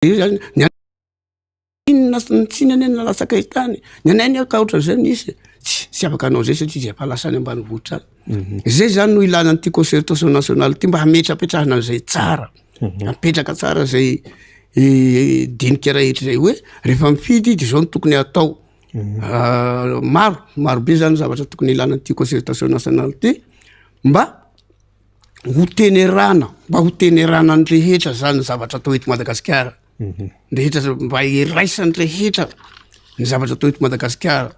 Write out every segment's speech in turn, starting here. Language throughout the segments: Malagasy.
Io zany ny inona ny tsiny anie no nalatsaka tany, ny anay anie ka ohatran'izay no izy, tsy afaka hanao an'izay satria izy efa lasa any ambanivohitra any. Zay zany no ilana an'ity concertation nationale ity mba hametrapetrahana an'izay tsara, apetraka tsara zay dinika rehetra zay hoe rehefa mifidy de zao no tokony atao. Maro, maro be zany zavatra tokony ilana an'ity concertation nationale ity mba ho tenerana, mba ho tenerana ny rehetra zany ny zavatra atao eto Madagasikara, ny rehetra mba iraisan'ny rehetra ny zavatra atao eto Madagasikara.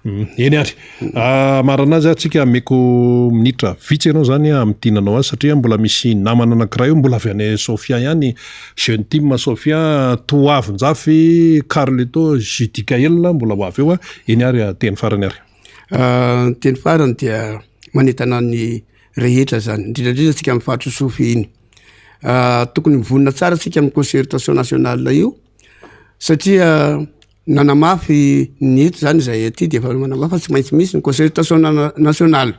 Eny ary, marina azy tsika ameko minitra vitsy ianao zany hamintinanao azy satria mbola misy namana anankiray eo mbola avy any Sofia ihany, jeune team Sofia, Toavinjafy Carletto Judicael mbola ho avy eo, eny ary teny farany ary. Ny teny farany dia manentana ny rehetra zany, indrindra indrindra antsika amin'ny faritry Sofia iny. Tokony mivonona tsara antsika amin'ny concertation nationale io satria nanamafy ny eto zany zay aty de efa manamafy fa tsy maintsy misy ny concertation nationale.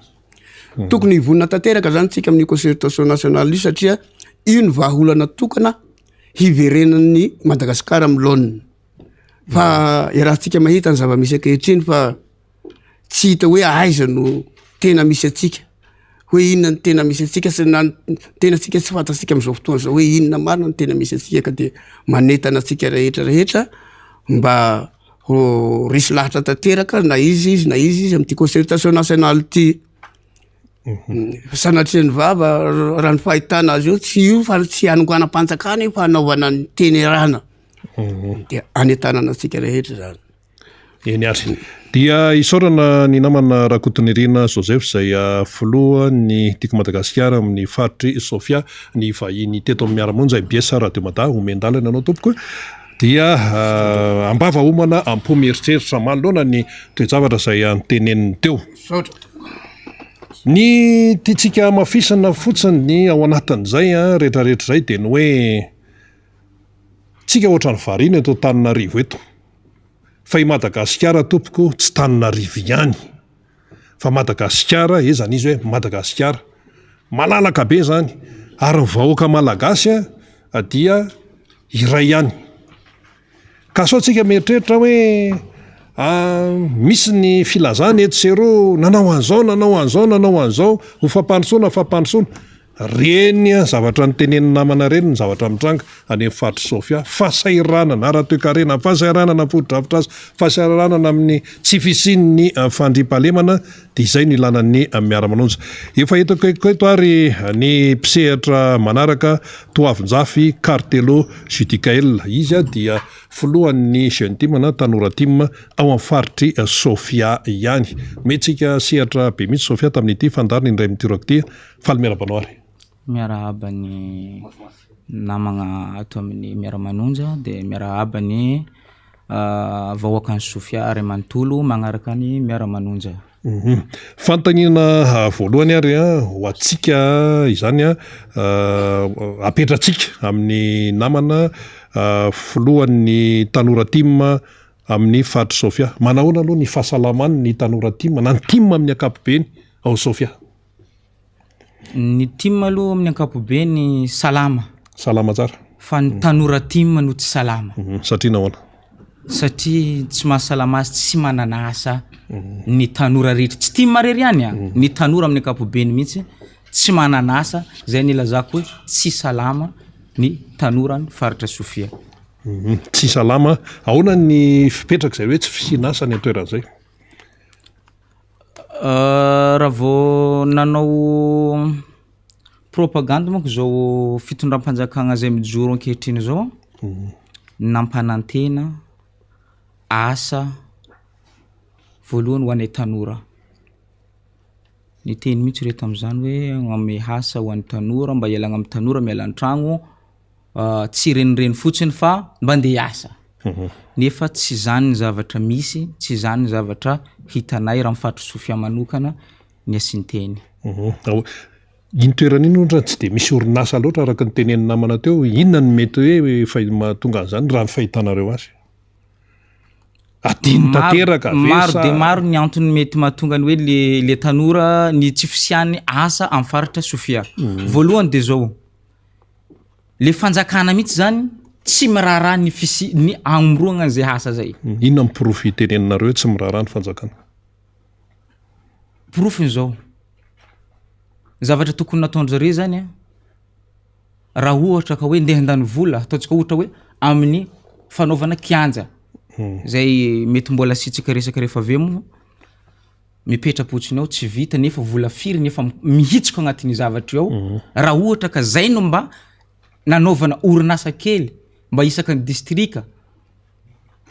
Tokony hivonona tanteraka zany tsika amin'io concertation nationale io satria io no vahaolana tokana hiverenan'ny Madagasikara amin'ny laoniny. Fa iarahantsika mahita ny zava-misy ankehitriny fa tsy hita hoe aiza no tena misy antsika, hoe inona no tena misy antsika sy na ny tenantsika tsy fantatsika am'zao fotoana zao hoe inona marina no tena misy antsika ka de manentana antsika rehetra rehetra mba ho resy lahatra tanteraka na iza izy na iza izy am'ty concertation nationale ty. Sanatria ny vava raha ny fahitana azy io tsy io fa tsy hanonganam-panjakana io fa hanaovana ny tenerana dia anentanana antsika rehetra zany. Eny ary. Dia isaorana ny namana Rakotonirina Joseph izay filohan'ny Tiako Madagasikara amin'ny faritr'i Sofia, ny vahiny teto amin'ny Miara-monja mbs Radio Mada. Omen-dalana ianao tompoko. Dia am-bava homana am-po mieritreritra manoloana ny toe-javatra izay noteneniny teo. Misaotra tompoko. Ny tiantsika hamafisina fotsiny ao anatin'izay rehetrarehetra izay dia ny hoe tsika ohatran'ny variana eto Antananarivo eto fa i Madagasikara tompoko tsy Tananarivo ihany fa Madagasikara, eh zany izy hoe Madagasikara malalaka be zany ary ny vahoaka malagasy dia iray ihany. Ka sao tsika mieritreritra hoe misy ny filazana etsy sy eroa nanao an'izao nanao an'izao nanao an'izao ho fampandrosoana fampandrosoana. Reny zavatra notenenin'ny namana ireny ny zavatra mitranga any amin'ny faritr'i Sofia. Fahasahiranana ara-toekarena, fahasahiranana fotodrafitrasa, fahasahiranana amin'ny tsy fisian'ny fandriampahalemana dia izay no ilana ny miara-manonja. Efa eto akaikiko eto ary ny mpisehatra manaraka Toavinjafy Cartello Judicael. Izy dia filohan'ny Jeune Team na Tanora Team ao amin'ny faritr'i Sofia ihany. Omentsika sehatra be mihitsy Sofia tamin'ity fandaharana indray mitoraka ity. Faly miarahaba anao ary. Miarahaba ny namagna ato amin'ny Miara-manonja dia miarahaba ny vahoakan'i Sofia ray manontolo magnaraka ny Miara-manonja. Fanontaniana voalohany ary ho antsika izany apetratsika amin'ny namana filohan'ny Tanora Tim amin'ny faritr'i Sofia. Manahoana aloha ny fahasalaman'ny Tanora Tim na ny Tim amin'ny ankapobeny ao Sofia? Ny tim aloha amin'ny ankapobeny salama. Salama tsara. Fa ny tanora tim no tsy salama. Satria nahoana? Satria tsy mahasalama azy, tsy manana asa ny tanora rehetra. Tsy tim irery ihany an, ny tanora amin'ny ankapobeny mihitsy tsy manana asa, zay no ilazako hoe tsy salama ny tanoran'ny faritra Sofia. Tsy salama. Ahoana ny fipetrak'izay hoe tsy fisian'asa any an-toerana izay? Raha vao nanao propagandy manko zao fitondram-panjakagna zay mijoro ankehitriny zao, nampanantena asa voalohany ho anay tanora, niteny mihitsy reo tam'zany hoe hagnome asa ho an'ny tanora mba hialagna am'tanora miala an-tragno. Tsy hirenireny fotsiny fa mba ndeha hiasa. Nefa tsy izany ny zavatra misy, tsy izany ny zavatra hitanay raha amin'ny faritr'i Sofia manokana ny asian-teny. Iny toerana iny ohatra tsy dia misy orinasa loatra araka ny tenenin'ny namana teo, inona no mety hoe mahatonga an'izany raha ny fahitanareo azy? Adino tanteraka ve sa? Maro dia maro ny antony mety mahatonga ny hoe le le tanora ny tsy fisian'ny asa amin'ny faritra Sofia. Voalohany dia zao, le fanjakana mihitsy zany. Tsy miraharaha ny fisi ny hamoroagna an'izay asa zay. Inona ny porofo iteneninareo hoe tsy miraharaha ny fanjakana? Porofony zao, zavatra tokony nataon-dry zareo zany an, raha ohatra ka hoe ndeha handany vola, ataontsika ohatra hoe amin'ny fanaovana kianja, zay mety mbola asiantsika resaka rehefa avy eo moa, mipetra-potsiny ao tsy vita nefa vola firy nefa mihitsoka agnatin'io zavatra io ao, raha ohatra ka zay no mba nanaovana orinasa kely mba isaka ny distrika,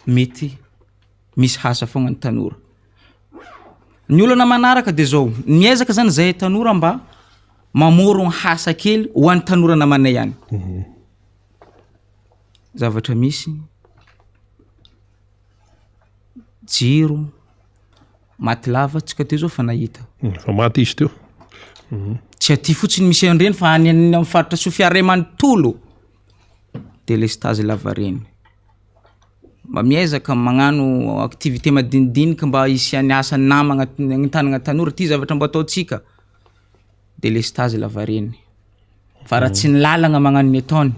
mety misy asa foagna ny tanora. Ny olana manaraka de zao, miezaka zany zahay tanora mba mamorogno asa kely ho an'ny tanora namanay ihany. Zavatra misy, jiro maty lava tsika teo zao fa nahita. Fa maty izy teo. Tsy aty fotsiny misy an'ireny fa any amin'ny faritra Sofia ray manontolo, delestazy lavareny. Mba miezaka magnano activité madinidinika mba hisian'ny asa namagna agnentanana tanora ty zavatra mba ataontsika, delestazy lavareny. Fa raha tsy ny lalagna magnano ny ataony,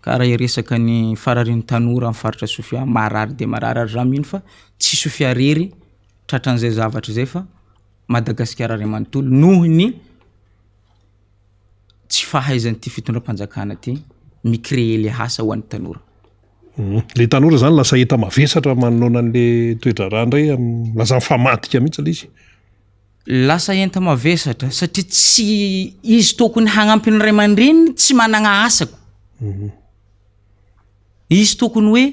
karaha hiresaka ny fararin'ny tanora amin'ny faritra Sofia, marary de marary ary za mino fa tsy Sofia rery tratran'izay zavatra zay fa Madagasikara ray manontolo noho ny tsy fahaizan'ity fitondram-panjakana ty mi-créer le asa ho an'ny tanora. Le tanora zany lasa enta-mavesatra manoloana an'le toe-draharaha indray, lasa mifamadika mihitsy le izy. Lasa enta-mavesatra satria tsy izy tokony hagnampy ny ray aman-dreniny tsy managna asa ko. Izy tokony hoe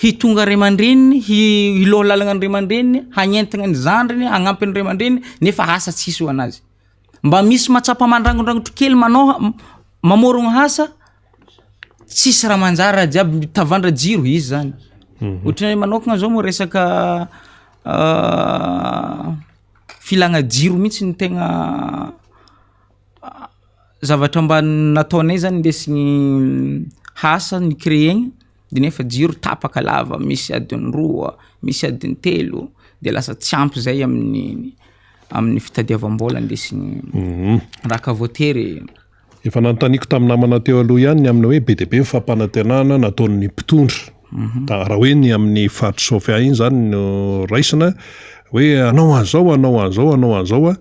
hitonga ray aman-dreniny, hi- hiloha lalagna ny ray aman-dreniny, hagnentagna ny zandriny, hagnampy ny ray aman-dreniny nefa asa tsisy ho anazy. Mba misy mahatsapa mandragondragotro kely manao mamorogno asa, tsisy raha manjary raha jiaby mitavandra jiro izy zany. Ohatran'ny hoe manokagna zao moa resaka filagna jiro mihitsy no tegna zavatra mba nataonay zany indesigny asa ni-créer-gny de nefa jiro tapaka lava, misy adiny roa, misy adiny telo de lasa tsy ampy zay amin'ny amin'ny fitadiavam-bôla indesigny raha ka voatery. Efa nanontaniako tamin'ny namana teo aloha ihany ny amin'ny hoe be dia be ny fampanantenana nataon'ny mpitondra. Raha hoe ny amin'ny faritr'i Sofia iny izany no raisina hoe hanao an'izao, hanao an'izao, hanao an'izao.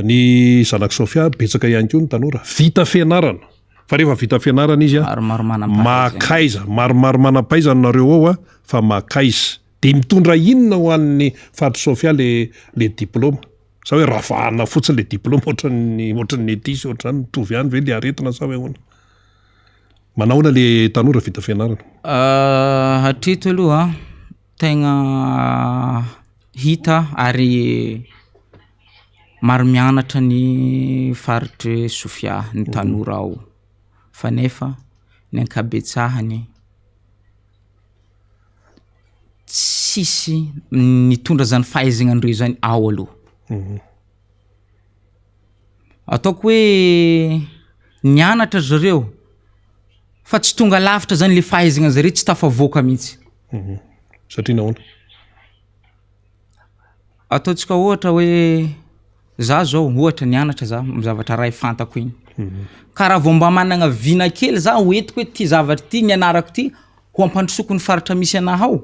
Ny zanak'i Sofia betsaka ihany koa ny tanora vita fianarana. Fa rehefa vita fianarana izy Maromaro manam-pahaizana. makaiza, maromaro manam-pahaizana nareo ao fa makaiza. Dia mitondra inona ho an'ny faritr'i Sofia le le diplaoma? Sa hoe ravahana fotsiny le diplaoma ohatran'ny ohatran'ny ety sy ohatr'izany, mitovy ihany ve le aretina sa hoe ahoana? Manahoana le tanora vita fianarana? Hatreto aloha tegna hita ary maro mianatra ny faritr'i Sofia, ny tanora ao fa nefa ny ankabetsahany tsisy nitondra zany fahaizagna andreo zany ao aloha. Ataoko hoe nianatra zareo fa tsy tonga lavitra zany le fahaizagna zareo tsy tafavoaka mihitsy. Satria nahoana? Ataontsika ohatra hoe za zao ohatra nianatra za zavatra ray fantako igny, ka raha vao mba managna vina kely za hoentiko hoe ty zavatra ty nianarako ty ho ampandrosoako ny faritra misy anahy ao,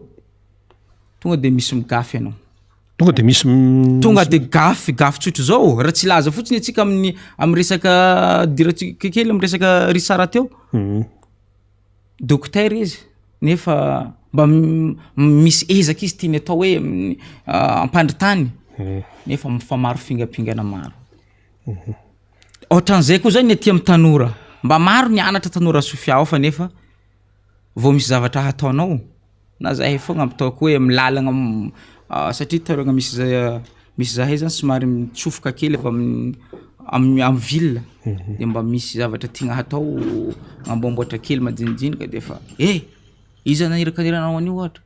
tonga de misy migafy anao. Tonga de misy Tonga de gafy, gafy tsotra zao, raha tsy hilaza fotsiny antsika amin'ny am'resaka idirantsika kely am'resaka Richard teo, Dokotera izy nefa mba misy ezaka izy tiany atao hoe hampandry tany nefa mifamaro fingampingana maro. Ohatran'izay koa zany ny aty amin'ny tanora, mba maro ny anatra tanora Sofia ao fa nefa vao misy zavatra hataonao na zahay foagna ampitaoko hoe amin'ny lalagna satria toeragna misy za- misy zahay zany somary mitsofoka kely avy amin'ny amin'ny am'ville de mba misy zavatra tiagna hatao mamboamboatra kely madinidinika de efa eh! Iza naniraka anao an'io ohatra?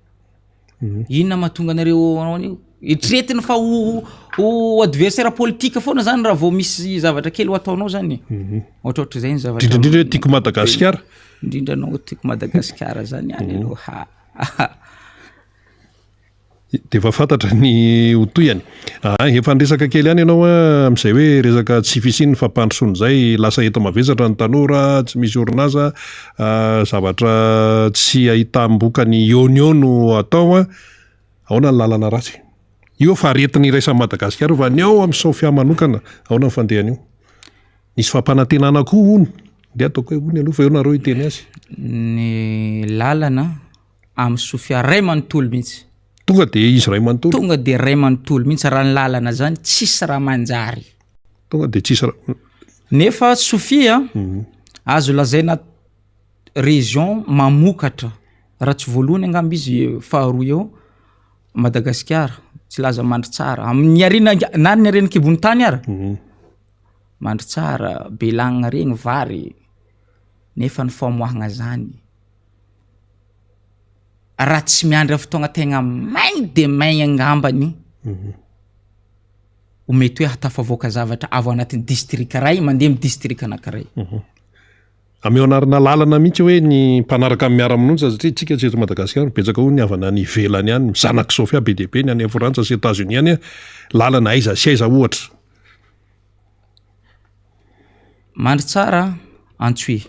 Inona mahatonga anareo hanao an'io? Eritreretina fa ho ho adversaire politique foana zany raha vao misy zavatra kely ho ataonao zany e. Ohatrohatr'izay ny zavatra. Indrindra indrindra hoe tiako Madagasikara. Indrindra anao tiako Madagasikara zany any aloha. Dia efa fantatra ny ho tohiny. Aa, efa niresaka kely ihany ianao amin'izay hoe resaka tsy fisian'ny fampandrosoana izay, lasa enta-mavesatra ny tanora, tsy misy orinasa, zavatra tsy ahitam-bokany eo no eo no atao. Ahoana ny lalana ratsy? Io efa aretina iraisan'i Madagasikara io fa ny ao amin'ny Sofia manokana, ahoana ny fandehan'io? Nisy fampanantenana koa hono, ndeha ataoko hoe hono aloha fa eo nareo hiteny azy. Ny lalana Amin'ny Sofia ray manontolo mihitsy. Tonga dia izy ray manontolo. Tonga dia ray manontolo mihitsy raha ny lalana zany tsisy raha manjary. Tonga dia tsisy raha. Nefa Sofia mhm. azo lazaina région mamokatra raha tsy voalohany angamba izy faharoa eo Madagasikara tsy laza mandry tsara amin'ny harena na ny harena kibon'ny tany ara mhm. mandry tsara Belagna regny vary nefa ny famoahagna zany raha tsy miandry amin'ny fotoagna tegna maigny de maigny angambany ho mety hoe ahatafavoaka zavatra avy ao anatin'ny distrika iray mandeha amin'ny distrika anankiray. Ameo anarana lalana mihitsy hoe ny mpanaraka ny miara-mononja satria tsika tsy eto Madagasikara, betsaka koa ny havana any ivelany any, zanak'i Sofia be dia be ny any Frantsa sy Etats-Unis any, lalana aiza sy aiza ohatra. Mandritsara, Antsohihy.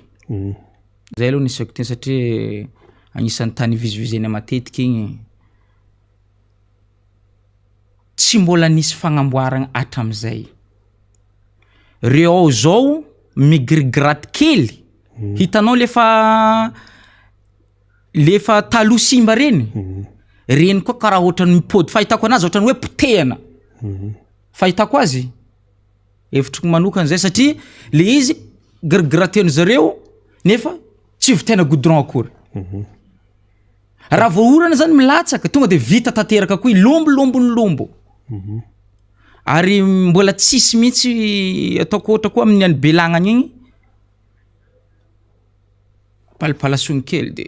Zay aloha no isako teny satria agnisan'ny tany ivezivezena matetika igny. Tsy mbola nisy fagnamboaragna hatram'zay. Reo ao zao migrigraty kely, hitanao le fa le fa taloha simba reny, reny koa karaha ohatran'ny mipody, fahitako anazy ohatran'ny hoe potehana, fahitako azy. Hevitriko manokana zay satria le izy girigraten'ny zareo nefa tsy vitaina goudron akory. Raha vao orana zany milatsaka tonga de vita tanteraka koa i lombolombo ny lombo. Ary mbola tsisy mihitsy ataoko ohatra koa amin'ny any Belagnana igny palipalasoany kely de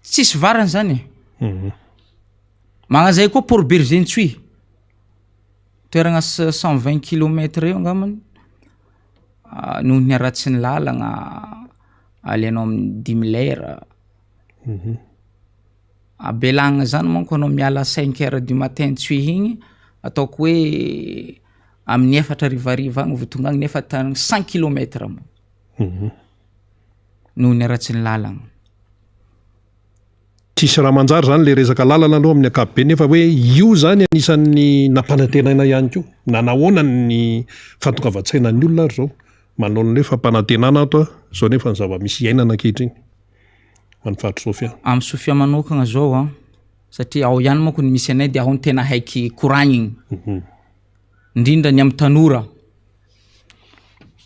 tsisy varany zany e. Magnanzay koa Port Bergé Antsohihy. Toeragna 120 kilomètre eo angambany noho ny haratsin'ny lalagna alainao amin'ny dimy lera. A Belagna zany manko anao miala cinq heures du matin Antsohihy igny ataoko hoe amin'ny efatra harivariva agny vao tonga agny nefa tany cent kilomètre moa noho ny haratsin'ny lalagna. Tsisy raha manjary zany le resaka lalana aloha amin'ny ankapobeny nefa hoe io zany anisan'ny nampanantenaina ihany koa. Nanahoana ny fahatongavan-tsainan'ny olona ary zao manoloana ny hoe fampanantenana ato a, zao nefa ny zava-misy iainana ankehitriny any faritry Sofia. Amin'ny Sofia manokagna zao an, satria ao ihany manko ny misy anay de ao no tena haiky koragniny, indrindra ny amin'ny tanora.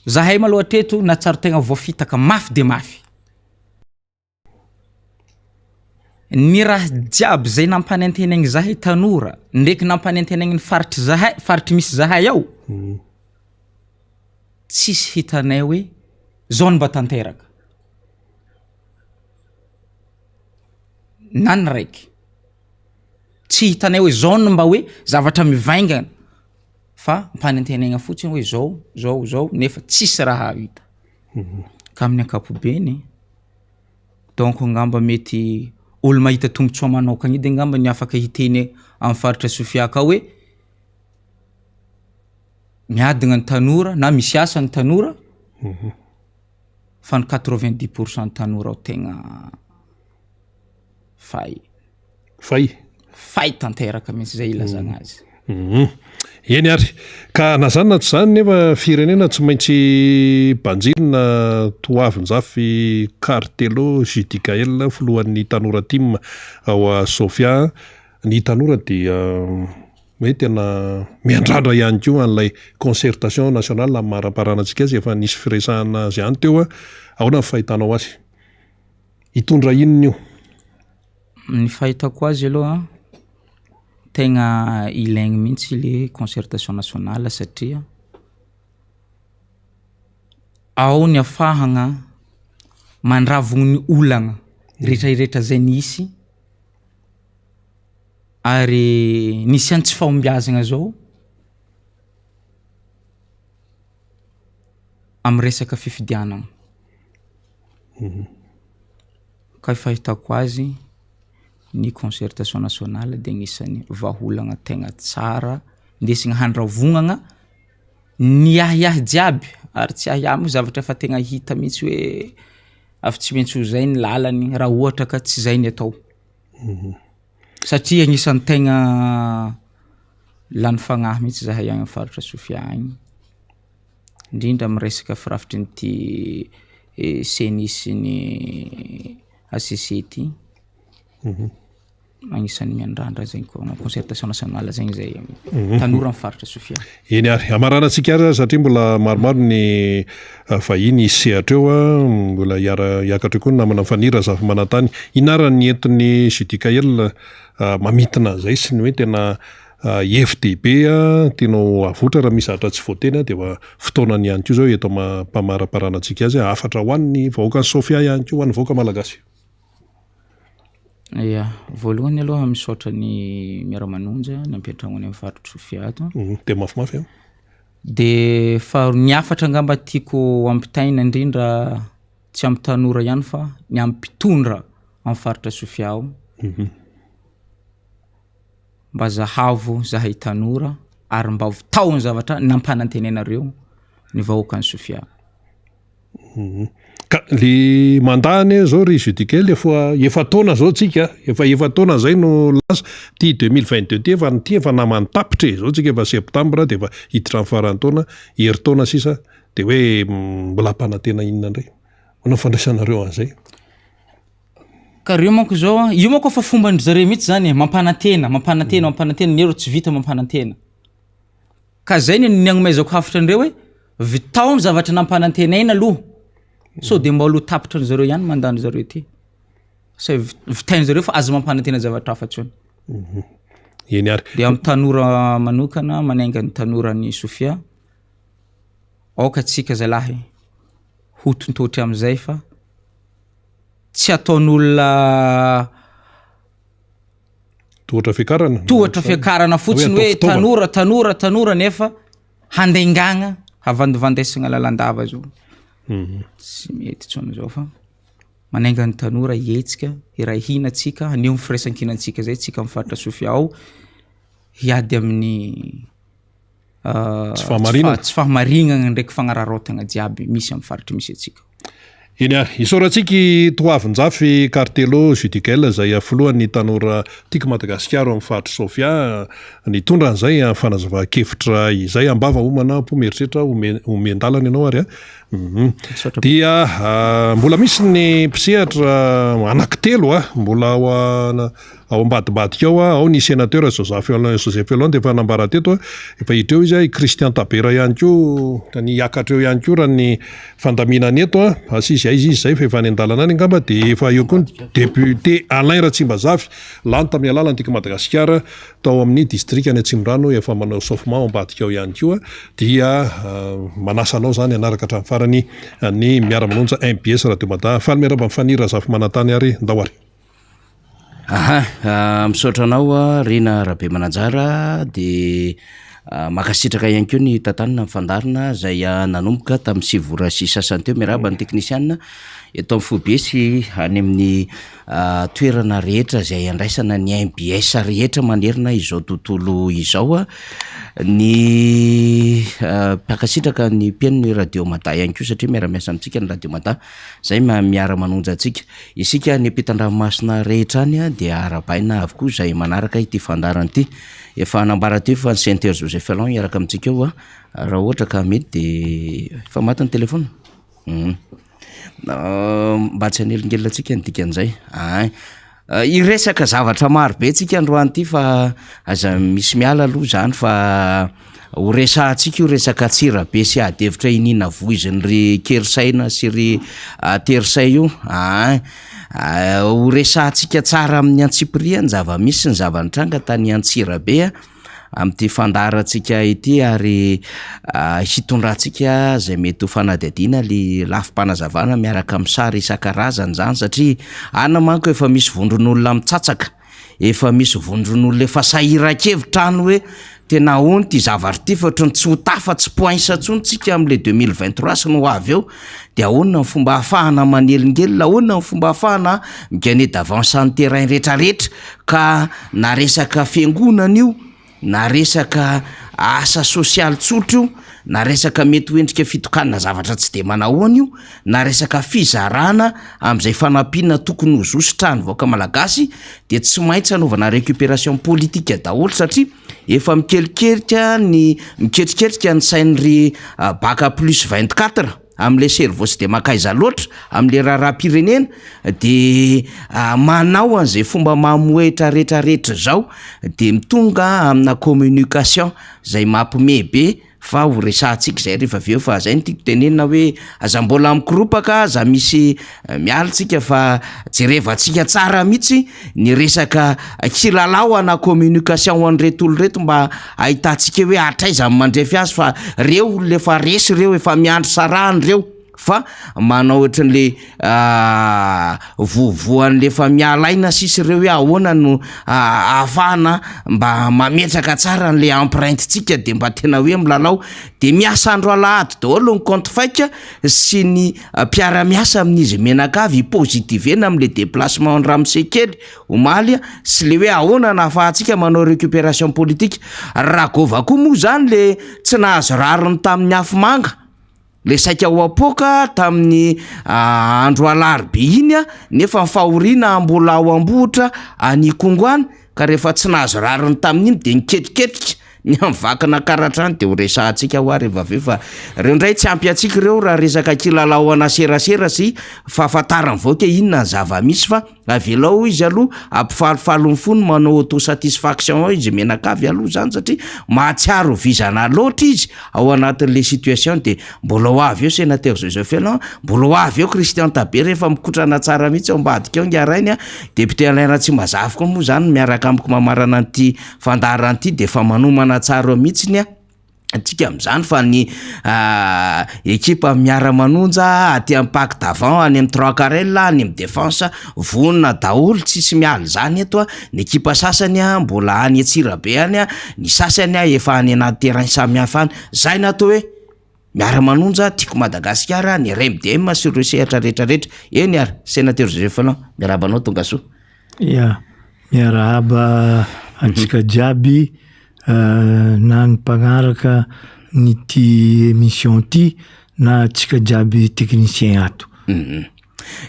Zahay malôha hatreto nahatsiaro tegna voafitaka mafy de mafy. Ny raha jiaby zay nampanantenaigny zahay tanora ndraiky nampanantenaigny ny faritry zahay faritry misy zahay ao, tsisy hitanay hoe zao no mba tanteraka, na ny raiky, tsy hitanay hoe zao no mba hoe zavatra mivaingana fa ampanantenaigna fotsiny hoe zao zao zao nefa tsisy raha hita, ka amin'ny ankapobeny. Donc angamba mety olo mahita tombotsoa manokagna edy angamba ny afaka hiteny amin'ny faritra Sofia akao hoe miadagna ny tanora na misy asa ny tanora fa ny 90 pour cent ny tanora ao tegna fay. Fay. Fay tanteraka mihitsy zay ilazagna azy. Hum. Eny ary. Ka na zany na tsy zany nefa firenena tsy maintsy banjinina Toavinjafy Cartello Judicaël filohan'ny Tanora Tim ao Sofia. Ny tanora dia hoe tena miandrandra ihany koa an'ilay concertation nationale amin'ny maha ara-paranantsika azy efa nisy firesahana azy ihany teo. Ahoana ny fahitanao azy? Hitondra inona io? Ny fahitako azy aloha tegna ilaigny mihitsy le concertation nationale satria ao ny afahagna mandravogno ny olagna rehetrarehetra zay nisy ary nisian'ny tsy fahombiazagna zao am'resaka fifidianagna. Ka fahitako azy. Ny concertation nationale dia agnisan'ny vahaolagna tegna tsara indesigna handravognagna ny ahiahy jiaby ary tsy ahiahy moa zavatra efa tegna hita mihitsy hoe afa tsy maintsy ho zay ny lalany raha ohatra ka tsy zay ny atao. Satria agnisan'ny tegna lany fagnahy mihitsy zahay agny am'faritra Sofia agny, indrindra am'resaka firafitrin'ity CENI sy ny HCC ty. Agnisan'ny miandrandra zegny koa concertation nationale zegny zay tanora amin'ny faritra Sofia. Eny ary, hamaranantsika ary satria mbola maromaro ny vahiny hisehatra eo, mbola hiara hiakatra eo koa ny namana Faniry Razafimanantany. Inona ary ny entin'ny JDKL mamintina an'izay sy ny hoe tena hevi-dehibe tianao havoitra raha misy zavatra tsy voateny dia efa fotoanany ihany koa izao eto am-pamaraparanantsika azy, hafatra ho an'ny vahoakan'i Sofia ihany koa, ho an'ny vahoaka malagasy. Ya, voalohany aloha misaotra ny miara-manonja nampiantrano any amin'ny faritr'i Sofia ato. Dia mafimafy an. Dia faharoa ny hafatra angamba tiako ampitaina indrindra tsy amin'ny tanora ihany fa ny amin'ny mpitondra amin'ny faritra Sofia ao. Mba zahavo zahay tanora ary mba vitao ny zavatra nampanantenainareo ny vahoakan'i Sofia. Ka le mandat anie zao ry Judicael efa efa-taona zao tsika, efa efa-taona zay no lasa, ty 2022 ty efa ty efa naman'ny tapitra e, zao tsika efa septembre de efa hiditra amin'ny faran'ny taona, herintaona sisa de hoe mbola hampanantena inona indray? Ahoana ny fandraisanareo an'izay? Ka reo manko zao an, io manko efa fomban-dry zareo mihitsy zany e, mampanantena, mampanantena, mampanantena, nereo tsy vita mampanantena. Ka zay ny nagnomezako hafatra andreo hoe vitao ny zavatra nampanantenaina aloha sao de mbola ho tapitra zareo ihany mandat zareo ty. Sa vitainy zareo fa aza mampanantena zavatra hafa tsony. Eny ary. De amin'ny tanora manokana manainga ny tanora ny Sofia, aoka tsika zalahy ho tontotra amizay fa tsy ataon'olona Tohatra fiakarana. Tohatra fiakarana fotsiny hoe tanora, tanora, tanora nefa handengagna havandivandesagna lalandava zao. Mhm. Tsy mety tsony zao fa manainga ny tanora hihetsika, hiray hina tsika, haneho ny firaisankinantsika zay tsika amin'ny faritra Sofia ao, hiady amin'ny Tsy fahamarinana. Tsy fahamarinana ndraiky fagnararaotagna jiaby misy amin'ny faritry misy antsika. Eny ary, isaorantsika i Toavinjafy Cartello Judicael izay filohan'ny tanora Tiako Madagasikara ao amin'ny faritr'i Sofia nitondra an'izay fanazavan-kevitra izay. Am-bava homana, am-po mieritreritra, omen-dalana ianao ary an. Dia mbola misy ny mpisehatra anankitelo mbola ao Ao ambadimbadika ao, ao ny Sénateur Josaph Joseph Hollande efa nambara teto, efa hita eo izy, i Christian Tabera ihany koa, ny hiakatra eo ihany koa raha ny fandaminana eto, asa izy aiza izy izay fa efa any an-dalana any angamba, dia efa eo koa ny député Alain Ratsimbazafy, lany tamin'ny alalan'ny Tiako Madagasikara tao amin'ny distrikan'i Atsimondrano, efa manao échauffement ao ambadika ao ihany koa, dia manasa anao izany hanaraka hatramin'ny farany ny miara-manonja MBS Radio Mada. Faly miarahaba an'i Fanny Razafimanantany ary ndao ary. Aha, misaotra anao Rina Rabemananjara de mankasitraka ihany koa ny tantanana ny fandaharana izay nanomboka tamin'ny sivy ora sy sasany teo. Miarahaba ny teknisiana eto amin'ny foibe sy any amin'ny toerana rehetra izay andraisana ny MBS rehetra manerana izao tontolo izao. Ny mpankasitraka ny mpihaino ny radio Mada ihany koa satria miara-miasa amintsika ny radio Mada. Zay miara-manonja antsika. Isika any ampitan-dranomasina rehetra any dia arahabaina avokoa izay manaraka ity fandaharana ity. Efa nambara teo fa ny Senteur Joseph Alain hiaraka amintsika eo raha ohatra ka mety dia efa maty ny telephone? Mba tsy hanelingelina antsika ny dikan'izay. Ay. Hiresaka zavatra maro be tsika androany ity fa aza misy miala aloha zany fa ho resahantsika io resaka Antsirabe sy ady hevitra iniana voiziny ry Kerisaina sy ry Terisay io aa ho resahantsika tsara amin'ny antsipiriany zava-misy sy ny zava-nitranga tany Antsirabe a. amin'ity fandaharantsika ity ary hitondrantsika izay mety ho fanadihadiana le lafim-panazavana miaraka amin'ny sary isan-karazany izany satria any manko efa misy vondron'olona mitsatsaka, efa misy vondron'olona efa sahiran-kevitra any hoe Tena ahoana ity zavatra ity fa ohatran'ny tsy ho tafa tsy poince intsony tsika amin'le 2023 sy ny ho avy eo de ahoana ny fomba ahafahana manelingelina, ahoana ny fomba ahafahana mi-gagner d'avance ny terrain retraretra ka na resaka fiangonana io na resaka asa sosialy tsotra io na resaka mety ho endrika fitokanana zavatra tsy de manahoana io na resaka fizarana amin'izay fanampiana tokony ho zo sy trano vahoaka malagasy de tsy maintsy anaovana récupération politique daholo satria efa mikelikelika ny miketriketrika ny sain'ry bac plus 24 am'le cerveau tsy de mankaiza loatra am'le raharaham-pirenena de manao an'izay fomba mamohehitra rehetrarehetra zao de mitonga amina communication zay mampime be fa ho resahantsika zay rehefa avy eo. Fa zay no tiako tenenina hoe aza mbola mikoropaka, aza misy miala tsika fa jerevantsika tsara mihitsy ny resaka kilalao ana communication ho an'ireto olo reto mba ahitantsika hoe hatraiza ny mandrefy azy, fa reo olona efa resy reo, efa miandry sarahany reo fa manao ohatran'le voavoan'le efa miala aina sisy reo hoe ahoana no ahafahana mba mametraka tsara an'le empreinte-tsika de mba tena hoe milalao de miasa andro alahady daholo ny compte fake sy ny mpiara-miasa amin'izy menakavy positivena am'le déplacement ny ramose kely omaly sy le hoe ahoana na ahafahantsika manao récupération politique. Raha gova koa moa zany le tsy nahazo rariny tamin'ny afomanga le saika ho apoaka tamin'ny andro alarobia iny a nefa ny fahoriana mbola ao ambohitra any Ikongo any, ka rehefa tsy nahazo rariny tamin'iny de niketriketrika ny am'vakina karatra any de ho resahantsika ho ary rehefa avy eo. Fa reo indray tsy ampy antsika ireo raha resaka kilalao ana serasera sy fahafantarany vahoaka inona ny zava-misy, fa avelao izy aloha ampifalifaly ny fony manao auto-satisfaction ao izy menakavy aloha zany satria mahatsiaro vizana loatra izy ao anatin'le situation. De mbola ho avy eo sénateur Joseph Elan, mbola ho avy eo Christian Tabe rehefa mikotrana tsara mihitsy ao ambadika ao ngarainy a député Alain Ratsimbazafy koa moa zany miaraka amiko mamarana an'ity fandaharana ity de efa manomana tsara ao mihitsy ny a antsika amin'izany, fa ny ekipa miara-manonja aty amin'ny pack d'avant any amin'ny trois carrel any amin'ny défense vonona daholo, tsisy miala zany eto a. Ny ekipa sasany a mbola any Antsirabe any a, ny sasany a efa any anaty terrain samihafa any. Zay no atao hoe miara-manonja tiako Madagasikara, ny RMDM sy ireo sehatra rehetrarehetra eny. Ary sénateur Joseph Elan, miarahaba anao, tonga soa. Ya, miarahaba antsika jiaby na ny mpagnaraka ny ty émission ty na antsika jiaby technicien ato.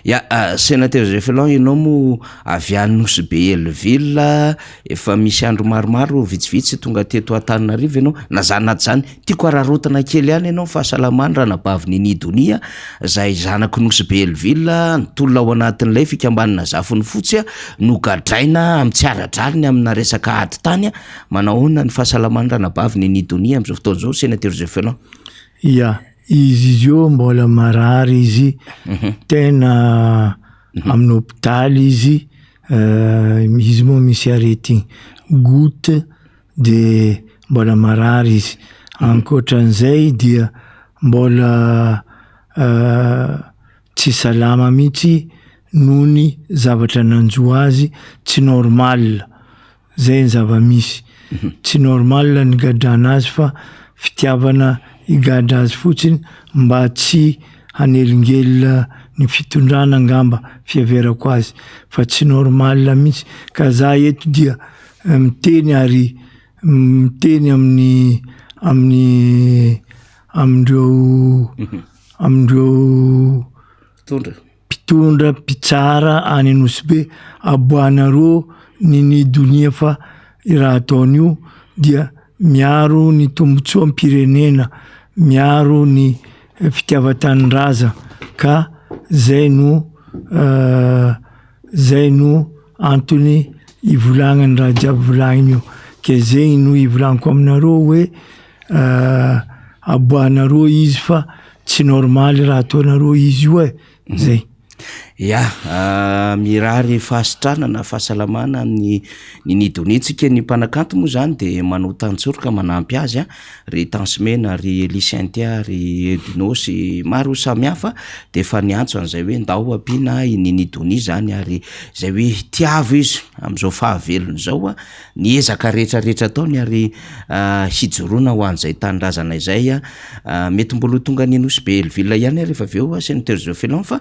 Ya, sénateur Joseph Elan, ianao moa avy any Nosy Be Hell-Ville, efa misy andro maromaro vitsivitsy tonga teto Antananarivo ianao. Na zany na tsy zany, tiako araraotina kely ihany ianao fahasalamany ranabavy Nini Donia zay zanaky Nosy Be Hell-Ville nitolona ao anatin'ilay fikambanana Zafin'ny Fotsy nogadraina amin'ny tsy ara-drariny amina resaka ady tany. Manao ahoana ny fahasalamany ranabavy Nini Donia amin'izao fotoana izao, sénateur Joseph Elan? Ya, izy io mbola marary izy, tena amin'ny hôpitaly izy, izy moa misy aretigny goutte de mbola marary izy. Ankoatran'izay dia mbola tsy salama mihitsy noho ny zavatra nanjo azy tsy normal, zay ny zava-misy. Tsy normal ny gadrana azy fa fitiavana higadra azy fotsiny mba tsy hanelingelina ny fitondrana angamba fiheverako azy fa tsy normal mihitsy, ka za eto dia miteny ary miteny amin'ny amin'ny amindreo amindreo mpitondra mpitondra mpitsara any Nosy Be, aboahanareo Nini Donia fa i raha ataony io dia miaro ny tombotsoam-pirenena, miaro ny fitiavan-tanindrazana ka zay no zay no antony ivolagnany raha jiaby volagniny io, ke zegny no ivolagniko aminareo hoe aboahanareo izy fa tsy normaly raha ataonareo izy io e, zay. Ya, mirary fahasitranana, fahasalamana amin'ny Nini Donia tsika ny mpanakanto moa zany de manao tantsoroka manampy azy a, ry Tence Mena, ry Elie Cynthia, ry Edino sy maro samihafa de efa niantso an'izay hoe ndao ampiana i Nini Donia zany ary zay hoe tiavo izy am'zao fahavelony zao a, ny ezaka rehetra rehetra ataony ary hijoroana ho an'izay tanindrazana izay a, mety mbola ho tonga any Nosy Be Hell-Ville ihany aho rehefa avy eo Senateur Zophelon fa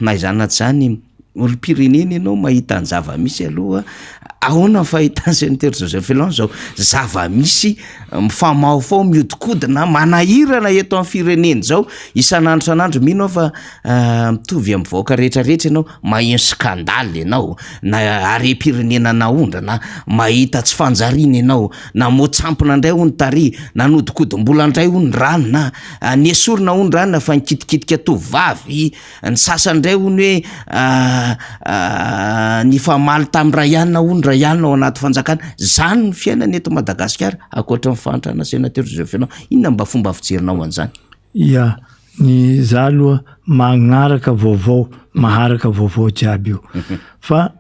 na izany na tsy izany olom-pirenena ianao mahita ny zava-misy aloha, ahoana ny fahitan'i Senateur Joseph Felon izao zava-misy mifamahofaho mihodinkodina manahirana eto amin'ny firenena izao isan'andro isan'andro, mino aho fa mitovy amin'ny vahoaka rehetra rehetra ianao, maheno scandale ianao, na harem-pirenena naondrana, mahita tsy fanjariana ianao, namoa-tsampona indray hono tary, nanodinkodim-bola indray hono ranona, nesorina hono ranona fa nikitikitika tovovavy, ny sasany indray hono hoe nifamaly tamin'i Rayan hono Rayan ao anaty fanjakana, zany ny fiainana eto Madagasikara ankoatra ny fahantrana Sénateur Joseph Fenao, inona mba fomba fijerinao an'izany? Ya, ny za aloha magnaraka vaovao, maharaka vaovao jiaby io, fa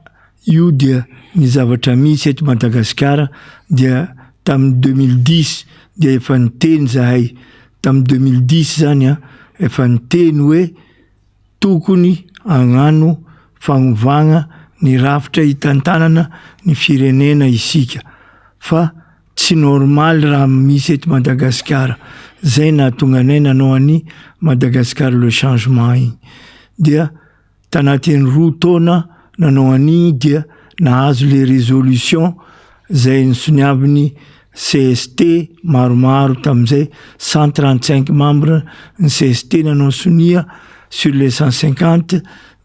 io dia ny zavatra misy eto Madagasikara dia tamin'ny 2010 dia efa niteny zahay, tamin'ny 2010 zany an, efa niteny hoe tokony hagnano fagnovagna ny rafitra hitantanana ny firenena isika fa tsy normaly raha misy eto Madagasikara, zay nahatonga anay nanao an'i Madagascar le changement igny, dia Tanatin'ny roa taona nanao an'igny dia nahazo le résolution zay nosoniavin'ny cst maromaro tamin'izay, 135 membres ny cst nanao sonia sur les 150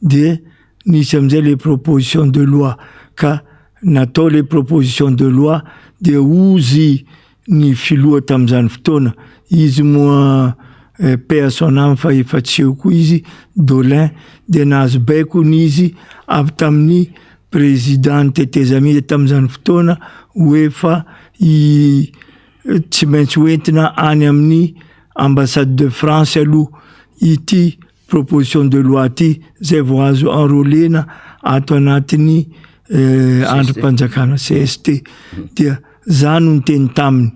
de nisy am'zay le proposition de loi ka natao le proposition de loi de hozy ny filoha tamin'izany fotoana, izy moa paix à son âme fa efa tsy eo koa izy, Dolin, dia nahazo baiko hono izy avy tamin'ny président ny tetezamita tamin'izany fotoana hoe fa i tsy maintsy hoentina any amin'ny ambassade de France aloha ity proposition de loi ty zay vao azo enrôler-na ato anatin'ny andrim-panjakana cst dia za no niteny taminy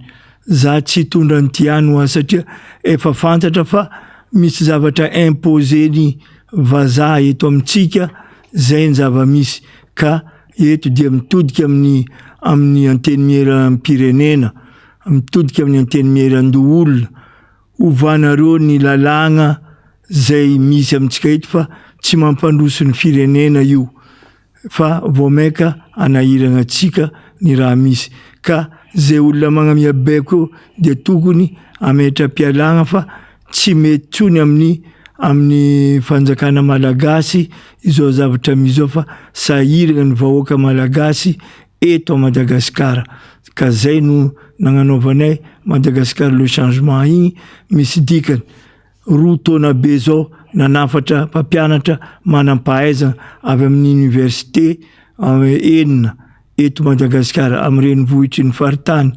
za tsy hitondra an'ity ihany hoa satria efa fantatra fa misy zavatra imposer-ny vazaha eto amintsika zay ny zava-misy ka eto dia mitodika amin'ny amin'ny antenimieram-pirenena mitodika amin'ny antenimieran-doholona Ovanareo ny lalàgna zay misy amintsika eto fa tsy mampandroso ny firenena io fa vao maika anahiragna antsika ny raha misy ka zay olona magnamia baiko eo dia tokony ametra-pialagna fa tsy mety tsony amin'ny amin'ny fanjakana malagasy izao zavatra misy zao fa sahiragna ny vahoaka malagasy eto a Madagasikara ka zay no nagnanaovanay Madagascar le changement igny misy dikany, roa taona be zao nanafatra mpampianatra manam-pahaizana avy amin'ny université enina eto Madagasikara amin'ny renivohitry ny faritany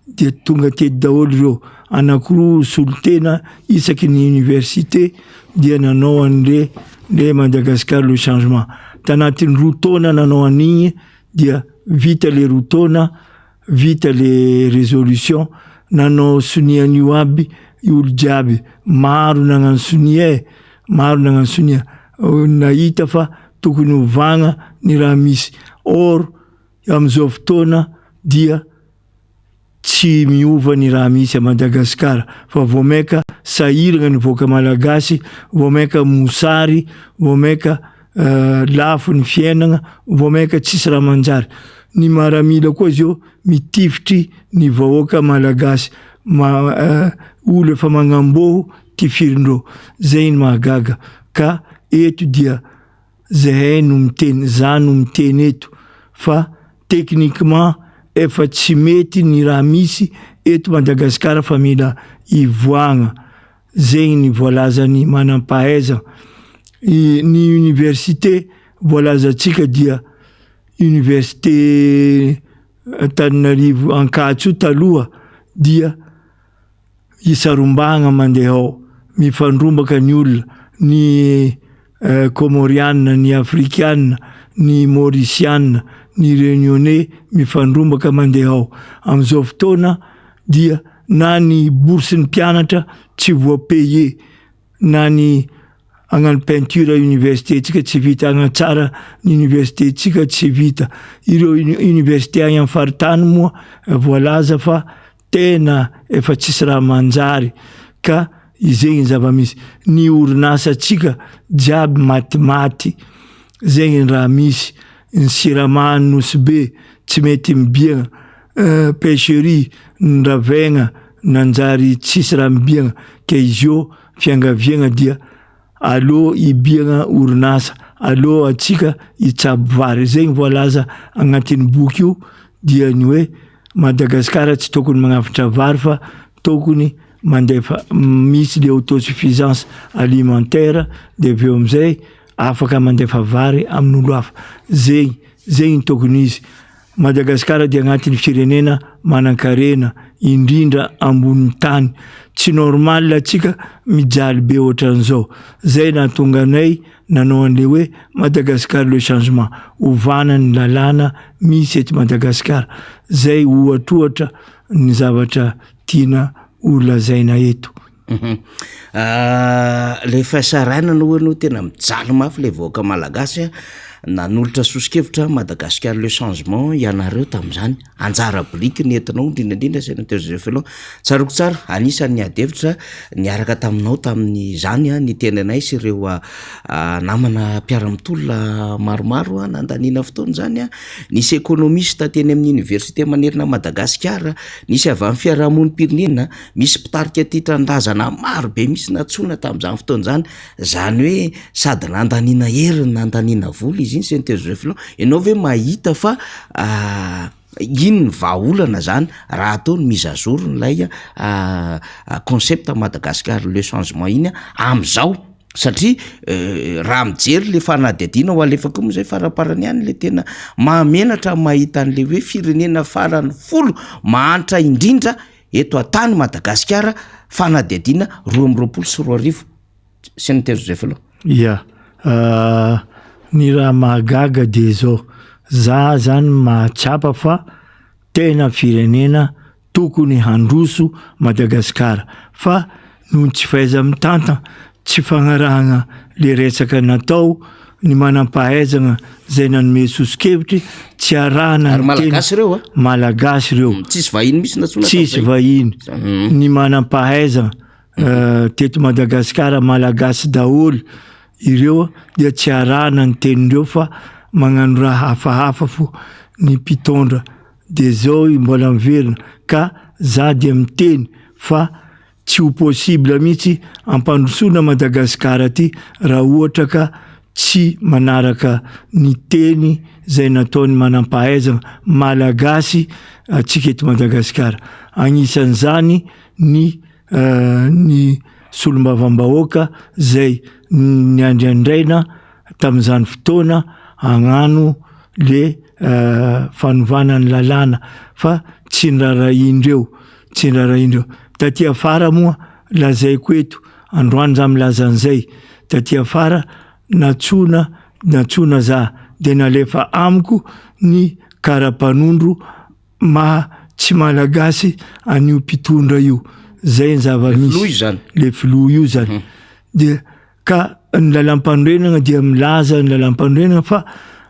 dia tonga teto daholo ireo, anakiroa solontena isaky ny université dia nanao an'le le Madagascar le changement, tanatin'ny roa taona nanao an'igny dia vita le roa taona, vita le résolution, nanao sonia an'io aby olo jiaby, maro nagnano sonia e, maro nagnano sonia, nahita fa tokony ovagna ny raha misy, or am'zao fotoana dia Tsy miova ny raha misy a Madagascar fa vao maika sahiragna ny vahoaka malagasy, vao maika mosary, vao maika lafo ny fiainagna, vao maika tsisy raha manjary. Ny maramila koa zao mitifitry ny vahoaka malagasy, ma- olo efa magnamboho tifirindreo, zay ny mahagaga ka eto dia Zahay no miteny, za no miteny eto fa techniquement efa tsy mety ny raha misy eto Madagasikara fa mila ivoahagna, zegny ny voalazan'ny manam-pahaizagna. Ny université voalazantsika dia université Antananarivo Ankatso io taloha dia Isarombahagna mandeha ao, mifandrombaka ny olona, ny. Kômôriana, ny Afrikana, ny Maorisiana, ny Réunionnais mifandrombaka mandeha ao. Amin'izao fotoana dia na ny bourse-n'ny mpianatra tsy voa-payer, na ny hagnano peinture université-ntsika tsy vita, hagnatsara ny université-ntsika tsy vita. Ireo université any amin'ny faritany moa voalaza fa tena efa tsisy raha manjary ka izegny ny zava-misy. Ny orinasantsika jiaby matimaty, zegny ny raha misy. Ny Sirama any Nosy Be tsy mety mibiagna, pêcherie ny Ravegna nanjary tsisy raha mibiagna ke izy io fiangaviagna dia alô hibiagna orinasa, alô antsika hitsabo vary, zegny voalaza agnatin'ny boky io dia ny hoe Madagasikara tsy tokony magnafatra vary fa tokony mandefa misy le autosuffisance alimentaire de avy eo amizay afaka mandefa vary amin'olo hafa, zegny zegny ny tokony izy. Madagasikara dia agnatin'ny firenena manankarena indrindra ambonin'ny tany, tsy normal antsika mijaly be ohatran'izao, zay nahatonga anay nanao an'le hoe Madagascar le changement, ovana ny lalàna misy eto Madagasikara, zay ohatrohatra ny zavatra tiana ho lazaina eto. Le fahasahiranana hoy ianao tena mijaly mafy le vahoaka malagasy a, nanolotra soso-kevitra Madagascar le changement ianareo tamin'izany, anjara biriky nentinao indrindra indrindra Sénateur Joseph Felon, tsaroako tsara anisan'ny niady hevitra niaraka taminao tamin'izany ny tenanay sy ireo namana mpiara-mitolona maromaro nandaniana fotoana izany a, nisy économiste teny amin'ny université manerana an'i Madagasikara, nisy avy amin'ny fiarahamonim-pirenena, Misy mpitarika tia tanindrazana maro be mihitsy nantsoina tamin'izany fotoana izany, izany hoe sady nandaniana hery no nandaniana vola izy iny Senteur Joseph Filoha, ianao ve mahita fa iny ny vahaolana zany raha atao ny mise à jour n'ilay concept Madagascar le changement iny am'zao satria raha mijery le fanadihadiana ho alefa koa moa zay faraparany ihany le tena mahamenatra mahita an'le hoe firenena farany folo mahantra indrindra eto an-tany Madagasikara fanadihadiana 2022 Sénateur Joseph Aloha. Ya, ny raha mahagaga de zao, za zany mahatsapa fa tena firenena tokony handroso Madagasikara fa noho ny tsy fahaiza-mitantana, tsy fagnarahana le resaka natao, ny manam-pahaizana zay nanome soso-kevitry tsy arahana Ary ny teny malagasy ireo a? malagasy ireo. Tsisy vahiny mihitsy nantsoina Tsisy tamin'izay. vahiny. Ny manam-pahaizana teto Madagasikara malagasy daholo ireo dia tsy arahana ny tenin'ireo fa magnano raha hafahafa fo ny mpitondra de zao mbola miverina ka za dia miteny fa Tsy ho possible mihitsy ampandrosoana Madagascar aty raha ohatra ka tsy manaraka ny teny zay nataon'ny manampahaizana malagasy atsika eto Madagasikara. Agnisan'izany ny ny solombavambahoaka zay niandriandraina tamin'izany fotoana hagnano le fanovana ny lalàna fa tsy nirarahiandreo. Tsy rarahiandreo. Taty afara moa, lazaiko eto, androany za milaza an'izay, taty afara nantsoina, nantsoina za de nalefa amiko ny kara-panondro maha tsy malagasy an'io mpitondra io. Zay ny zava-misy. Le filoha io zany? Le filoha io zany. De Ka ny lalàmpanorenana dia milaza ny lalàmpanorenana fa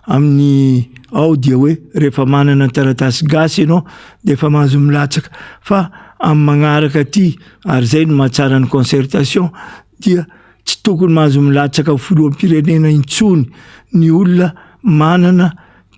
amin'ny ao dia hoe rehefa manana taratasy gasy ianao dia efa mahazo milatsaka fa amin'ny magnaraka aty ary zay no mahatsara ny concertation dia tsy tokony mahazo milatsaka ho filoham-pirenena intsony ny olona manana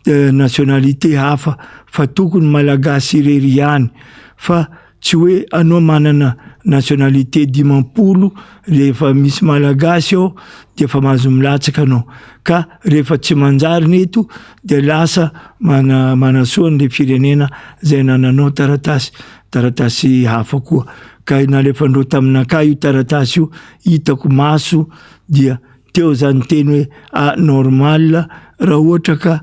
nationalité hafa fa tokony malagasy irery ihany fa Tsy hoe anao manana nationalité 50 rehefa misy malagasy ao dia efa mahazo milatsaka anao ka rehefa tsy manjary ny eto dia lasa mana manasoa an'le firenena zay nananao taratasy taratasy hafa koa ka nalefandreo taminakahy io taratasy io hitako maso dia teo za niteny hoe ah normal raha ohatra ka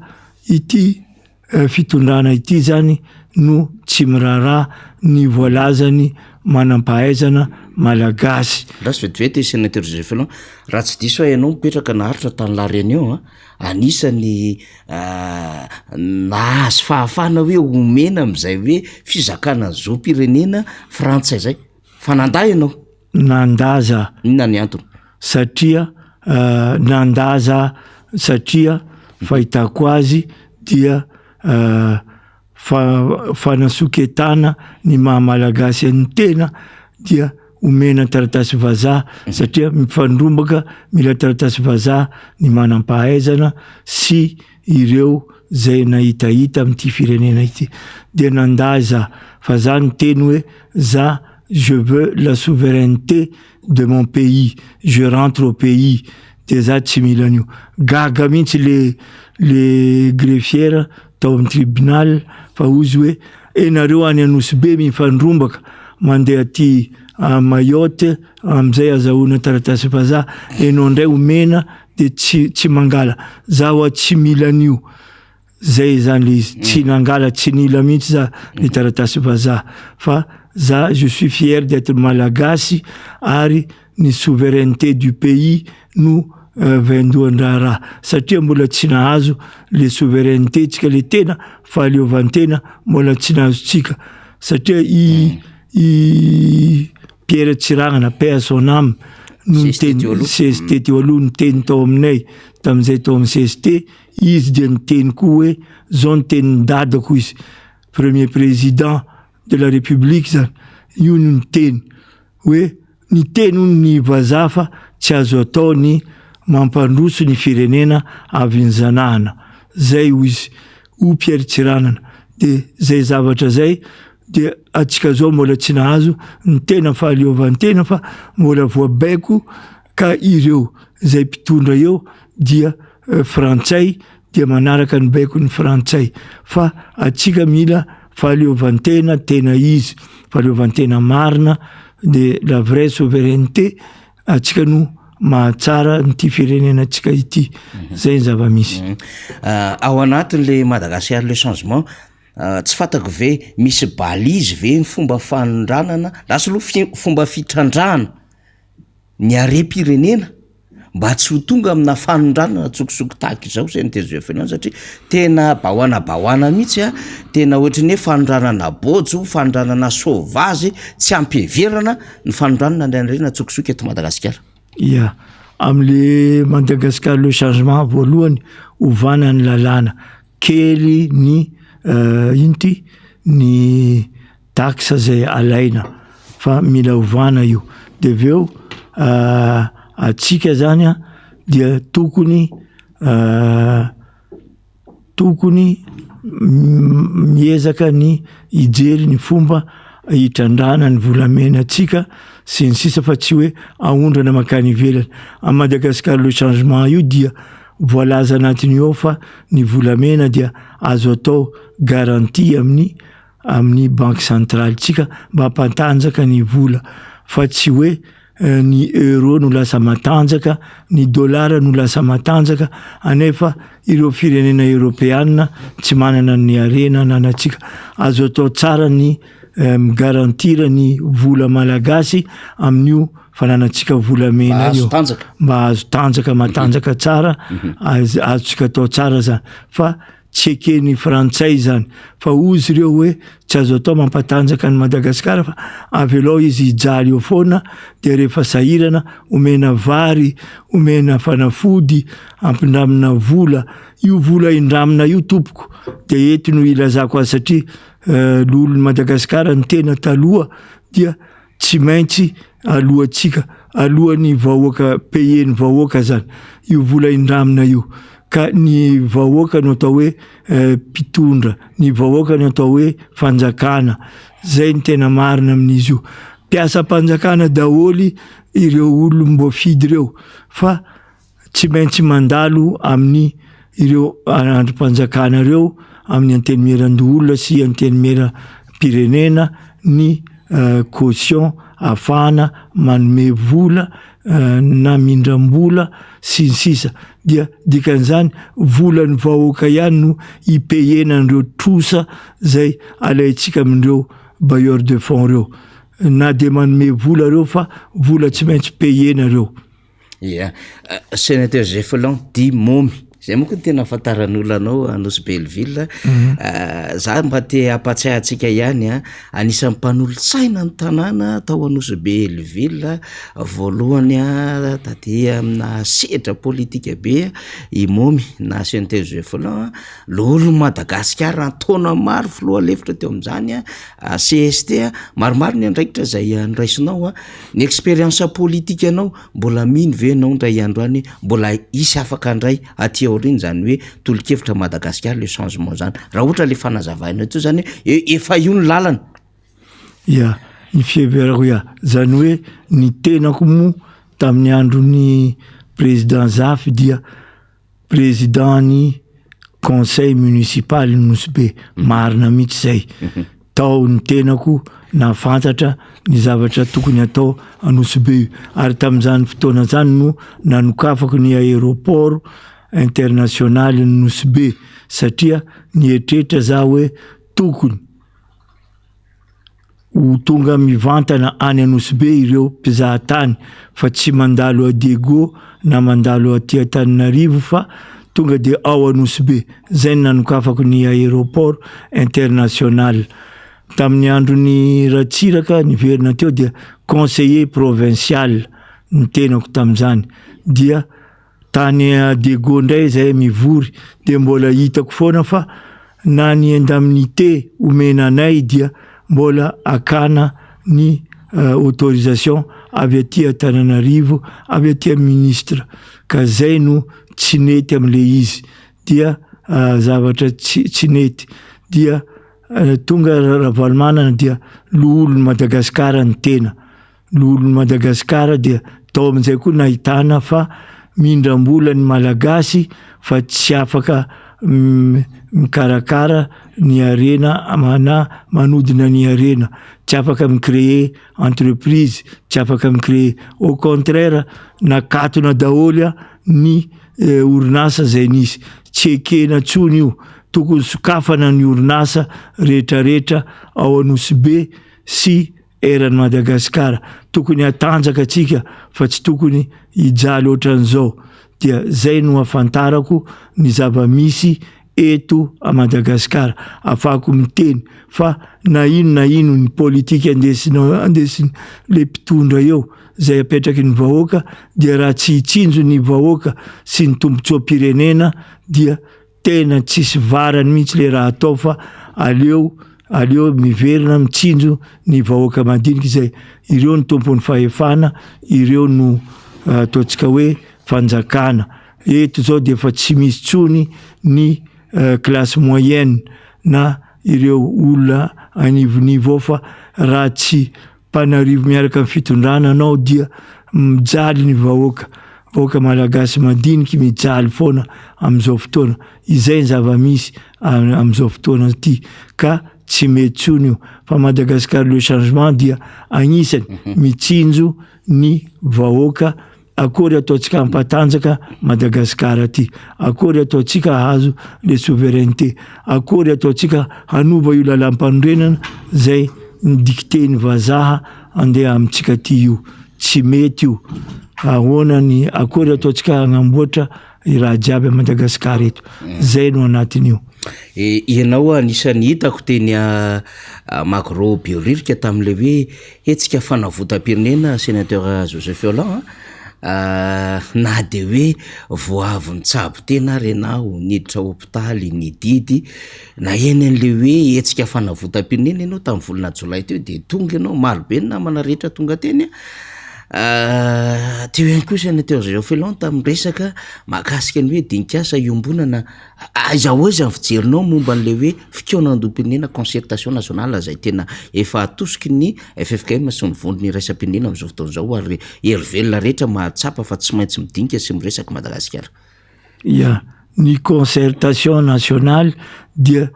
ity Fitondrana ity zany no tsy miraharaha ny voalazany manampahaizana Malagasy. Lasa vetivety Sénateur Joseph Elon, raha tsy diso aho ianao mipetraka naharitra tany La Réunion an, anisan'ny nahazo fahafahana hoe omena amin'izay hoe fizakana ny zom-pirenena frantsay zay, fa nandà ianao. Nandà za. Inona ny antony? Satria nandà za satria fahitako azy dia fa fanasoketana ny maha malagasy an'ny tena dia omena taratasy vazaha satria mifandrombaka mila taratasy vazaha ny manam-pahaizana sy ireo zay nahitahita amin'ity firenena ity dia nandà za fa za niteny hoe za je veux la souveraineté de mon pays je rentre au pays de za tsy mila an'io gaga mihitsy le le greffière tao amin'ny tribunal fa hozy hoe enareo any Anosibe mifandrombaka mandeha aty à Mayotte amizay azahoana taratasy vazaha enao ndray omena de tsy tsy mangala za hoa tsy mila an'io zay zany le izy tsy nangala tsy nila mihitsy za ny taratasy vazaha fa za je suis fier d'être malagasy ary ny souveraineté du pays no vaindohan-draharaha satria mbola tsy nahazo le souveraineté tsika le tena fahaleovantena mbola tsy nahazotsika satria i i Pierre Tsiranana paix à son âme no niteny CST teo aloha niteny tao aminay tamin'izay tao amin'ny CST izy dia niteny koa hoe zao ny tenin'ny dadako izy premier président de la république zany io no niteny hoe niteny hono ny vazaha fa tsy azo atao ny mampandroso ny firenena avy ny zanahana zay hoy izy ho Pierre Tsiranana de zay zavatra zay de atsika zao mbola tsy nahazo ny tena fahaleovantena fa mbola voabaiko ka ireo zay mpitondra eo dia frantsay dia manaraka ny baiko ny frantsay fa atsika mila fahaleovantena tena izy fahaleovantena marina de la vraie souveraineté atsika no mahatsara nyity firenena atsika ity zay ny zava-misy. Ao anatin'le Madagascar le changement tsy fantako ve misy balise ve ny fomba fanondranana lasa aloha fi- fomba fitrandrahana ny harem-pirenena mba tsy ho tonga amina fanondranana tsokosoko tahaka izao zay ny TGF satria tena bahoana bahoana mihitsy a tena ohatry ny hoe fanondranana bojo fanondranana sauvage tsy ampiheverana ny fanondranana ny harena tsokosoko eto Madagasikara. Ia, am'le Madagascar le changement voalohany ovana ny lalàna kely ny ino ty ny taxe zay alaina fa mila ovana io de avy eo atsika zany a dia tokony tokony miezaka ny hijery ny fomba hitrandrahana ny volamena atsika sy ny sisa fa tsy hoe aondrana mankany ivelany. A Madagascar le changement io dia voalaza anatiny ao fa ny volamena dia azo atao garantie amin'ny amin'ny banque centrale tsika mba hampantanjaka ny vola fa tsy hoe ny euro no lasa matanjaka, ny dollar no lasa matanjaka anefa ireo firenena eoropeanina tsy manana ny harena ananantsika. Azo atao tsara ny migarantir ny vola malagasy amin'io fananantsika volamena io mba azo tanjaka matanjaka tsara azontsika atao tsara zany fa tsy eken'ny frantsay zany fa ozy ireo hoe tsy azo atao mampatanjaka an'i Madagasikara fa avelao izy hijaly eo foana de rehefa sahirana omena vary omena fanafody ampindramina vola io vola indramina io tompoko de eto no ilazako azy satria loholon'i Madagasikara ny tena taloha dia tsy maintsy alohantsika alohan'ny vahoaka payer ny vahoaka zany io vola indramina io ka ny vahoaka no atao hoe mpitondra ny vahoaka no atao hoe fanjakana zay ny tena marina amin'izy io mpiasam-panjakana daholo ireo olom-boafidy ireo fa tsy maintsy mandalo amin'ny ireo andrim-panjakana ireo amin'ny antenimierandoholona sy antenimieram-pirenena ny caution ahafahana manome vola na mindram-bola sy ny sisa dia dikan'izany volan'ny vahoaka ihany no ipehena an'ireo trosa zay alaintsika amin'ireo bailleurs de fonds ireo. na dia manome vola reo fa vola tsy maintsy payer nareo. Ia. Sénateur Zephelon dit Mômy, zay manko no tena ahafantaran'olona anao Anosy Belleville. Za mba te hampatsiahy antsika ihany an, anisan'ny mpanolotsaina ny tanàna tao Anosy Belleville voalohany an, taty amina sedra politika be i Mômy na Sénateur Zephelon, loholon'i Madagasikara an-taona maro, filoha lefitra teo amin'izany an, CST an, maromaro ny andraikitra izay noraisinao an. Ny expérience politique anao, mbola mino ve ianao indray andro any mbola hisy afaka handray aty aoriana izany hoe tolo-kevitra Madagasikara le changement zany? Raha ohatra le fanazavainao teo zany hoe efa io ny lalana. Ya, ny fiheverako ya, zany hoe ny tenako moa tamin'ny andron'ny président Zafy dia Président ny conseil municipal Nosy Be, marina mihitsy zay. Tao ny tenako nahafantatra ny zavatra tokony atao a Nosy Be io. Ary tamin'izany fotoana zany no nanokafako ny aéroport international ny Nosy Be satria nieritreritra za hoe tokony Ho tonga mivantana any Anosibe ireo mpizahatany fa tsy mandalo a Diego na mandalo aty Antananarivo fa tonga dia ao Anosibe. Zay no nanokafako ny aéroport international. Tamin'ny andron'i Ratsiraka niverina teo dia conseiller provincial ny tenako tamin'izany dia Tany Diego indray izahay mivory dia mbola hitako foana fa na ny indemnité omena anay dia mbola akana ny autorisation avy aty Antananarivo, avy aty amin'ny ministre ka zay no tsy nety amle izy dia zavatra tsy tsy nety dia tonga Ravalomanana dia loholon'i Madagasikara ny tena. Loholon'i Madagasikara dia tao amin'izay koa nahitana fa mindram-bola ny Malagasy fa tsy afaka mikarakara ny harena na manodina ny harena, tsy afaka mi-créer entreprise, tsy afaka mi-créer, au contraire nakatona daholo ny orinasa izay nisy, tsy ekena intsony io, tokony sokafana ny orinasa rehetrarehetra ao Anosibe sy eran'i Madagasikara, tokony hatanjaka tsika fa tsy tokony hijaly ohatran'izao, dia zay no afantarako ny zava-misy eto a Madagasikara, afahako miteny fa na ino na ino ny politika andesinao andesin le mpitondra eo zay apetraky ny vahoaka dia raha tsy hitsinjo ny vahoaka sy ny tombotsoam-pirenena dia Tena tsisy varany mihitsy le raha atao fa aleo aleo miverina mitsinjo ny vahoaka madinika izay ireo no tompon'ny fahefana ireo no ataontsika hoe fanjakana eto zao de efa tsy misy tsony ny classe moyenne na ireo olona anivonivo ao fa raha tsy Mpanarivo miaraka amin'ny fitondrana anao dia mijaly ny vahoaka, vahoaka malagasy madiniky mijaly foana amin'izao fotoana, izay ny zava-misy amin'izao fotoana ity ka tsy mety tsony io fa Madagascar le changement dia agnisany mitsinjo ny vahoaka Akory ataontsika hampatanjaka Madagascar aty? Akory ataontsika hahazo le souveraineté? Akory ataontsika hanova io lalam-panorenana zay ni-dicter ny vazaha andeha amintsika aty io? Tsy mety io. Ahoana ny akory ataontsika hagnamboatra i raha jiaby a Madagascar eto? Zay no anatin'io. Ianao anisan'ny hitako teny Magro Behoririka tamin'ilay hoe Hetsika fanavotam-pirenena Sénateur Joseph Yoland a, na dia hoe vao avy nitsabo tena ary ianao, niditra hopitaly, nididy, naheno an'ilay hoe hetsika fanavotam-pirenena ianao tamin'ny volana jolay teo dia tonga ianao, maro be ny namana rehetra tonga teny a, teo ihany koa Sénateur Joseph Yoland tamin'ny resaka mahakasika ny hoe dinik'asa iombonana Aiza ho aiza ny fijerinao momba an'ilay hoe fikaonandoham-pirenena, concertation nationale, izay tena efa atosiky ny ffkm sy ny vondrona iraisam-pirenena amin'izao fotoana izao ary hery velona rehetra mahatsapa fa tsy maintsy midinika sy miresaka Madagasikara? Ya, ny concertation nationale dia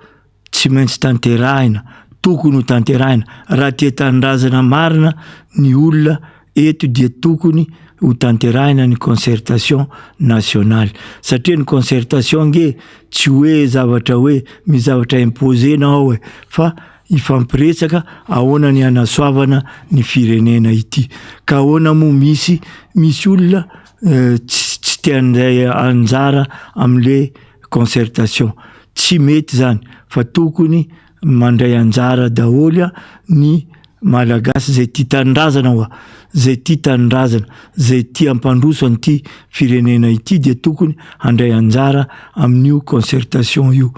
tsy maintsy tanterahina, tokony ho tanterahina. Raha tia tanindrazana marina ny olona eto dia tokony ho tanterahina ny concertation nationale. Satria ny concertation ange tsy hoe zavatra hoe misy zavatra imposer-na ao e, fa. hifampiresaka ahoana ny hanasoavana ny firenena ity. Ka ahoana moa misy misy olona tsy tsy te handray anjara amle concertation. Tsy mety zany fa tokony mandray anjara daholo ny Malagasy zay tia tanindrazana hoa, zay tia tanindrazana, zay tia hampandroso an'ity firenena ity dia tokony handray anjara amin'io concertation io.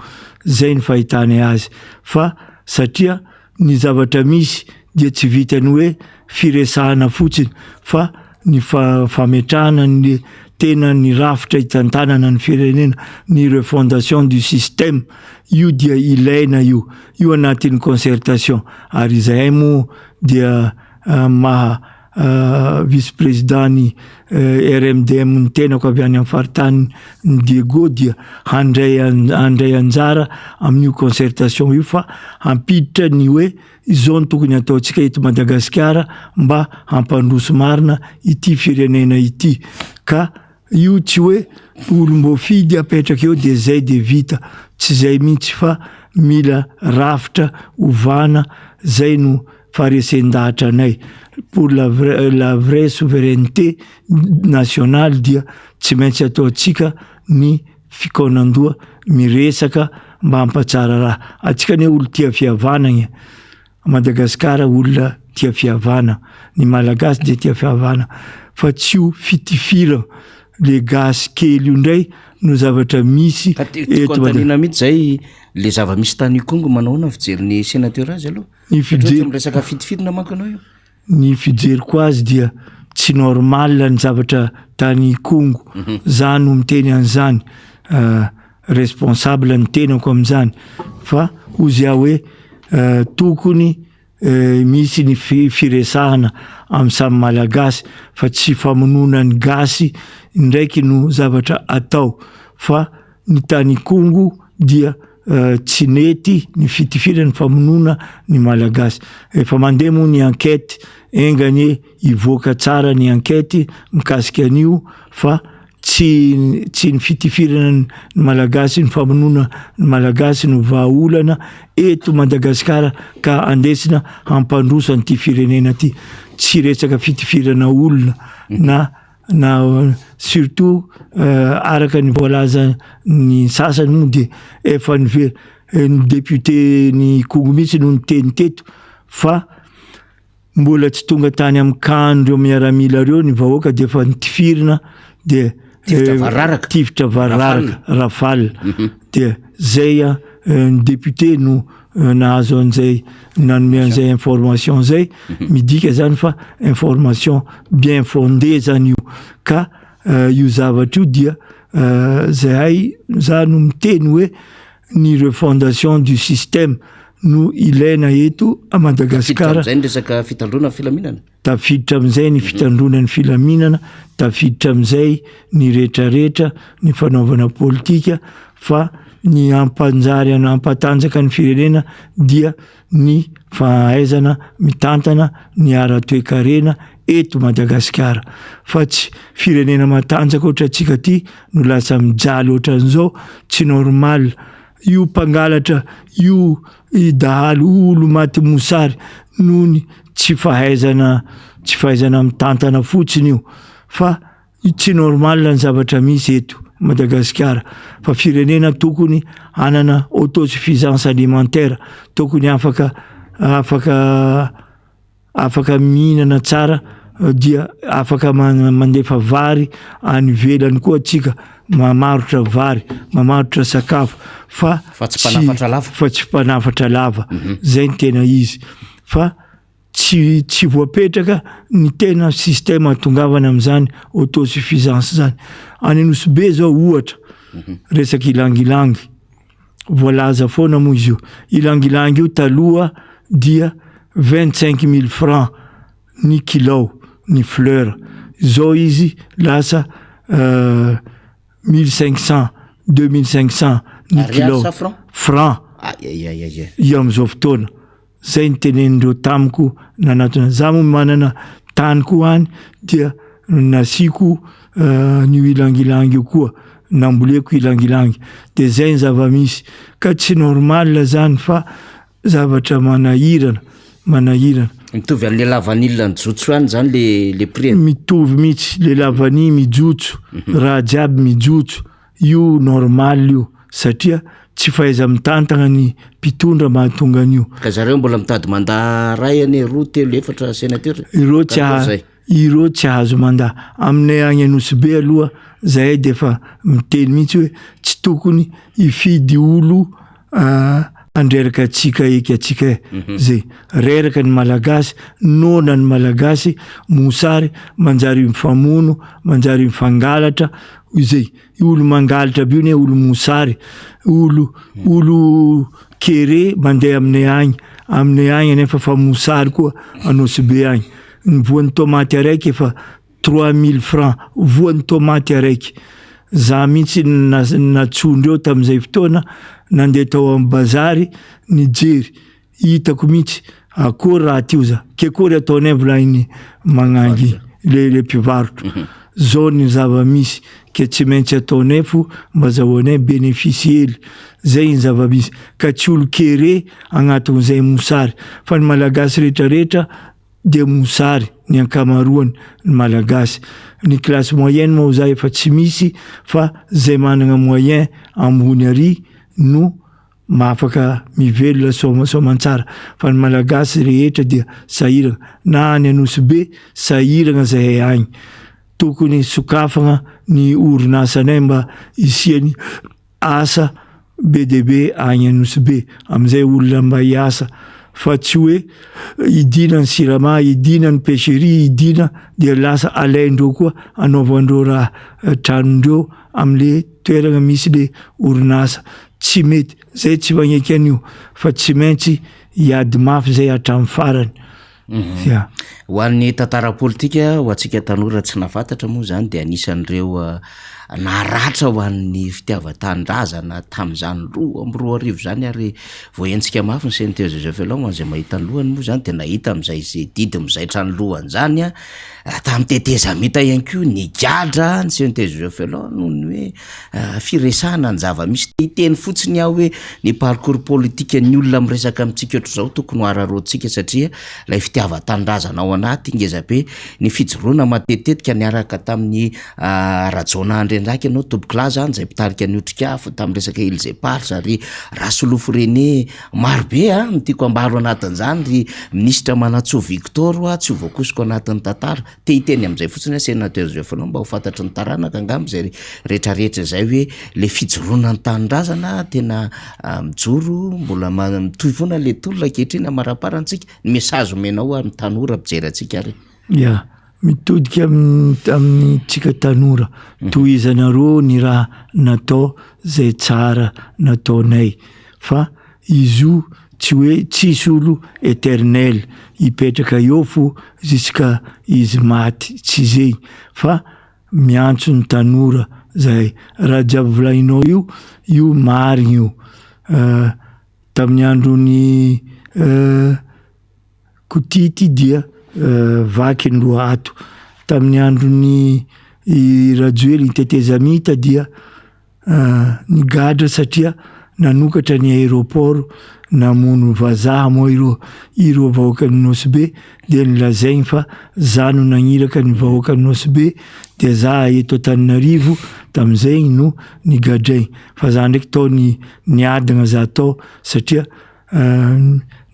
Zay ny fahitanay azy fa satria ny zavatra misy dia tsy vitan'ny hoe firesahana fotsiny fa ny fametrahana ny tena ny rafitra hitantanana ny firenena, ny refondation du système, io dia ilaina io, io anatin'ny concertation ary izahay moa dia maha vice président ny RMDM ny tenako avy any amin'ny faritany ny Diego dia handray handray anjara amin'io concertation io fa hampiditra ny hoe izao no tokony hataontsika eto Madagasikara mba hampandroso marina ity firenena ity ka io tsy hoe olom-boafidy apetraka eo dia zay dia vita, tsy zay mihitsy fa mila rafitra ovana, zay no faharesen-dahatra anay pour la vraie la vraie souveraineté nationale dia tsy maintsy ataontsika ny fikaonandoha miresaka mba hampatsara raha. Antsika anie olo tia fihavanagna e. Madagasikara olona tia fihavana, ny Malagasy dia tia fihavana fa tsy io fitifira le gasy kely io ndray no zavatra misy Ka ti- tiako eto Mada- anontaniana mihitsy zay le zava-misy tany Ikongo manao ahoana ny fijerin'ny sénateur azy aloha? Ny Satria tsy fijery miresaka fitifirana manko ianao io. Ny fijeriko azy dia tsy normal ny zavatra tany Ikongo, za no miteny an'izany, responsable ny tenako amin'izany fa hozy aho hoe tokony misy ny firesahana amin'ny samy Malagasy fa tsy famonoana ny gasy indraiky no zavatra atao fa ny tany Ikongo dia tsy nety ny fitifirana ny famonoana ny Malagasy. Efa mandeha moa ny enquête, enga anie hivoaka tsara ny enquête mikasika an'io fa tsy tsy ny fitifirana ny Malagasy, ny famonoana ny Malagasy no vahaolana eto Madagasikara ka andesina hampandroso an'ity firenena ity. Tsy resaka fitifirana olona na na surtout araka ny voalazan'ny sasany moa dia efa niver- ny député ny Ikongo mihitsy no niteny teto fa mbola tsy tonga tany amin'ny camp-n'ireo miaramila ireo ny vahoaka dia efa nitifirina dia Tifitra variraraka. tifitra variraraka rafale dia zay a ny député no nahazo an'izay nanome an'izay information zay midika zany fa information bien fondée zany io ka io zavatra io dia zahay za no miteny hoe ny refondation du système no ilaina eto à Tafiditra Madagasikara. amin'izay ny resaka fitandroana ny filaminana. Tafiditra amin'izay ny fitandroana ny filaminana, tafiditra amin'izay ny retraretra, ny fanaovana politika fa ny hampanjary hampatanjaka ny firenena dia ny fahaizana mitantana ny ara-toekarena eto Madagasikara fa tsy firenena matanjaka ohatrantsika ty no lasa mijaly ohatran'izao, tsy normal io mpangalatra io dahalo olo maty mosary noho ny tsy fahaizana tsy fahaizana mitantana fotsiny io fa tsy normal ny zavatra misy eto Madagasikara fa firenena tokony hanana autosuffisance alimentaire tokony afaka afaka afaka mihinana tsara dia afaka mandefa vary any ivelany koa atsika mamarotra vary mamarotra sakafo fa Fa tsy mpanafatra lava. fa tsy mpanafatra lava zay ny tena izy fa tsy tsy voapetraka ny tena système ahatongavana amin'izany autosuffisance zany any Nosy Be zao ohatra resaka ilangilangy voalaza foana moa izy io ilangilangy io taloha dia 25 000 francs ny kilao ny fleur zao izy lasa 1500 2500 ny Ariary kilao sa franc? franc Ay, ay, ay, ay, ay. io amin'izao fotoana zay ny tenenindreo tamiko nanatona za moa manana tany koa any dia nasiako an'io ilangilangy io koa namboleko ilangilangy de zay ny zava-misy ka tsy normal zany fa. zavatra manahirana, manahirana. Mitovy an'le lavanila nijotso ihany zany le le prix-ny? Mitovy mihitsy, le lavanille mijotso, raha jiaby mijotso, io normal io satria tsy fahaiza-mitantagna ny mpitondra mahatonga an'io. Ka zareo mbola mitady mandat ray anie, roa, telo, efatra sénateur e. Ireo tsy aha- ireo tsy ahazo mandat. Aminay agny Anosibe aloha zahay de efa miteny mihitsy hoe tsy tokony hifidy olo handreraka antsika eky antsika e, zay. Reraka ny Malagasy, noana ny Malagasy, mosary, manjary mifamono, manjary mifangalatra, izay. Olo mangalatra aby io ne olo mosary, olo olo kere mandeha aminay agny, aminay agny anefa fa mosary koa Anosibe agny. Ny voan'ny tômaty araiky efa 3000 francs, voan'ny tômaty araiky. Za mihitsy natsoindreo tamin'izay fotoana nandeha tao amin'ny bazary nijery, hitako mihitsy akory raha ty oza, ke akory ataonay volagniny magnangy le le mpivarotra. Zao ny zava-misy ke tsy maintsy ataonay fo mba azahoanay bénéfice hely, zay ny zava-misy ka tsy olo kere agnatin'izay mosary fa ny malagasy retraretra dia mosary ny ankamaroany ny malagasy. Ny classe moyenne moa za efa tsy misy fa zay managna moyen ambony ary no mahafaka mivelona soamantsara fa ny malagasy rehetra dia sahiragna na any Anosibe sahiragna zahay agny. Tokony sokafagna ny orinasanay mba hisian'ny asa be dia be agny Anosibe amizay olona mba hiasa fa tsy hoe idina ny sirama, idina ny pêcherie, idina dia lasa alaindreo koa anaovandreo raha tranondreo amle toeragna misy le orinasa, tsy mety, zay tsy magneky an'io fa tsy maintsy hiady mafy zay hatramin'ny farany. Ya. Ho an'ny tantara politika, ho antsika tanora tsy nahafantatra moa izany dia anisan'ireo naratra ho an'ny fitiavan-tanindrazana tamin'izany 2002 izany ary voahenjika mafy ny CNT Joseph Elong ho an'izay mahita ny lohany moa izany dia nahita amin'izay izay didy mizaitra ny lohany izany tamin'ny tetezamita ihany koa nigadra ny CNT Joseph Elong noho ny hoe firesahana ny zava-misy. Te hiteny fotsiny aho hoe ny parcours politique ny olona miresaka amintsika ohatr'izao tokony ho araraotintsika satria ilay fitiavan-tanindrazana ao anaty ngeza be. Ny fijoroana matetitetika niaraka tamin'i Rajaonah Andriandraky ianao tompokolahy zany izay mpitarika ny Otrikafo tamin'ny resaka Îles Éparses ary Rasolofo René. Maro be an ny tiako ambara ao anatin'izany ry minisitra Manantsoa Victor hoa tsy ho voakosoko anatin'ny tantara. Te hiteny amin'izay fotsiny aho Sénateur Zefalon mba ho fantatry ny taranaka angamba izay retraretra izay hoe le fijoroana ny tanindrazana tena mijoro mbola mitohy foana le tolona ankehitriny amaraparantsika ny message omenao ary ny tanora mpijery antsika ary. Ya, mitodika amintsika tanora, tohizanareo ny raha natao zay tsara nataonay fa Izy io tsy hoe tsisy olo eternel hipetraka eo fo jusqu'à izy maty tsy zegny fa miantso ny tanora zahay raha jiaby volagninao io io marigny io tamin'ny andron'ny Kotity dia vaky ny loha ato tamin'ny andron'ny Rajoelina tetezamita dia Nigadra satria nanokatra ny aéroport namono vazaha moa ireo ireo vahoakan'i Nosy Be dia nolazainy fa za no nagniraka ny vahoakan'i Nosy Be dia za eto Antananarivo tamizay no nigadrainy fa za ndraiky tao ny niadagna za tao satria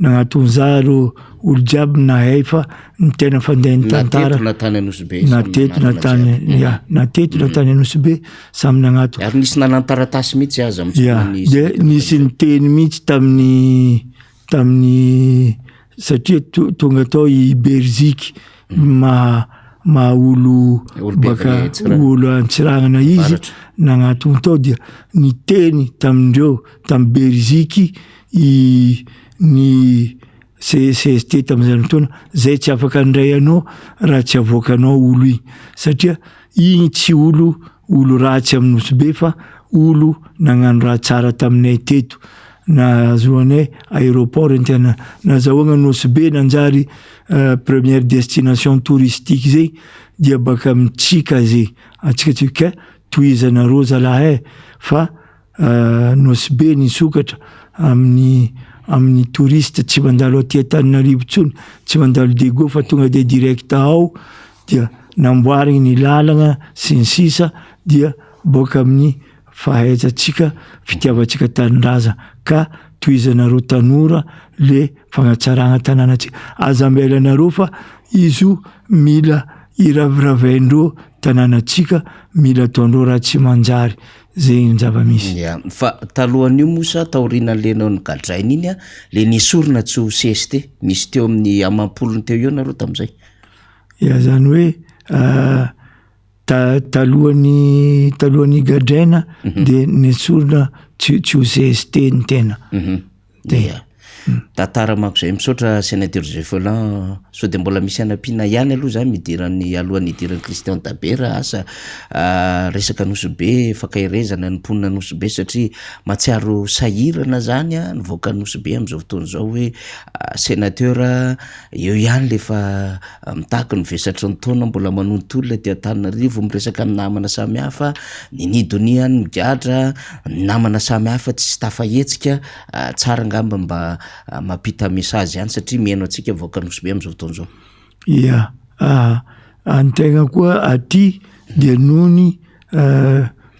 Nagnatony za reo olo jiaby nahay fa ny tena fandehan'ny tantara. Na teto na tany Anosibe. Na teto na tany ya, na teto na tany Anosibe samy nagnatona. Ary nisy nanan-taratasy mihitsy aza. Ya, de nisy niteny mihitsy tamin'ny tamin'ny satria tonga tao i Beriziky maha maha olo baka olo Antsiranana izy nagnatony tao dia niteny tamindreo tamin'i Beriziky i ny CST tamin'izany fotoana, zay tsy afaka handray anao raha tsy avoakanao olo iny satria iny tsy olo olo ratsy amin'ny Nosy Be fa olo nagnano raha tsara taminay teto, nahazoanay aéroport tena nazahoagna Nosy Be nanjary première destination touristique zay dia baka amintsika zay, antsika tsy ka tohizanareo zalahy e fa Nosy Be nisokatra amin'ny amin'ny touriste tsy mandalo aty Antananarivo intsony, tsy mandalo Diego fa tonga de direct ao dia namboarigny ny lalagna sy ny sisa dia boaka amin'ny fahaizantsika, fitiavantsika tanindrazana ka tohizanareo tanora le fagnatsaragna tanànantsika, aza ambelanareo fa izy io mila iraviravaindreo tanànantsika, mila ataondreo raha tsy manjary, zegny ny zava-misy. Ya, fa talohan'io moa sa taorianan'le nao nogadraina iny an, le nesorina tsy ho cst, nisy teo amin'ny amam-polony teo eo nareo tamin'izay? Ya, zany hoe ta- talohan'ny talohan'ny gadraina de nesorina tsy tsy ho cst ny tena. Dia tantara manko zay. Misaotra Sénateur Zephelin. Sao dia mbola misy hanampiana ihany aloha zany idiran'ny alohan'ny hidiran'i Christian Tabera asa resaka Nosy Be fankaherezana ny mponina Nosy Be satria mahatsiaro sahirana zany ny vahoaka Nosy Be amin'izao fotoana izao hoe sénateur eo ihany le efa Mitaky ny vesatry ny taona mbola manontolona aty Antananarivo, miresaka amin'ny namana samihafa, Ninie Donia any migadra, ny namana samihafa tsy tafahetsika, tsara angamba mba mampita message ihany satria mihaino antsika vahoaka Nosy Be amin'izao fotoana izao. Ia, ny tegna koa aty dia noho ny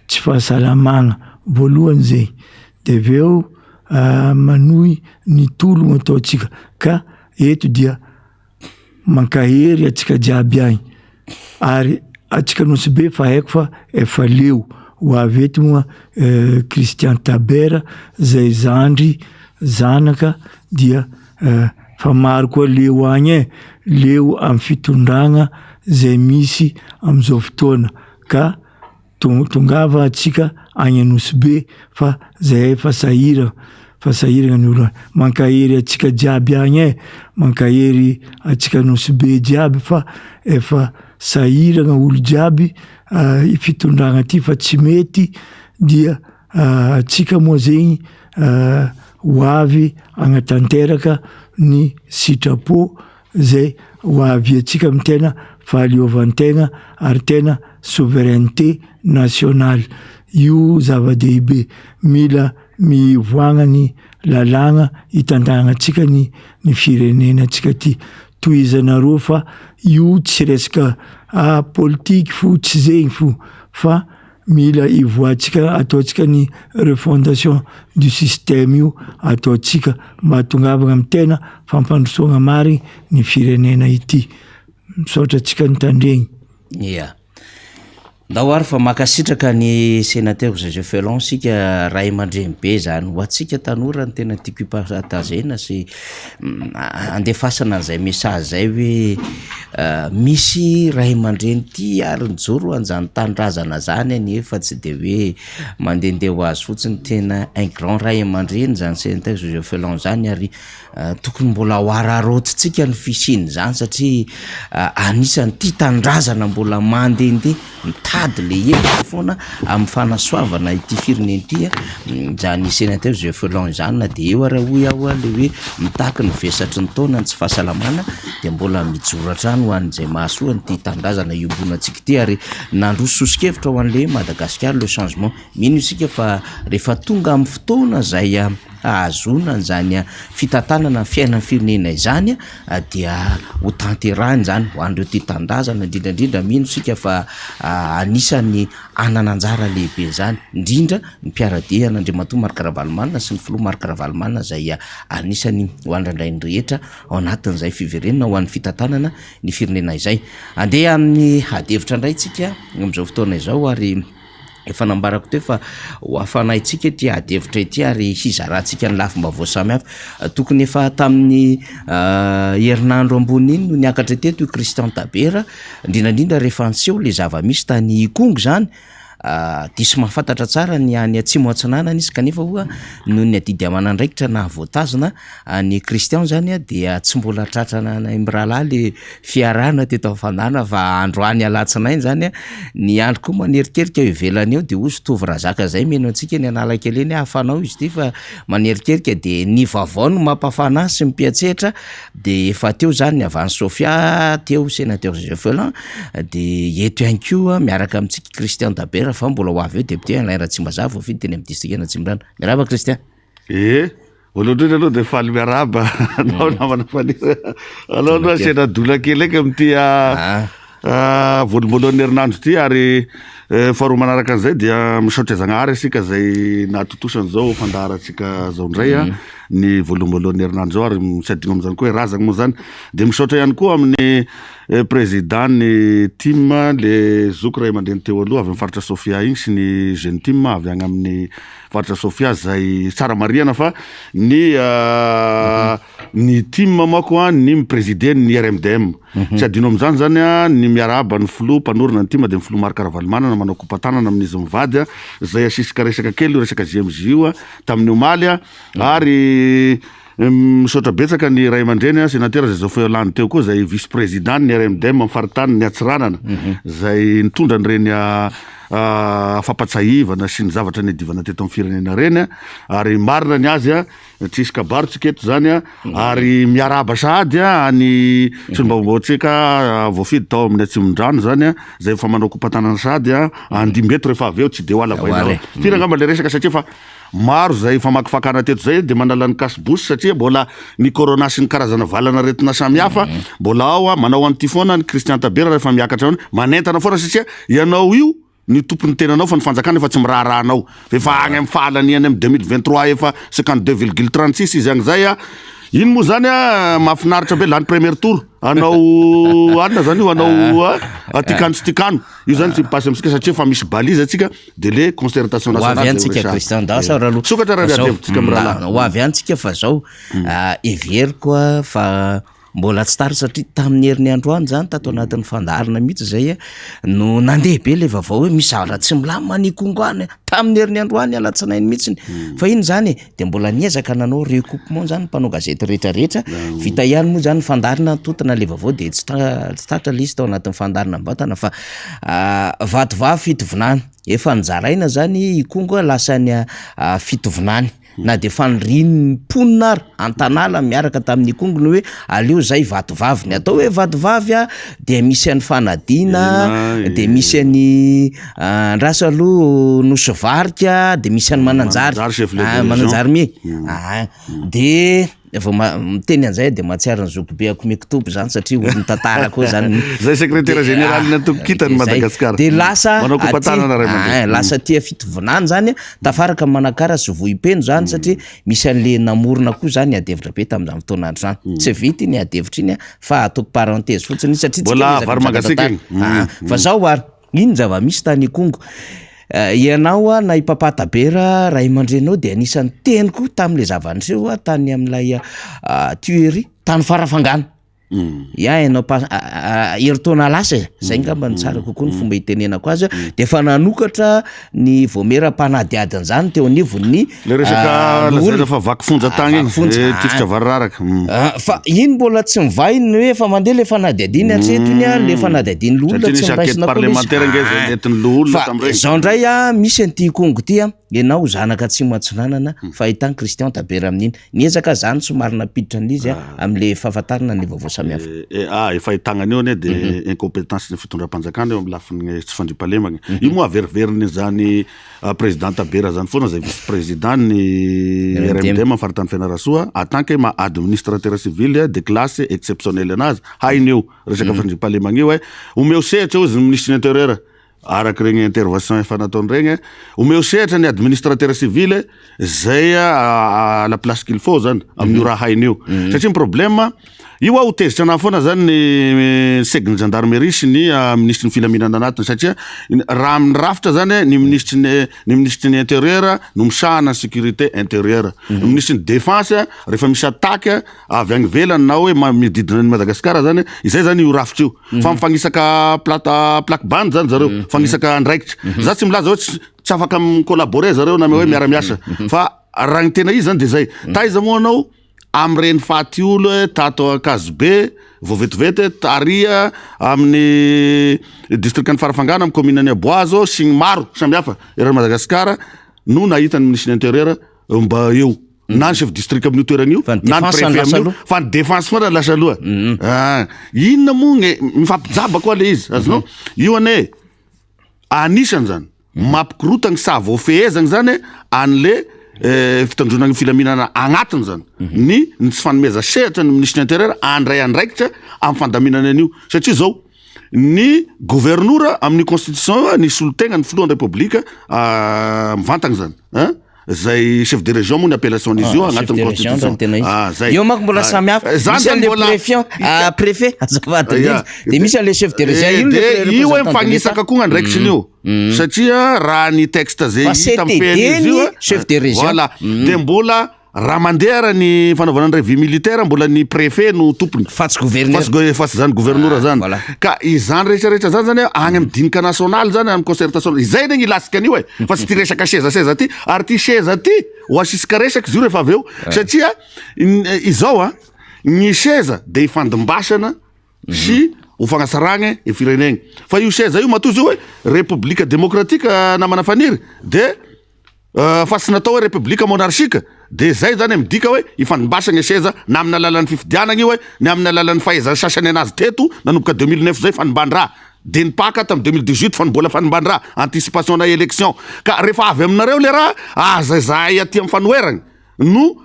tsy fahasalamagna voalohany zay, de avy eo manohy ny tologno ataontsika ka eto dia Mankahery antsika jiaby agny ary antsika Nosy Be fa haiko fa efa leo ho avy eto moa Christian Tabera zay zandry zanaka dia fa maro koa leo agny e, leo amy fitondragna zay misy amizao fotoana ka Tongava atsika agny Anosibe fa zahay fa sahiragna fa sahiragna ny olo agny. Mankahery atsika jiaby agny e, mankahery atsika Anosibe jiaby fa efa sahiragna olo jiaby i fitondragna ty fa tsy mety dia atsika moa zegny ho avy agnatanteraka ny sitrapo izay ho aviantsika amin'ny tena fahaleovan-tegna ary tena souveraineté nationale. Io zava-dehibe, mila mivoagna ny lalàgna hitantagnantsika ny ny firenenantsika ty. Tohizanareo fa io tsy resaka politiky fo, tsy zegny fo fa Mila ivoahantsika ataontsika ny refondation du système io ataontsika mba hahatongavana amin'ny tena fampandrosoana marigny ny firenena ity. Misaotra antsika nitandregny. Ia. Ndao ary fa mankasitraka ny Sénateur Joseph Felon isika ray aman-dreny be zany. Ho antsika tanora no tena tiako hi-partager-na sy andefasana an'izay message zay hoe misy ray aman-dreny tia ary nijoro ho an'izany tanindrazana zany anie fa tsy de hoe mandehandeha ho azy fotsiny, tena un grand ray aman-dreny zany Sénateur Joseph Felon zany ary tokony mbola ho araraotintsika ny fisian'izany satria anisan'ny tia tanindrazana mbola mandehandeha. Mitady le hevitra foana amin'ny fanasoavana ity firenena ity izany sénateur Joseph Felon izany na dia eo ary hoy aho le hoe mitaky ny vesatry ny taona ny tsy fahasalamana dia mbola mijoro hatrany ho an'izay mahasoa an'ity tanindrazana iombonantsika ity ary nandroso soso-kevitra ho an'le Madagasikara le changement. Mino isika fa rehefa tonga amin'ny fotoana izay hahazoana an'izany fitantanana ny fiainan'ny firenena izany dia ho tanterahina izany ho an'ireo tia tanindrazana indrindra indrindra mino isika fa anisan'ny hanana anjara lehibe izany indrindra ny mpiara-dia an'Andriamatoa Marc Ravalomanana sy ny filoha Marc Ravalomanana izay anisan'ny ho andrandrain'ny rehetra ao anatin'izay fiverenana ho an'ny fitantanana ny firenena izay. Andeha amin'ny ady hevitra indray isika amin'izao fotoana izao ary Efa nambarako teo fa ho hafanaintsika ity ady hevitra ity ary hizarantsika ny lafim-baovao samihafa. Tokony efa tamin'ny herinandro ambony iny no niakatra teto i Christian Tabera, indrindra indrindra rehefa niseho ilay zava-misy tany Ikongo izany. Diso mahafantatra tsara ny any Atsimo Atsinanana izy kanefa ho'a noho ny adidy aman'andraikitra nahavoatazona an'i Christian izany dia tsy mbola tratranay mirahalahy le fiarahana teto am-pandana fa androany alatsinainy zany a, ny andro koa manerikerika eo ivelany eo de hozy Tovo Razaka zay mino antsika eny Analakely eny hafanao izy ity fa manerikerika de ny vaovao no mampafana azy sy mpiantsehatra de efa teo zany ny avy any Sofia teo Sénateur Joseph Felin de eto ihany koa miaraka amintsika Christian Dabera fa mbola ho avy eo député Alain Ratsimbazafy voafidy teny amin'ny distrikan'Atsimondrano. Miarahaba Christian. Ee. Voalohany indrindra aloha dia faly miarahaba anao namana Faniry. Aleo aloha asiana dola kely eky amin'ity ah, ah, voaloboalohan'ny herinandro ity ary eh, faharoa manaraka an'izay dia misaotra Zagnahary isika izay nahatontosa an'izao fandaharantsika izao indray ah, ny voaloboalohan'ny herinandro izao ary tsy adino amin'izany koa i Razagna moa izany. Dia misaotra ihany koa amin'ny eh, président ny team le zoky ray aman-dreny teo aloha avy amin'ny faritra Sofia iny sy ny jeune team avy any amin'ny Faritra Sofia zay tsara marihana fa ny ny tim manko a ny mi-presider ny RMDM. Tsy adino amin'izany zany a ny miarahaba ny filoha mpanorina ny tim dia ny filoha Marc Ravalomanana manao kopa-tanana amin'izy mivady a zay asisika resaka kely io resaka JMJ io a tamin'ny omaly a ary misaotra betsaka ny ray aman-dreny a senatera zay zao feo lany teo koa zay vice président ny RMDM amin'ny faritanin'ny Antsiranana zay nitondra an'ireny fampatsahivana sy ny zavatra niadivana teto amin'ny firenena ireny ary marina ny azy a, tsisy kabary tsika eto zany a, ary miarahaba sahady a any solombavambahoatsika voafidy tao amin'ny Atsimondrano zany a, zay efa manao kopa-tanana sahady a, andimby eto rehefa avy eo tsy de ho halavaina firy angamba le resaka satria efa maro zay famakifakana teto zay de manala ny cache bouche satria mbola ny corona sy ny karazana valanaretina samihafa mbola ao a, manao an'ity foana ny Christian Tabera rehefa miakatra ao manentana foana satria ianao io ny tompon'ny tenanao fa ny fanjakana efa tsy miraharaha anao efa agny amin'ny fahalaniany amin'ny 2023 efa 52,36 izy agny zay a, iny moa zany a mahafinaritra be lany premier tour anao anona zany io anao a tikano tsy tikano io zany tsy mi-passe amintsika satria efa misy balise atsika de le concertation Ho avy nationale any zay tsika horesahana. Christian da sa raha aloha. Sokatra raha Fa zao, ny adihevitsika amin'ny rahalahy. Ho avy any tsika fa zao heveriko a fa mbola tsy tara satria tamin'ny herin'ny androany zany tato anatin'ny fandaharana mihitsy zay a no nandeha be le vaovao hoe misy zavatra tsy milamina any Ikongo any tamin'ny herin'ny androany alatsinainy mihitsiny. Fa iny zany e de mbola niezaka nanao recoupement zany ny mpanao gazety rehetra rehetra, vita ihany moa zany ny fandaharana tontona le vaovao de tsy ta- tsy tratra le izy tao anatin'ny fandaharana mivantana fa Vatovavy Fitovinany, efa nozaraina zany Ikongo lasa any Fitovinany na de fanirian'ny mponina ary Antanala miaraka tamin'Ikongo ny hoe aleo zay Vatovavy, ny atao hoe Vatovavy a dia misy an'i Fanadina, de misy an'i Andraso aloha Nosy Varika, de misy an'i Mananjary, Mananjary mi, aa de vao ma- miteny an'izay aho de mahatsiaro ny zokibeako Mektoub zany satria olon'ny tantara koa zany. Zay secrétaire De- général ny antoko Kintana de zay. Madagasikara. De lasa Manao aty kopa-tanana ray aman-dreny. aa lasa aty Fitovinany zany tafaraka Manakara sy Vohipeno zany satria misy an'le namorona koa zany ady hevitra be tamin'izany fotoana andro zany. Tsy vita iny ady hevitra iny fa ataoko parenthèse fotsiny iny satria tsika Mbola miezaka vary mizaka mangatsiaka tantara. iny. Aa fa zao ary, iny ny zava-misy tany Ikongo. Ianao na i Papa Tabera ray aman-dreninao dia anisan'ny teny koa tamin'ilay zava-niseho tany amin'ilay tuerie tany Farafangana. Ya ianao pa- herintaona lasa e, zay angamba no tsara kokoa ny fomba itenenako azy, dia efa nanokatra ny vaomiera mpanadihady an'izany teo anivon'ny Le resaka lazaina fa vaky fonja tagny igny, Vaky fonja, eh, tifitra variraraka. Ah, fa iny mbola tsy mivaha iny hoe efa mandeha le fanadihadiana hatreto iny a, le fanadihadian'ny loholona Satria tsy nisy enquête noraisina koa le izy. parlementaire ange zay Ah, nentin'ny loholona fa tamin'ireny. zao indray a, misy an'ity Ikongo ity a, ianao zanaka Atsimo Atsinanana, fahitany Christian Tabera amin'iny. Niezaka zany somary nampiditra an'izy a, amin'le fahafantarana ny vaovao samihafa. Eh, ah, efa ahitagna an'io anie de incompétence ny fitondram-panjakana eo amin'ny lafiny tsy fandriampahalemana. Io moa averiveriny izany président Tabera zany foana zay vice président ny RMDM faritany Fianarantsoa en tant que maha administrateur civil de classe exceptionnelle anazy, hainy io resaka fandriampahalemana io eh. Omeo sehatra hozy ny ministre ny intérieur Araka ireny intervention efa nataony ireny, omeo sehatra ny administrateur civil zay à la place qu'il faut zany amin'io raha hainy io. Satria ny problème, io aho tezitra anahy foana zany ny seg ny gendarmerie sy ny minisitry ny filaminana anatiny satria raha amin'ny rafitra zany ny minisitry ny ny minisitry ny intérieur no misahana ny sécurité intérieure, ny minisitry ny défense rehefa misy attaque avy any ivelany na hoe manodidina an'i Madagasikara zany, izay zany io rafitra io. Fa mifanisaka plate plaque bande zany zareo, mifanisaka andraikitra. Za tsy milaza hoe tsy tsy afaka mi-collaborer zareo na hoe miara-miasa fa raha ny tena izy zany de zay. Taiza moa anao amin'ireny faty olo tato Ankazobe vao vetivety taria amin'ny distrikan'i Farafangana amin'ny commune an'i Aboazo sy ny maro samihafa eran'i Madagasikara no nahita ny minisitry ny intérieur mba eo. na ny chef district amin'io toerana io Fa ny na ny défense no préfet lasa amin'io aloha. fa ny défense foana lasa aloha Ah, inona moa ny mifampijaba koa le izy azonao io anie anisany zany mampikorotagny sa voafehezagny zany an'le fitandroana ny filaminana agnatiny zany ny ny tsy fanomeza sehatra ny minisitry ny intérieur handray andraikitra amin'ny fandaminana an'io satria zao ny governora amin'ny constitution io ny solotegna ny filohan'ny repoblika mivantagna zany ein zay chef de région moa ny appellation n'izy io Ah, chef agnatin'ny de région constitution zany tena izy. ah zay Eo manko mbola Ah, samy hafa. zany Misy zany an'le mbola préfet, ah, préfet, azafady indrindra. Ya. De misy an'le chef de région, Eh, io le de io hoe représentant de l'État. mifagnisaka koa gn'andraikitry io satria raha ny texte zay Fa hita CTD mifehy ny io a, chef de région. voilà de mbola raha mandeha ara ny fanaovana ny revue militaire mbola ny préfet no tompony Fa tsy gouverneur. Fa tsy go- fa tsy zany gouverneur Ah, zany voilà. ka izany rehetra rehetra zany zany agny amin'ny dinika nasionaly zany amin'ny concertation izay regny ilasika an'io e fa tsy ty resaka seza seza ty ary ty seza ty ho asisika resaka izy io rehefa avy eo satria n- izao a ny seza de ifandimbasana sy ho fagnasaragna i firenegna fa io seza io matoa izy io hoe république démocratique namana Faniry de Fa tsy natao hoe repoblika monarchique de zay zany midika hoe ifandimbasagna seza na amin'ny alalan'ny fifidianagna io e na amin'ny alalan'ny fahaizan'ny sasany anazy teto nanomboka 2009 zay fanimban-draha de nipaka tam 2018 fa mbola fanimban-draha anticipation na élection ka rehefa avy aminareo le raha aza zahay aty amin'ny fanoheragna no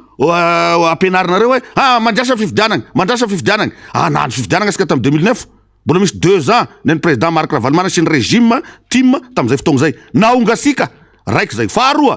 ampianarinareo hoe ah mandrasa fifidianagna mandrasa fifidianagna ah nahandro fifidianagna asika tam 2009 Mbola misy deux ans ny an'ny président Marc Ravalomanana sy ny régime tim tamin'izay fotoagna izay. Nahongasika raika izay. Faharoa,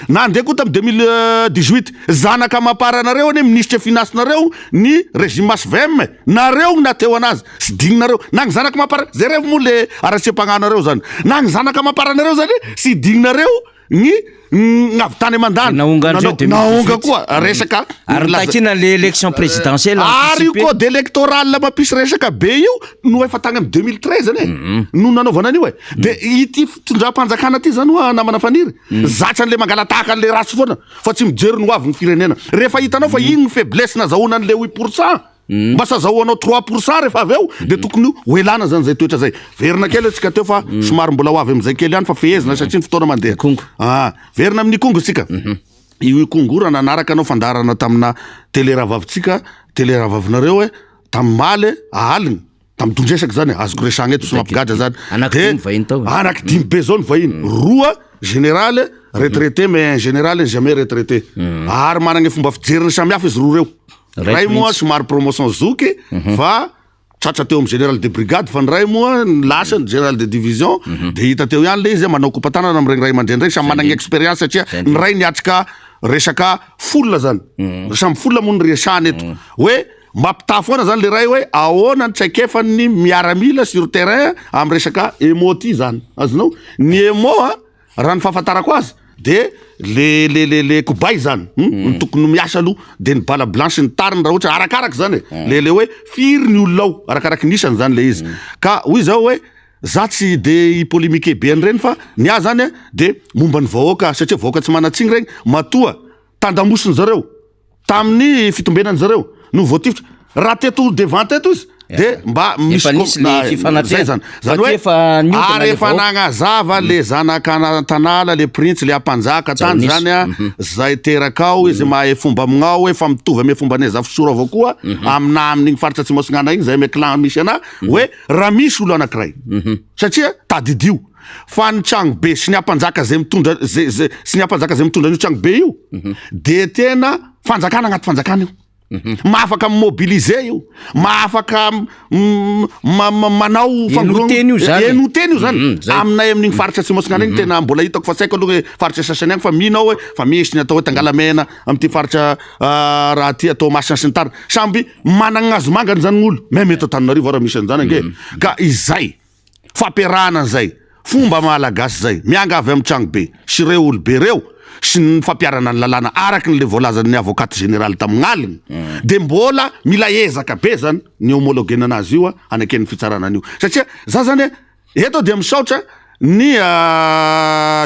nandeha koa tamin'ny 2018, zanaka amam-para anareo anie minisitra finance nareo ny régime hvm e. Nareo no nahateo anazy sy digninareo. Na ny zanaka amam-para, jerevo moa le haratsiam-pagnanareo zany. Na ny zanaka amam-para anareo zany sy digninareo ny ny avy tany aman-dany. Naonga andreo Nanao- Naonga 2018. koa resaka Ary nilaza- nitakiana le élection présidentielle Ary io anticipée. code électoral mampisy resaka be io no efa tany amin'ny 2013 anie no nanaovana an'io e. De ity fitondram-panjakana ty zany hoa namana Faniry, zatra an'le mangalatahaka an'le ratsy foana fa tsy mijery ny ho avin'ny firenena. Rehefa hitanao fa iny ny faiblesse nazahoana an'le 8%, Mba sazahoanao 3% rehefa avy eo de tokony ho elana zany zay toetra zay. Verina kely antsika teo fa somary mbola ho avy amizay kely ihany fa fehezina satria ny fotoana mandeha. Ikongo. Ah, verina amin'ny Ikongo isika. Io Ikongo io raha nanaraka anao fandaharana tamina télé rahavavintsika, télé rahavavinareo hoe tamin'ny maly ahalina. Tamin'ny don-dresaka zany e, azoko resahana eto sy mampigadra zany. Anaky dimy vahiny tao e. Anaky dimy be zao ny vahiny. Roa général retraité mais un général n'est jamais retraité. Ary manana fomba fijeriny samihafa izy roa reo. Ray moa somary promotion zoky fa tratra teo amin'ny général de brigade fa ny ray moa lasa ny général de division de hita teo ihany le izy manao kopatanana amin'ireny ray aman-dreny ireny samy manana expérience satria ny ray niatrika resaka foule zany samy foule moa no resahana eto hoe mampitaha foana zany le ray hoe ahoana ny traikefan'ny miaramila sur terrain amin'ny resaka emo ty zany azonao ny emo a Raha ny fahafantarako azy de le le le le kobay zany hum no tokony miasa aloha de ny bala blanche ny tariny raha ohatra arakaraka zany e le le hoe firy ny olona ao arakaraky ny isany zany le izy ka hoy zaho hoe za tsy de hi polemiquer be an'ireny fa ny ahy zany a de momba ny vahoaka satria vahoaka tsy manan-tsiny regny matoa tandamosiny zareo Tamin'ny fitombenany zareo no voatifitra. Raha teto devant teto izy de mba misy Efa nisy le fifanatrehana. zay zany. Zany Fa hoe efa niodina ary le efa vahoaka. nagnazava le zanak'Antanala le printsy le ampanjaka tany Jaonisy. zany a zay terakao izy mahay fomba amignao hoe fa mitovy ame fombanay Zafisoro avao koa amina amin'igny faritra Atsimo Atsinanana igny zay ame clan misy anah hoe raha misy olo anakiray satria tadidio Fa ny tragnobe sy ny ampanjaka zay mitondra zay zay sy ny ampanjaka zay mitondra an'io tragnobe io de tena fanjakana agnaty fanjakana io. Mahafaka mi-mobiliser io, mahafaka manao Henoy teny io zany e. Henoy teny io zany. Mhm, zay. Aminay amin'igny faritra Atsimo Atsinanana igny tena mbola hitako fa tsy haiko aloha hoe faritra sasany agny fa mino aho hoe fa misy ny atao hoe Tangalamena amin'ity faritra raha ty atao Toamasina sy ny tariny. Samby managna hazomangany zany gn'olo, même eto Antananarivo ara misy an'izany ange. Ka izay. Fampiarahana an'izay fomba malagasy izay mianga avy amin'ny tragnobe sy ireo olobe ireo sy ny fampiharana ny lalàna araka ny le voalazan'ny avocat général tamin'alina de mbola mila ezaka be zany ny homologena anazy io haneken'ny fitsarana an'io satria za zany eto dia misaotra ny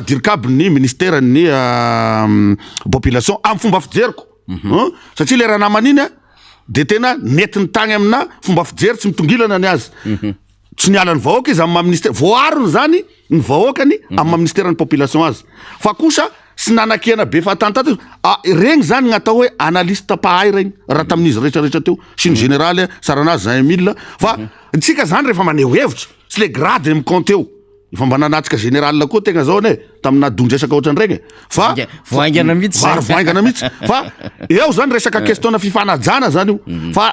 dircab ny ministeran'ny population amin'ny fomba fijeriko satria le ranamana iny de tena nentiny tagny amina fomba fijery tsy mitongilana ny azy Tsy niala ny vahoaka izy amin'ny maha ministera, voaarony izany ny vahoakany amin'ny maha ministeran'ny population azy. Fa kosa tsy nanakihana be fahatany tato izy. Ah, regny zany ny atao hoe analyste mpahay regny, raha tamin'izy rehetra rehetra teo, sy ny général Saranazy Jean Emile, fa ntsika zany rehefa maneho hevitra, tsy le grade mi-compte eo. Efa mba nanatrika général koa tegna zao anie tamin'ny nadon-dresaka ohatran'iregny e. Fa Vao haingana mihitsy zay. Vao haingana mihitsy. Fa eo zany resaka question-na fifanajana zany io. Fa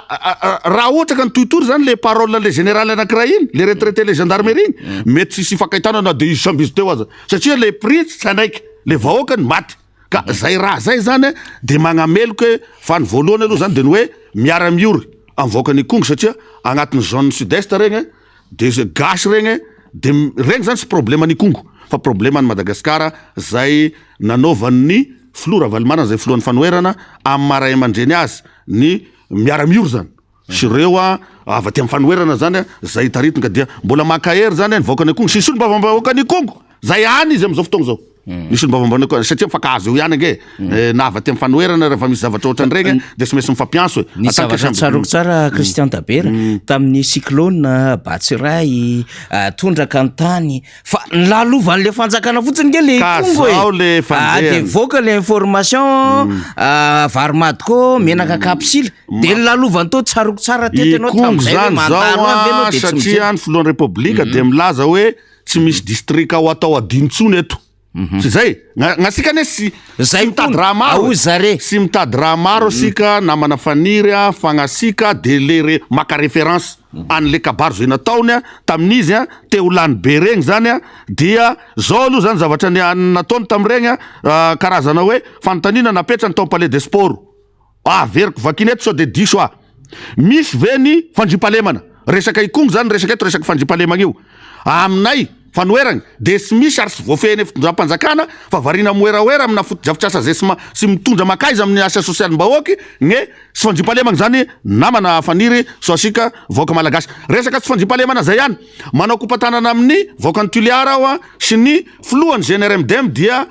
raha ohatra ka nitohitory zany le parole le général anankiray iny, le retraité le gendarmerie iny, mety tsisy ifankahitana na de izy samby izy teo aza. Satria le printsy tsy hanaiky, le vahoaka ny maty. Ka zay raha zay zany de magnameloka hoe fa ny voalohany aloha zany de ny hoe miara-miory amin'ny vahoakan'Ikongo satria agnatin'ny zone sud-est regny de zay gasy regny de regny zany tsy problème an'Ikongo fa problème an'i Madagasikara zay nanaovan'ny filoha Ravalomanana zay filohan'ny fanoherana amin'ny maha ray aman-dreny azy ny miara-miory zany sy reo a avy aty amin'ny fanoherana zany a zay taritina ka dia mbola mankahery zany ny vahoakan'Ikongo sy ny solombavambahoakan'Ikongo zay any izy amin'izao fotoana izao ny solombavambahoaka satria mifankahazo eo ihany ange na avy aty amin'ny fanoherana rehefa misy zavatra ohatran'ireny dia tsy maintsy mifampiantso e Ny zavatra tsaroako tsara Christian Tabera tamin'ny cyclone Batsirai tondraka ny tany Fa nilalovan'le fanjakana fotsiny nge le Ka Ikongo e. zao le Ah, de fandehany. nivoaka le information ah, vary madiko, menaka kapsily. De nilalovany tao tsaroako tsara teto ianao Ikongo tamin'izay hoe zany zao mandalo any ve ianao a, de tsy satria mijery. ny filohan'ny repoblika dia milaza hoe tsy misy distrika ho atao adino intsony eto. Tsy zay? Gna- Gn'asika anie sy Zay sy mitady hono, raha maro. ahoy zare. Sy mitady raha maro asika namana Faniry a, fagnasika de le re maka référence an'le kabary zay nataony a tamin'izy a te ho lany be regny zany a dia zao aloha zany zavatra ny nataony tamin'iregny a karazana hoe fanontaniana napetrany tao palais des sports averiko vakina eto sao de diso aho misy ve ny fandriampahalemana resaka Ikongo zany resaka eto resaka fandriampahalemana io aminay fanoherana de sy misy ary sy voafehin'ny fitondram-panjakana fa variana moeraoera amina fotodrafitrasa zay sy ma- sy mitondra makaiza amin'ny asa sosialim-bahoaky gne Tsy fandriampahalemana zany namana Faniry Soasika vahoaka malagasy. Resaka tsy fandriampahalemana zay ihany. Manao kopa-tanana amin'ny vahoakan'i Tuliara aho a, sy ny filohan'ny GNRMDM dia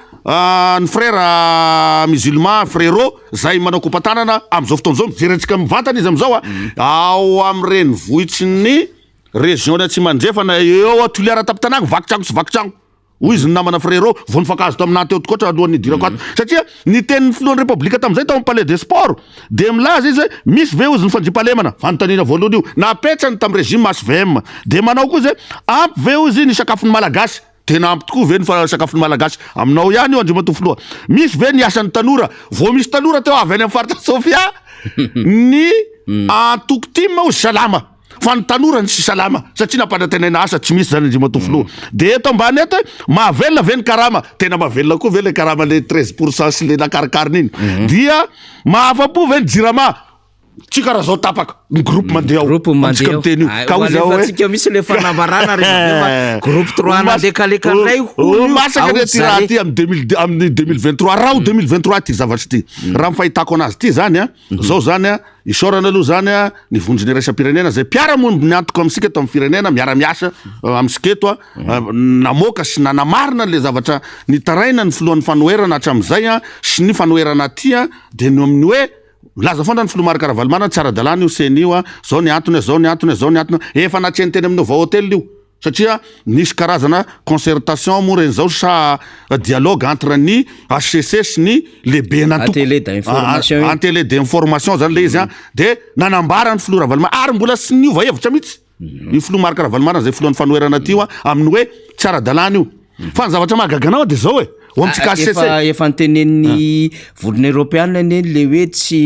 ny frère musulman frérot zay manao kopa-tanana amin'izao fotoana izao mijery antsika mivantana izy amin'izao a, ao amin'ny renivohitry ny région-ny Atsimo Andrefana eo a Toliara tampon-tanàna vaky tragno tsy vaky tragno. Hoy izy ny namana frérot, vao nifankahazo taminà teo tokoatra alohan'ny hidirako ato. Satria ny tenin'ny filohan'ny Repoblika tamin'izay tao amin'ny Palais des Sports dia milaza izy hoe misy ve hozy ny fandriampahalemana? Fanontaniana voalohany io. Napetrany tamin'ny régime HVM. Dia manao koa izy hoe ampy ve hozy ny sakafon'ny Malagasy? Tena ampy tokoa ve ny sakafon'ny Malagasy? Aminao ihany io Andriamatoa Filoha. Misy ve ny asan'ny tanora? Vao misy tanora teo avy any amin'ny faritra Sofia ny antoko tim hozy salama. Fa ny tanora ny tsy salama satria nampanantenaina asa tsy misy zany Andriamatoa Filoha. Dia eto ambany eto hoe mahavelona ve ny karama? Tena mahavelona koa ve le karama le 13% sy le nakarikarina iny? Dia mahafa-po ve ny jirama? Tsy karaha zao tapaka ny groupe mandeha ao. Groupe mandeha Amintsika ao. miteny io. Ah, Ka hoy zaho hoe alefantsika misy le fanambarana rehefa avy eo fa groupe 3 nalekaleka indray Ho hono io. masaka Ao anie ty raha zare. ty amin'ny 2000 amin'ny 2023 raha ho 2023 ty zavatra ty. Raha ny fahitako anazy ty zany a, Zao zany a, isaorana aloha zany a ny vondrona iraisam-pirenena zay mpiara-miombon'antoka amintsika eto amin'ny firenena, miara-miasa amintsika eto a, namoaka sy nanamarina an'le zavatra nitaraina ny filohan'ny fanoherana hatramin'izay a, sy ny fanoherana aty a, de ny amin'ny hoe milaza foana ny filoha Marc Ravalomanana tsy ara-dalàna io ceni io a, zao ny antony a, zao ny antony a, zao ny antony a, efa natrehiny teny amin'ny Nova Hotel io. Satria nisy karazana concertation moa reny zao sa dialogue entre ny HCC sy ny lehiben'antoko. Atelier d'information io. Atelier d'information zany le izy an. De nanambara ny filoha Ravalomanana ary mbola tsy niova hevitra mihitsy io filoha Marc Ravalomanana zay filohan'ny fanoherana ty io an, amin'ny hoe tsy ara-dalàna io. Fa ny zavatra mahagaga anao de zao e, ho amintsika HCC. Efa efa notenenin'ny vondrona eoropeana anie le hoe tsy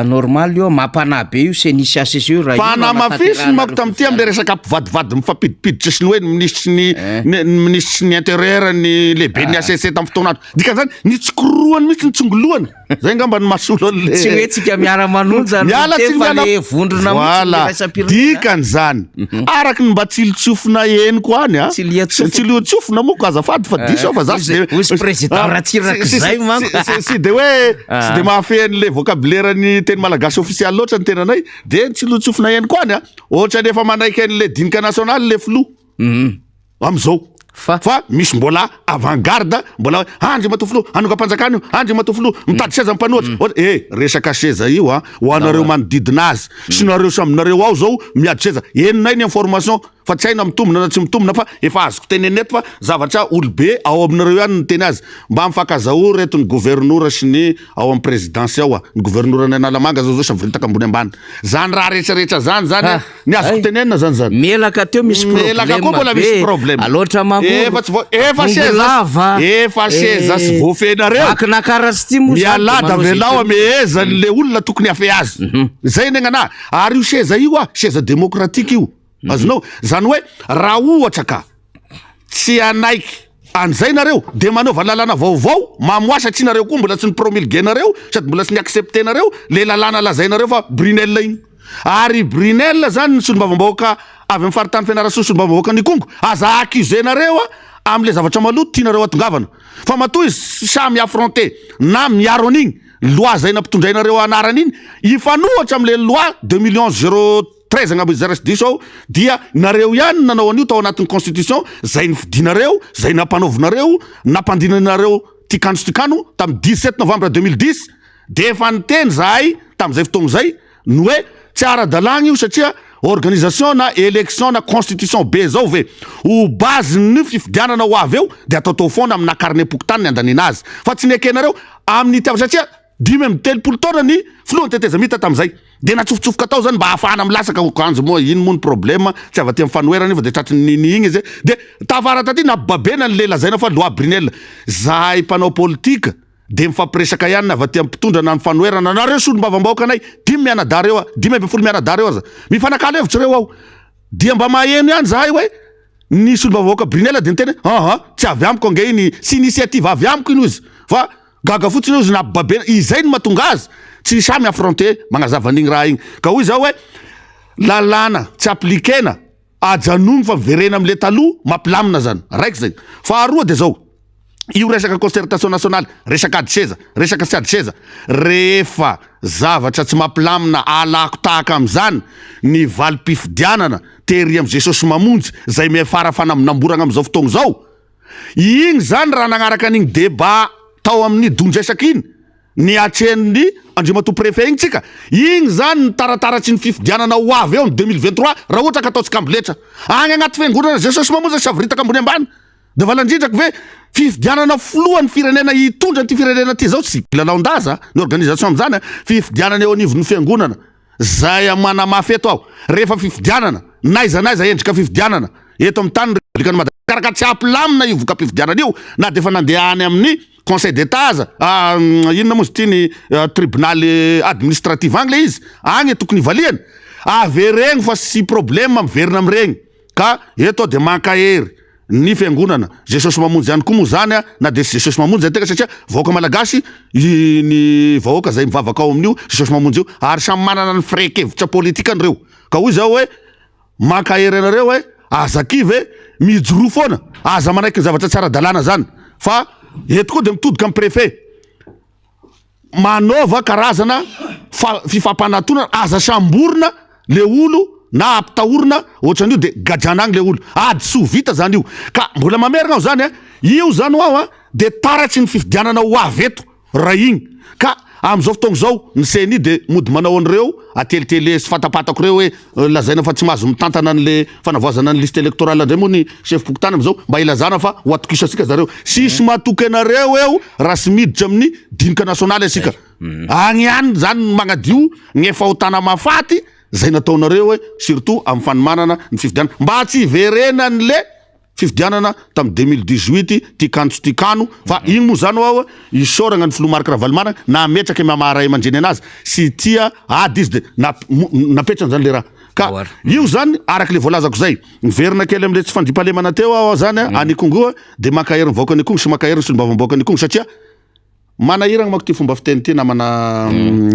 normal io, mampanahy be io CENI sy HCC io raha io Fa no namafisiny hanatanterahana manko tamin'ity amin'ilay resaka mpivadivady mifampidipiditra sy ny hoe ny minisitry ny ny ny minisitry ny intérieur ny lehiben'ny HCC tamin'ny fotoan'andro. Dikan'izany nitsikorohany mihitsy nitsongoloany. Zay angamba no mahasolo an'le Tsy hoe tsika miara-manonja no Miala miteny tsiny fa miala le vondrona mihitsy Voilà. iraisam-pirenena. Dikan'izany, araka ny mba tsilotsofina henoko any a. Tsiliantsofina. Tsiliantsofina moa ko azafady fa diso aho fa za tsy de Hozy président Ah, Ratsiraka tsy- zay tsy- manko. tsy- tsy de hoe tsy de mahafehy an'le vocabulaire ny teny malagasy ofisialy loatra ny tenanay de ny tsilotsofina henoko any a. Ohatran'ny efa manaiky an'le dinika nasionaly le filoha. Amizao. Fa? Fa misy mbola avant garde mbola hoe ah Andriamatoa Filoha hanongam-panjakana io, Andriamatoa Filoha mitady seza mpanohitra. Ohatra eh resaka seza io a, ho anareo manodidina azy sy nareo samy nareo ao zao miady seza. Henonay ny information fa. Fa tsy hay na mitombina na tsy mitombina fa efa azoko tenenina eto fa zavatra olobe ao aminareo ihany no niteny azy. Mba mifankazahoa reto ny governora sy ny ao amin'ny présidence ao a. Ny governoran'i Analamanga zao zao savoritaka ambony ambany. Zany raha rehetra rehetra zany zany a, ny azoko tenenina zany zany. Melaka teo misy Melaka koa mbola problème misy be. problème. Alaotra Mangoro. Efa tsy vo- efa seza Bongolava. efa seza sy voafehinareo. Vakinankaratra ity moa zany Mialà de da manao izay avelao tiany. amehezan'le olona tokony hafehy azy. Zay ny agnanahy. Ary io seza io a, seza démocratique io. Azonao? Zany hoe raha ohatra ka tsy hanaiky an'izay nareo de manaova lalàna vaovao mamoaha satria nareo koa mbola tsy ni-promulguer-nareo sady mbola tsy ni-accepter-nareo le lalàna lazainareo fa Brunelle iny. Ary i Brunelle zany ny solombavambahoaka avy amin'ny faritany Fianarantsoa solombavambahoakan'Ikongo aza accuser-nareo am'le zavatra maloto tianareo hatongavana fa matoa izy sahy mi-affronter na miaro an'igny loi zay nampitondrainareo anarana iny hifanohatra am'le loi deux millions zéro 13 angamba izy raha tsy diso aho dia nareo ihany no nanao an'io tao anatin'ny constitution zay nofidinareo zay nampanaovinareo nampandinanareo tikano sy tikano tamin'ny 17 novembre 2010 dia efa niteny zahay tamin'izay fotoagna izay ny hoe tsy ara-dalàgna io satria organisation na élection na constitution be zao ve ho base-n'ny fifidianana ho avy eo dia ataotao foana amina carnet-pokontany ny andaniana azy fa tsy nekenareo amin'ny itiava satria 35 taona ny filohan'ny tetezamita tamin'izay. Dia natsofotsofoka tao zany mba hahafahana milatsaka ho kanjo moa iny moa ny problème tsy avy aty amin'ny fanoherana iny fa dia tratry ny nini iny izy. Dia tafara taty nampibabena an'le lazaina fa loi Brunelle. Zahay mpanao politika dia mifampiresaka ihany na avy aty amin'ny mpitondra na ny fanoherana, nareo solombavambahoaka anay dimy mianadahy reo, 15 mianadahy reo aza mifanakalo hevitra reo ao. Dia mba maheno ihany zahay hoe ny solombavambahoaka Brunelle dia niteny hoe aha tsy avy amiko ange iny, tsy initiative avy amiko iny hoy izy fa Gaga fotsiny eo izy nampibabena, izay no mahatonga azy tsy sahy mi-affronter magnazava an'igny raha igny. Ka hoy zaho hoe lalàna tsy appliquer-na, ajanogno fa miverena am'le taloha mampilamina zany. Raiky zay. Faharoa de zao, io resaka concertation nationale, resaka ady seza, resaka tsy ady seza, rehefa zavatra tsy mampilamina alako tahaka am'zany ny valim-pifidianana tery am' Jesosy Mamonjy zay miafara fanamboragna am'zao fotoagna zao, Iny zany raha nagnaraka an'igny débat tao amin'ny don-dresaka iny niatrehan'ny Andriamatoa Préfet igny tsika, igny zany ny tarataratry ny fifidianana ho avy eo amin'ny 2023 raha ohatra ka ataontsika amboletra. Agny agnaty fiangonana Jesosy Mamonjy savoritaka ambony ambany. De valandrindrako ve fifidianana filohan'ny firenena hitondra an'ity firenena ty zao tsy lalaon-daza ny organisation amin'izany a, fifidianana eo anivon'ny fiangonana. Zay manamafy eto aho, rehefa fifidianana, n'aiza n'aiza endrika fifidianana eto amin'ny tanin'ny Repoblikan'i Madagasikara ka tsy hampilamina io voka-pifidianana io na dia efa nandeha any amin'ny Conseil d'Etat aza, inona moa izy ity ny tribonaly administratif any le izy, any tokony hivaliany, avereno fa tsy problème miverina amin'ireny ka eto aho dia mankahery ny fiangonana Jesosy Mamonjy ihany koa moa zany a, na dia tsy Jesosy Mamonjy antegna satria vahoaka malagasy ny vahoaka zay mivavaka ao amin'io Jesosy Mamonjy io ary samy manana ny firehan-kevitra politikany reo ka hoy zaho hoe mankahery anareo hoe aza kivy e, mijoroa foana, aza manaiky ny zavatra tsy ara-dalàna zany fa eto koa dia mitodika amin'ny préfet. Manaova karazana fifampanantonana, aza samborina le olo na ampitahorina ohatran'io de gadrana agny le olo, ady tsy ho vita zany io, ka mbola mamerina aho zany a, io zany ho aho a de taratry ny fifidianana ho avy eto raha igny, ka am'zao fotoagna zao ny ceni de mody manao an'ireo atelitele sy fatapatako reo hoe Lazaina fa tsy mahazo mitantana an'le fanavaozana ny liste électorale indray moa ny chef pokontany amizao mba hilazana fa ho atokisantsika zareo. Tsisy matoky anareo eo raha tsy miditra amin'ny dinika nasionaly asika. Agny ihany zany no magnadio ny fahotana mahafaty zay nataonareo hoe surtout amin'ny fanomanana ny fifidianana mba tsy hiverenan'le fifidianana tamin'ny 2018 ty kano tsy ty kano fa igny moa zany ho'aho isaoragna ny filoha Marc Ravalomanana nametraka ny maha ray aman-dreny anazy sy tia ady izy de napetrany zany le raha ka io zany araka le voalazako zay miverina kely amle tsy fandriampahalemana teo aho zany any Ikongo de mankahery ny vahoakan'i Ikongo sy mankahery ny solombavambahoakan'i Ikongo satria manahiragna manko ty fomba fiteny ty namana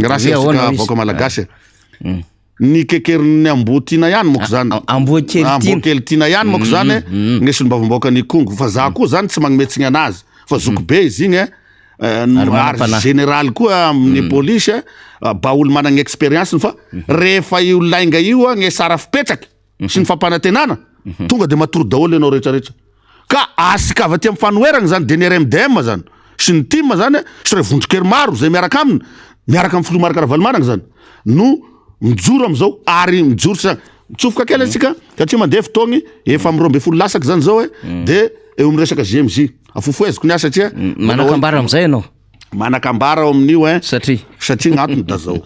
raha Hoe ahoana sesika izy? vahoaka malagasy e. Ny kekerin'ny amboa tiana ihany manko zany. Amboa kely tiana. Amboa kely tiana ihany manko zany ny solombavambahoaka ny Ikongo. Fa za koa zany tsy magnome tsiny anazy. Fa zoky be izy igny e. Ary général koa amin'ny polisy e. Ba olo managna expérience fa rehefa io lainga io gne sara fipetraky sy ny fampanantenana tonga de matory daholo ianao rehetra rehetra. Ka asika avy aty amin'ny fanoherana zany de ny RMDM zany sy ny tim zany sy ireo vondron-kery maro zay miaraka aminy miaraka amin'ny filoha Marc Ravalomanana zany no mijoro am'zao ary mijoro sy. Mitsofoka kely antsika satria mandeha fotoagny, efa amin'ny 12 lasaka zany zao e, de eo amin'ny resaka JMJ. Afofoheziko ny ahy satria Manakambara amin'izay ianao. Manakambara ao amin'io ein. Satria? Satria gn'antony da zao.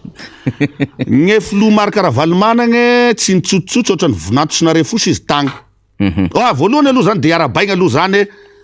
Gne filoha Marc Ravalomanana tsy nitsotsotso ohatran'ny vinanto sy narefosy izy tagny. Ah, voalohany aloha zany de arabaigna aloha zany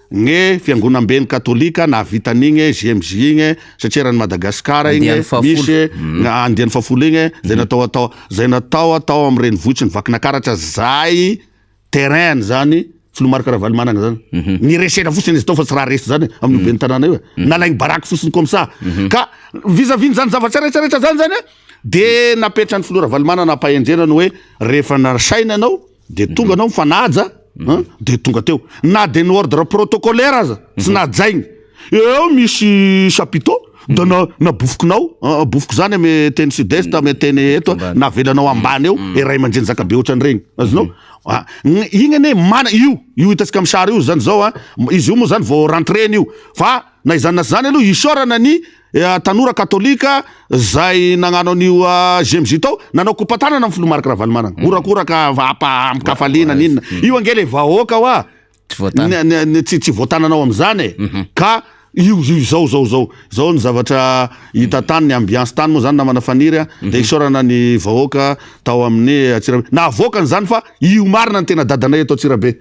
gne fiangonamben'ny katolika nahavita an'igny JMJ igny satria eran'i Madagasikara igny Andiany fahafolo. misy andiany fahafolo igny zay natao atao zay natao atao amin'ny renivohitry ny Vakinakaratra zay terrain-ny zany filoha Marc Ravalomanana zany. Niresena fotsiny izy tao fa tsy raha resy zany amin'io ben'ny tanàna io e. Nalaigny baraky fotsiny comme ça. Ka vis-à-vis n'zany zavatra rehetra rehetra zany zany de napetran'ny filoha Ravalomanana ampahendrena ny hoe rehefa nasaina ianao De tonga anao mifanaja an, de tonga teo. Na de ny ordre protocolaire aza tsy najainy. Eo misy chapiteau de na nabofokinao, abofoko zany ame teny sud est ame teny eto, navelanao ambany eo e ray aman-dreny zakabe ohatran'ireny. Azonao? Ah, igny anie mana io, io hitantsika amy sary io zany zao an, izy io moa zany vao rentrée-ny io fa na izany na tsy izany aloha isaorana ny Tanora katolika zay nagnano an'io GMJ tao, nanao kopa-tanana amin'ny filoha Marc Ravalomanana. Horakoraka amin-kafaliana n'inona. Io ange le vahoaka hoa. Tsy voatanana. Tsy voatanana ao amin'izany e. Ka io io izao zao zao. Zao ny zavatra hita tany, ny ambiance tany moa zany namana Faniry a. Dia isaorana ny vahoaka tao amin'ny Antsirabe. Navoakany izany fa io marina ny tena dadanay eto Antsirabe.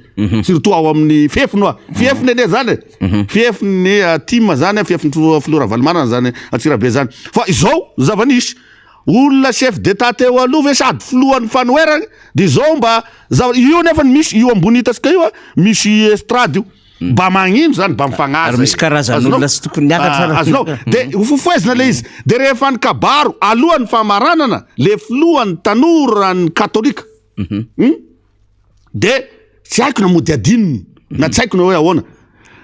Surtout ao amin'ny fefiny hoa. Fefiny anie zany e. Fefiny tim zany, fefiny filoha Ravalomanana zany Antsirabe zany. Fa izao zava-nisy. Olona chef d'Etat teo aloha ve sady filohan'ny fanoherana de izao mba zava io nefa misy io ambony hitantsika io a, misy estrade io. Mba magnino zany mba mifagnaja. Ary misy karazan'olona tsy tokony niakatra raha. Azonao? De hofofohezina le izy. De rehefa ny kabaro alohan'ny famaranana le filohan'ny tanoran'ny katolika. De tsy haiko na mody adinony na tsy haiko na hoe ahoana.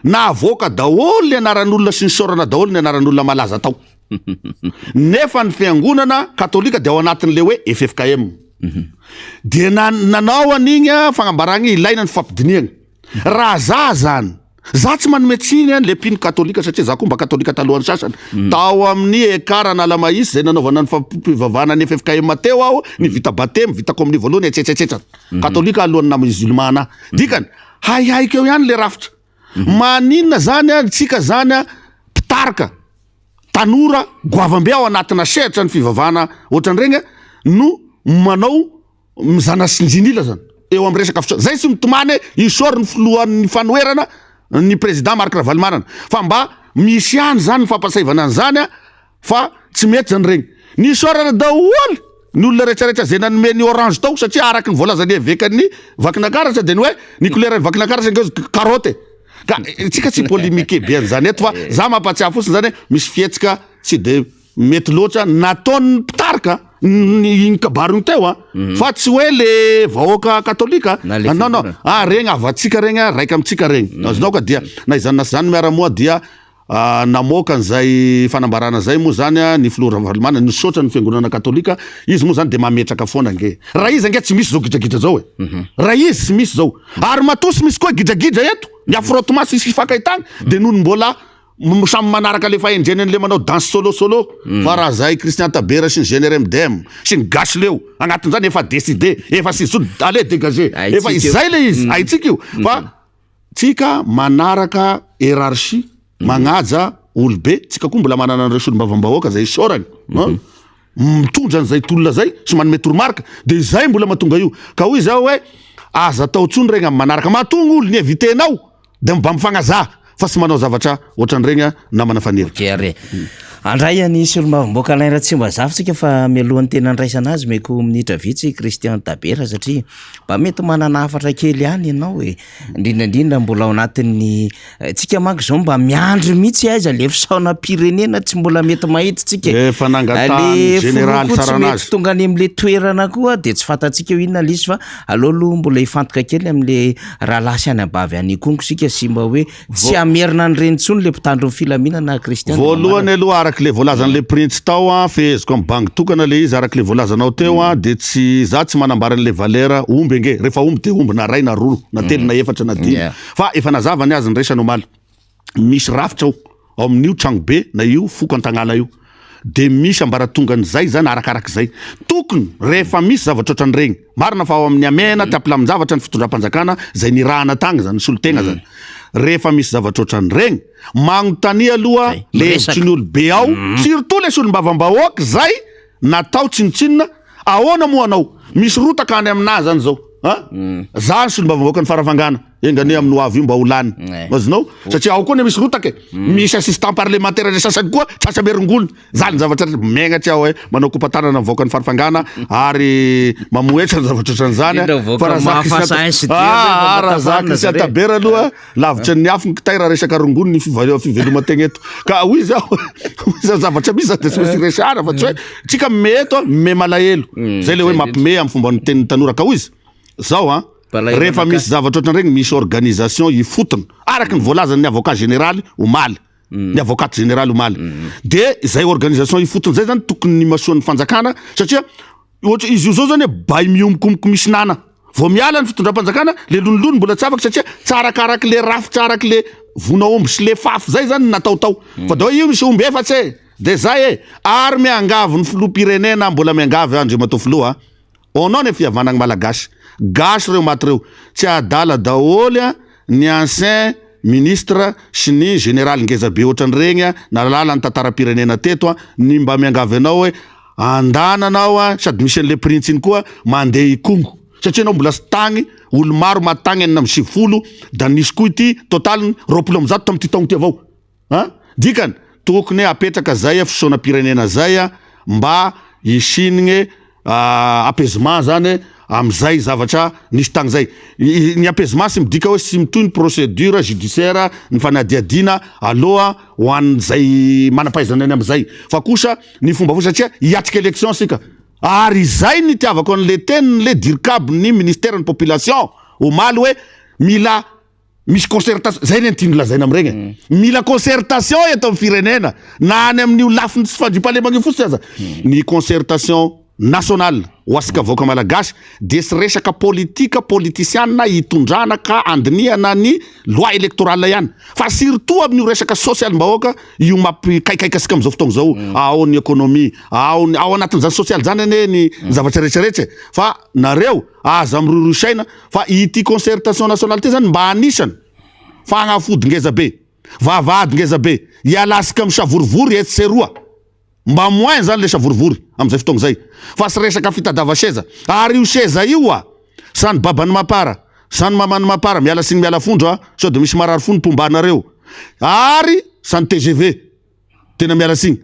Navoaka daholo ny anaran'olona sy nisaorana daholo ny anaran'olona malaza tao. Nefa ny fiangonana katolika dia ao anatin'le hoe ffkm. Dia nanao an'igny fagnambaragna ilaina ny fampidinihana. Raha za zany, za tsy manome tsiny an le mpino katolika satria za koa mba katolika talohan'ny sasany. Tao amin'ny Ekar Analamahitsy izay nanaovana ny fampivavahana ny ffkm teo aho, ny vita batemy, vita kominio voalohany etsetra etsetra. Katolika alohan'ny naha musulman anahy. Dikany, haihaiko eo ihany le rafitra. Maninona zany an, tsika zany an, mpitarika tanora goavambe ao anatina sehatra ny fivavahana ohatran'ireny an, no manao mizana-sinjinila zany eo amin'ny resaka fisaorana. Zay tsy mitomany hoe isaory ny filohan'ny fanoherana ny président Marc Ravalomanana fa mba misy ihany zany ny fampahatsiahivana an'izany a, fa tsy mety zany regny. Nisaorana daholo ny olona rehetrarehetra zay nanome ny orange tao satria araka ny voalazan'ny evekan'ny Vakinakaratra dia ny hoe ny couleur-n'ny Vakinakaratra ange carotte e. Ka tsika tsy polémique be an'izany eto fa za mampahatsiahy fotsiny zany hoe misy fihetsika tsy de mety loatra nataon'ny mpitarika ny iny kabary iny teo a fa tsy hoe le vahoaka katolika Na le non non fiangonana. ah regny havantsika regny a raika amintsika regny azonao ka dia na izany na tsy izany miara-moa dia ah, namoaka an'izay fanambarana zay moa zany a ny filoha Ravalomanana nisaotra ny fiangonana katolika izy moa zany de mametraka foana ange raha izy ange tsy misy zao gidragidra zao e raha izy tsy misy zao ary matoa tsy misy koa gidragidra eto ny affrontement sy sy fifankahitana de noho ny mbola Samy manaraka le fahendreny an'le manao danse solo solo fa raha zahay Christian Tabera sy ny GNRMDM sy ny gasy leo agnatin'izany efa décidé efa sy intsony allez dégager efa izay le izy haintsika io fa tsika manaraka hiérarchie magnaja olobe tsika koa mbola manana an'ireo solombavambahoaka zay isaorany an mitondra an'izay tolona zay sy manome toromarika de izay mbola mahatonga io ka hoy zaho hoe aza atao intsony regny amin'ny manaraka mahatonga olo ny invité-nao De mba mifagnaza fa tsy manao zavatra ohatran'iregny a namana Faniry. Ok ary e. Handray an'i solombavambahoaka Alain Ratsimbazafy tsika fa mialohan'ny tena handraisana azy omeko minitra vitsy Christian Tabera satria mba mety manana hafatra kely ihany ianao e. Indrindra indrindra mbola ao anatin'ny tsika manko izao mba miandry mihitsy aiza le fisaonam-pirenena tsy mbola mety mahita tsika e. Efa nangatahan'ny Le jeneraly filoha koa tsy Tsaranazy. mety tonga any amin'le toerana koa de tsy fantatsika hoe inona le izy fa aleo aloha mbola hifantoka kely amin'le Rahalahy sy anabavy any Ikongo isika sy mba hoe tsy hamerina an'ireny intsony le mpitandro ny filaminana Christian de Voalohany aloha araka le voalazan'le printsy tao an, feheziko amin'ny bangy tokana le izy araka le voalazanao teo an, de tsy za tsy manambara an'le valeur omby ange, rehefa omby de omby na ray na roa na telo na efatra na dimy, fa efa nazava ny azy ny resany omaly. Misy rafitra ao, ao amin'io tragnobe na io foko Antagnala io. De misy ambaratongan'izay zany arakarak'izay. Tokony rehefa misy zavatra ohatran'ireny, marina fa ao amin'ny hamehana te hampilamin-javatra ny fitondram-panjakana izay nirahana tagny zany, nisolo-tegna zany. Rehefa misy zavatra ohatran'ireny, magnontania aloha le hevitry ny olobe ao, surtout le solombavambahoaka zay natao tsinontsinona, ahoana moa anao? Misy rotaka any aminà zany zao, a? Za ny solombavambahoakan'i Farafangana. Enga anie amin'ny ho avy io mba ho lany. Azonao? Satria ao koa anie misy rotaka e. Misy assistant parlementaire le sasany koa tratra merongony. Zany zavatra megnatra aho e. Manao kopa-tanana mivoaka ny farifangana ary mamohetra ny zavatra ohatran'izany. Indrindra mivoaka Fa raha za mahafasahy Christian- sy dia Ah, rehefa raha za tafarina Christian zareo. Tabera aloha lavitra ny afo ny kitay raha resaka rongony ny fiveloman-tegna eto. Ka hoy izaho, hoy izaho zavatra misy zany dia tsy maintsy resahana fa tsy hoe tsika mime eto a, mime malahelo. Zay le hoe mampime amin'ny fomba nitenin'ny tanora. Ka hoy izy, zao an, Rehefa misy zavatra ohatran'ireny misy organisation ifotony araka ny voalazan'ny avocat général omaly, ny avocate général omaly. De izay organisation ifotony zay zany tokony nimasoan'ny fanjakana satria ohatra izy io zao zany hoe bay mihomikomiky misy nana. Vao miala ny fitondram-panjakana le lonilony mbola tsy afaka satria tsy arakarak'le rafitra arak'le vonaomby sy le fafy zay zany ny natao tao. Fa de hoe io misy omby efatsy e! De zay e! Ary miangavy ny filoham-pirenena mbola miangavy aho Andriamatoa Filoha a! Au nom ny fihavanagny malagasy. Gasy reo maty reo. Tsy adala daholo a ny ancien ministre sy ny général ngeza be otran'iregny a nahalala ny tantaram-pirenena teto a ny mba miangavy anao hoe andana anao a sady misy an'le printsy iny koa mandeha Ikongo satria anao mbola sy tagny olo maro maty tagny 96 da nisy koa ity totaliny 120 tamity taogno ty avao. A! Dikany, tokony apetraka zay fisaonam-pirenena zay mba hisian'ny apaisement zany am'zay zavatra nisy tagny zay. Ny apaisement tsy midika hoe tsy mitohy ny procédure judiciaire, ny fanadihadiana aloha ho an'zay manam-pahaizana any am'zay fa kosa ny fomba fo satria hiatrika élection sika ary izay no itiavako an'le tenin'le dircab ny ministère ny population omaly hoe mila Misy concertation, zay anie no tiany lazaina amin'ireny e. Mila concertation eto amin'ny firenena, na any amin'io lafiny tsy fandriampahalemana io fotsiny aza. Ny concertation nationale ho antsika vahoaka malagasy dia tsy resaka politika politisiana hitondrana ka handinihana ny loi électorale ihany fa surtout amin'io resaka sosialim-bahoaka io mampikaikaika antsika amin'izao fotoana izao, ao ny économie, ao ny, ao anatin'izany sosialy izany anie ny zavatra rehetra rehetra e. Fa nareo aza mirohirohy saina Fa ity concertation nationale ity zany mba anisany fagnafody ngeza be, vavahady ngeza be, hialasika amin'ny savorivory etsy sy eroa. Mba moins zany le savorivory amin'izay fotoagna zay. Fa tsy resaka fitadiava seza. Ary io seza io a, sa ny baban'ny mapara, sa ny maman'ny mapara, miala tsiny miala fondro a, sao de misy marary fo ny mpomba anareo. Ary sa ny tgv. Tena miala tsiny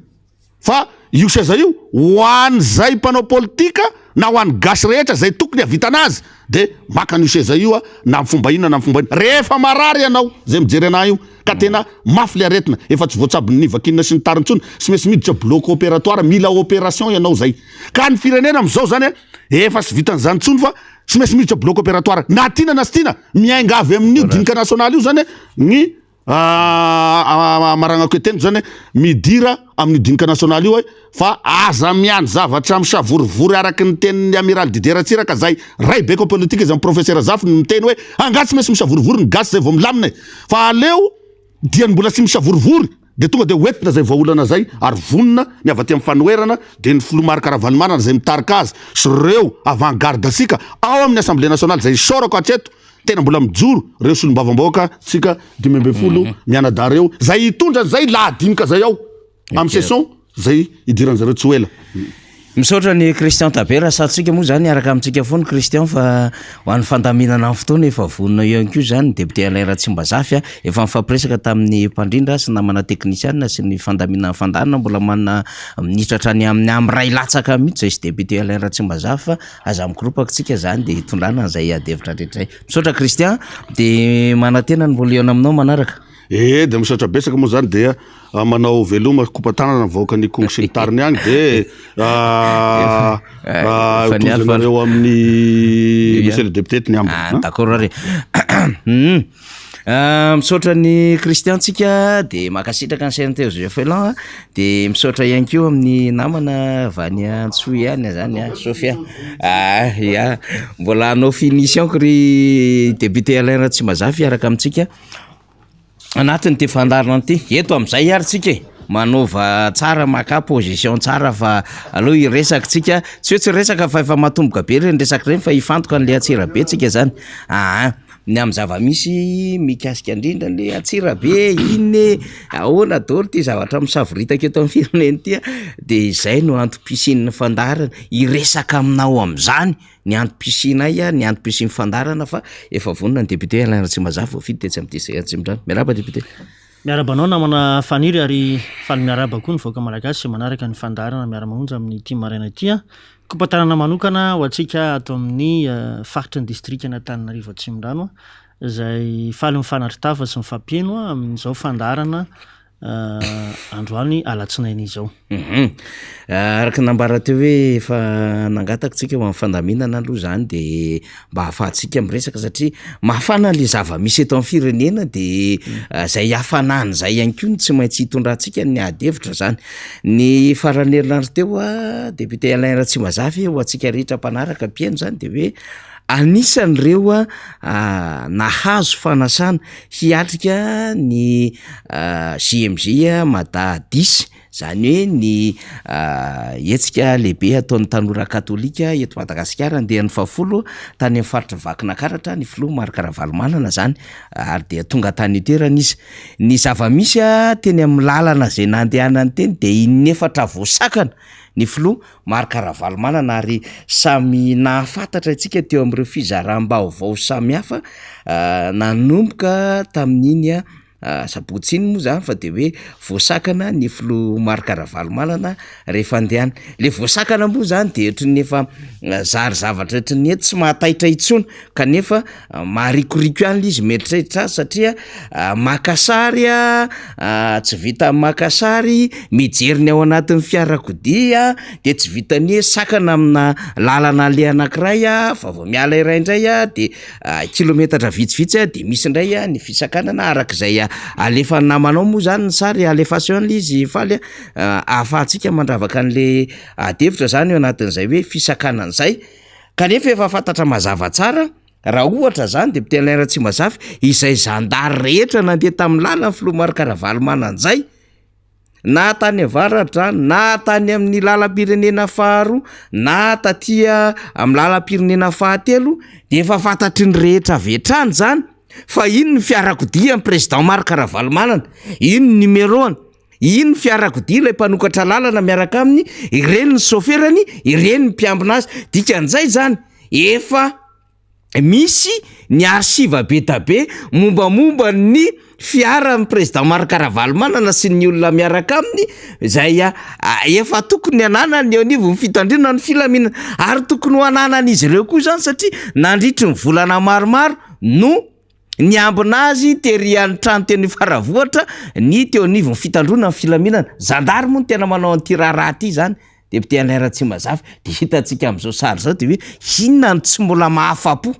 fa io seza io ho an'izay mpanao politika na ho an'ny gasy rehetra izay tokony hahavitana azy de maka an'io seza io a na amin'ny fomba inona na amin'ny fomba inona. Rehefa marary ianao izay mijery anah io ka tena mafy le aretina efa tsy voatsabon'ny vakinina sy ny tariny intsony tsy maintsy miditra bloc opératoire mila opération ianao zay ka ny firenena amin'izao zany a efa tsy vitan'izany intsony fa tsy maintsy miditra bloc opératoire na tiana na tsy tiana miainga avy amin'io dinika nasionaly io zany ny Amaragnako eteny zany hoe midira amin'io dinika nasionaly io hoe fa aza miandry zavatra misavorivory araky ny tenin'ny Amiral Didier Ratsiraka zay raibeko politika izy amin'ny Professeur Zafy no miteny hoe angaha tsy maintsy misavorivory ny gasy zay vao milamina e fa aleo diany mbola tsy misavorivory de tonga de hoentina zay vahaolana zay ary vonona ny avy aty amin'ny fanoherana de ny filoha Marc Ravalomanana zay mitarika azy sy reo avant garde antsika ao amin'ny assemblée nationale zay isaorako hatreto Tena mbola mijoro reo solombavambahoaka tsika 15 mianadahy reo zay hitondra zay lahadinika zay ao am session zay hidiranzareo tsy ho ela. Misaotra an'i Christian Tabera, sarotsika moa zany hiaraka amintsika foana Christian fa ho an'ny fandaminana ny fotoana efa vonona eo ihany koa izany ny député Alain Ratsimbazafy a, efa nifampiresaka tamin'ny mpandrindra sy namana teknisiana sy ny fandaminana ny fandaharana mbola manana minitra hatrany amin'ny amin'ny iray latsaka mihitsy izay sy député Alain Ratsimbazafy fa Aza mikoropaka tsika zany de hitondrana an'izay ady hevitra rehetra zay. Misaotra Christian, de manantena ny mbola hihaona aminao manaraka. Ee de misaotra betsaka moa zany dia manao veloma kopa-tanana ny vahoakan'i Ikongo sy ny tariny agny de tohizanareo amin'ny monsieur le député ny ambiny. Ah, d'accord ary. Misaotra an'i Christian tsika de mankasitraka ny CNT Joseph Elan de misaotra ihany koa amin'ny namana avy any Antsohihy any zany a Sofia ah ya mbola hanao finition ko ry député Alain Ratsimbazafy hiaraka amintsika anatin'ity fandaharana ity eto amin'izay ary tsika e. Manaova tsara makà position tsara fa aleo hiresaka tsika, tsy hoe tsy hiresaka fa efa matomboka be reny resaka reny fa hifantoka an'le Antsirabe tsika zany, aa ny amin'ny zava-misy mikasika indrindra an'le Antsirabe iny e, ahoana daholo ty zavatra misavoritaka eto amin'ny firenena ty a, de izay no antom-pisian'ny fandaharana, hiresaka aminao am'zany ny antom-pisianay, ny antom-pisian'ny fandaharana fa efa vonona ny député Alain Ratsimbazafy voafidy tetsy amin'ny district Atsimondrano. Miarahaba député. Miarahaba anao namana Faniry ary faly miarahaba koa ny vahoaka malagasy izay manaraka ny fandaharana Miara-mamonjy amin'ity maraina ity. Kopa-tanana manokana ho antsika ato amin'ny faritry ny distrikan'Antananarivo Atsimondrano izay faly mifanatri-tava sy mifampihaino amin'izao fandaharana androany alatsinainy izao. Hum araka ny nambara teo hoe efa nangataka tsika ho amin'ny fandaminana aloha zany de mba ahafahantsika miresaka satria mafana le zava-misy eto amin'ny firenena de zay hafanana zay ihany koa no tsy maintsy hitondrantsika ny ady hevitra zany. Ny faran'ny herinandro teo a, député Alain Ratsimbazafy ho antsika rehetra mpanaraka mpihaino zany de hoe anisan'ireo nahazo fanasana hiatrika ny JMJ Mada dix, izany hoe ny hetsika lehibe ataon'ny tanora katolika eto Madagasikara andiany fahafolo tany amin'ny faritry Vakinakaratra ny filoha Marc Ravalomanana izany ary dia tonga tany an-toerana izy. Ny zava-misy teny amin'ny lalana izay nandehanany teny dia in'efatra voasakana ny filoha Marc Ravalomanana ary samy nahafantatra isika teo amin'ireo fizaram-baovao samihafa nanomboka tamin'iny sabotsy iny moa zany fa de hoe voasakana ny filoha Marc Ravalomanana rehefa andeha any, le voasakana moa zany de ohatran'ny efa zary zavatra ohatran'ny hoe tsy mahataitra intsony kanefa maharikoriko ihany le izy mieritreritra azy satria maka sary a, tsy vitan'ny maka sary, mijery ny ao anatin'ny fiarakodia de tsy vitan'ny hoe sakana amina lalana aleha anankiray fa vao miala iray indray a de Kilometatra vitsivitsy dia misy indray ny fisakanana araka izay alefan'ny namanao moa zany ny sary alefaso ihany le izy faly a, ahafahantsika mandravaka an'le ady hevitra zany eo anatin'izay hoe fisakanana izay, kanefa efa fantatra mazava tsara raha ohatra zany député Alain Ratsimbazafy izay zandary rehetra nandeha tamin'ny lalan'ny filoha Marc Ravalomanana izay, na tany avaratra na tany amin'ny lalam-pirenena faharoa na taty amin'ny lalam-pirenena fahatelo de efa fantatry ny rehetra avy hatrany zany fa iny ny fiarakodia ny président Marc Ravalomanana, iny ny numéro-ny, iny ny fiarakodia ilay mpanokatra lalana miaraka aminy, ireny ny saoferany, ireny ny mpiambina azy, dikan'izay zany efa Misy ny archive be da be mombamomba ny fiaran'ny président Marc Ravalomanana sy ny olona miaraka aminy izay efa tokony ananany eo anivon'ny fitandriana ny filaminana ary tokony ho ananan'izy ireo koa izany satria nandritry ny volana maromaro no niambina azy tery an-trano teny Faravohitra ny teo anivon'ny fitandroana ny filaminana. Zandary moa no tena manao an'ity raharaha ity izany. Député Alain Ratsimbazafy, de hitantsika amin'izao sary izao de hoe inona no tsy mbola mahafapo?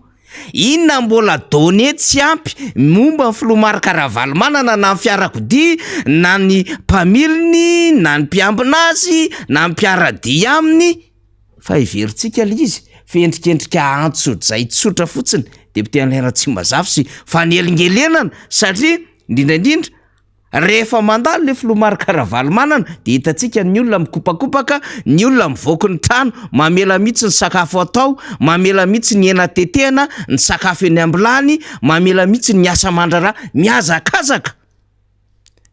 Inona mbola données tsy ampy momba ny filoha Marc Ravalomanana na ny fiarakodia na ny mpamiliny na ny mpiambina azy na ny mpiara-dia aminy? Fa heverintsika le izy fa endrikendrika antsojay tsotra fotsiny Député Alain Ratsimbazafy sy fanelingelenana satria indrindra indrindra Rehefa mandalo le filoha Marc Ravalomanana dia hitantsika ny olona mikopakopaka, ny olona mivoaky ny trano, mamela mihitsy ny sakafo atao, mamela mihitsy ny hena tetehana, ny sakafo eny ambilany, mamela mihitsy ny asa aman-draharaha, mihazakazaka.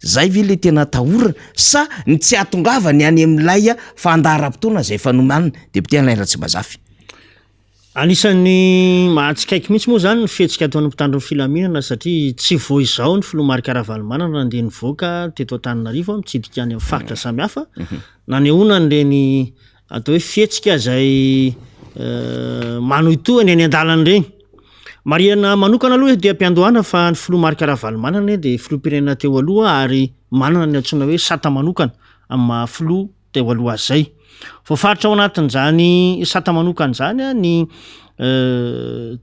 Zay ve le tena atahorana sa ny tsy hahatongavany any amin'ilay fandaharam-potoana izay efa nomanina? Député Alain Ratsimbazafy. Anisan'ny mahatsikaiky mihitsy moa izany ny fihetsika ataon'ny mpitandro ny filaminana satria tsy vao izao ny filoha Marc Ravalomanana nandeha nivoaka teto Antananarivo mitsidika any amin'ny faritra samihafa nanehoana an'ireny atao hoe fihetsika izay manohitohina eny an-dalana ireny. Marihana manokana aloha ety am-piandohana fa ny filoha Marc Ravalomanana dia filoham-pirenena teo aloha ary manana ny antsoina hoe sata manokana amin'ny maha filoha teo aloha azy izay. Voafaritra ao anatin'izany sata manokana izany ny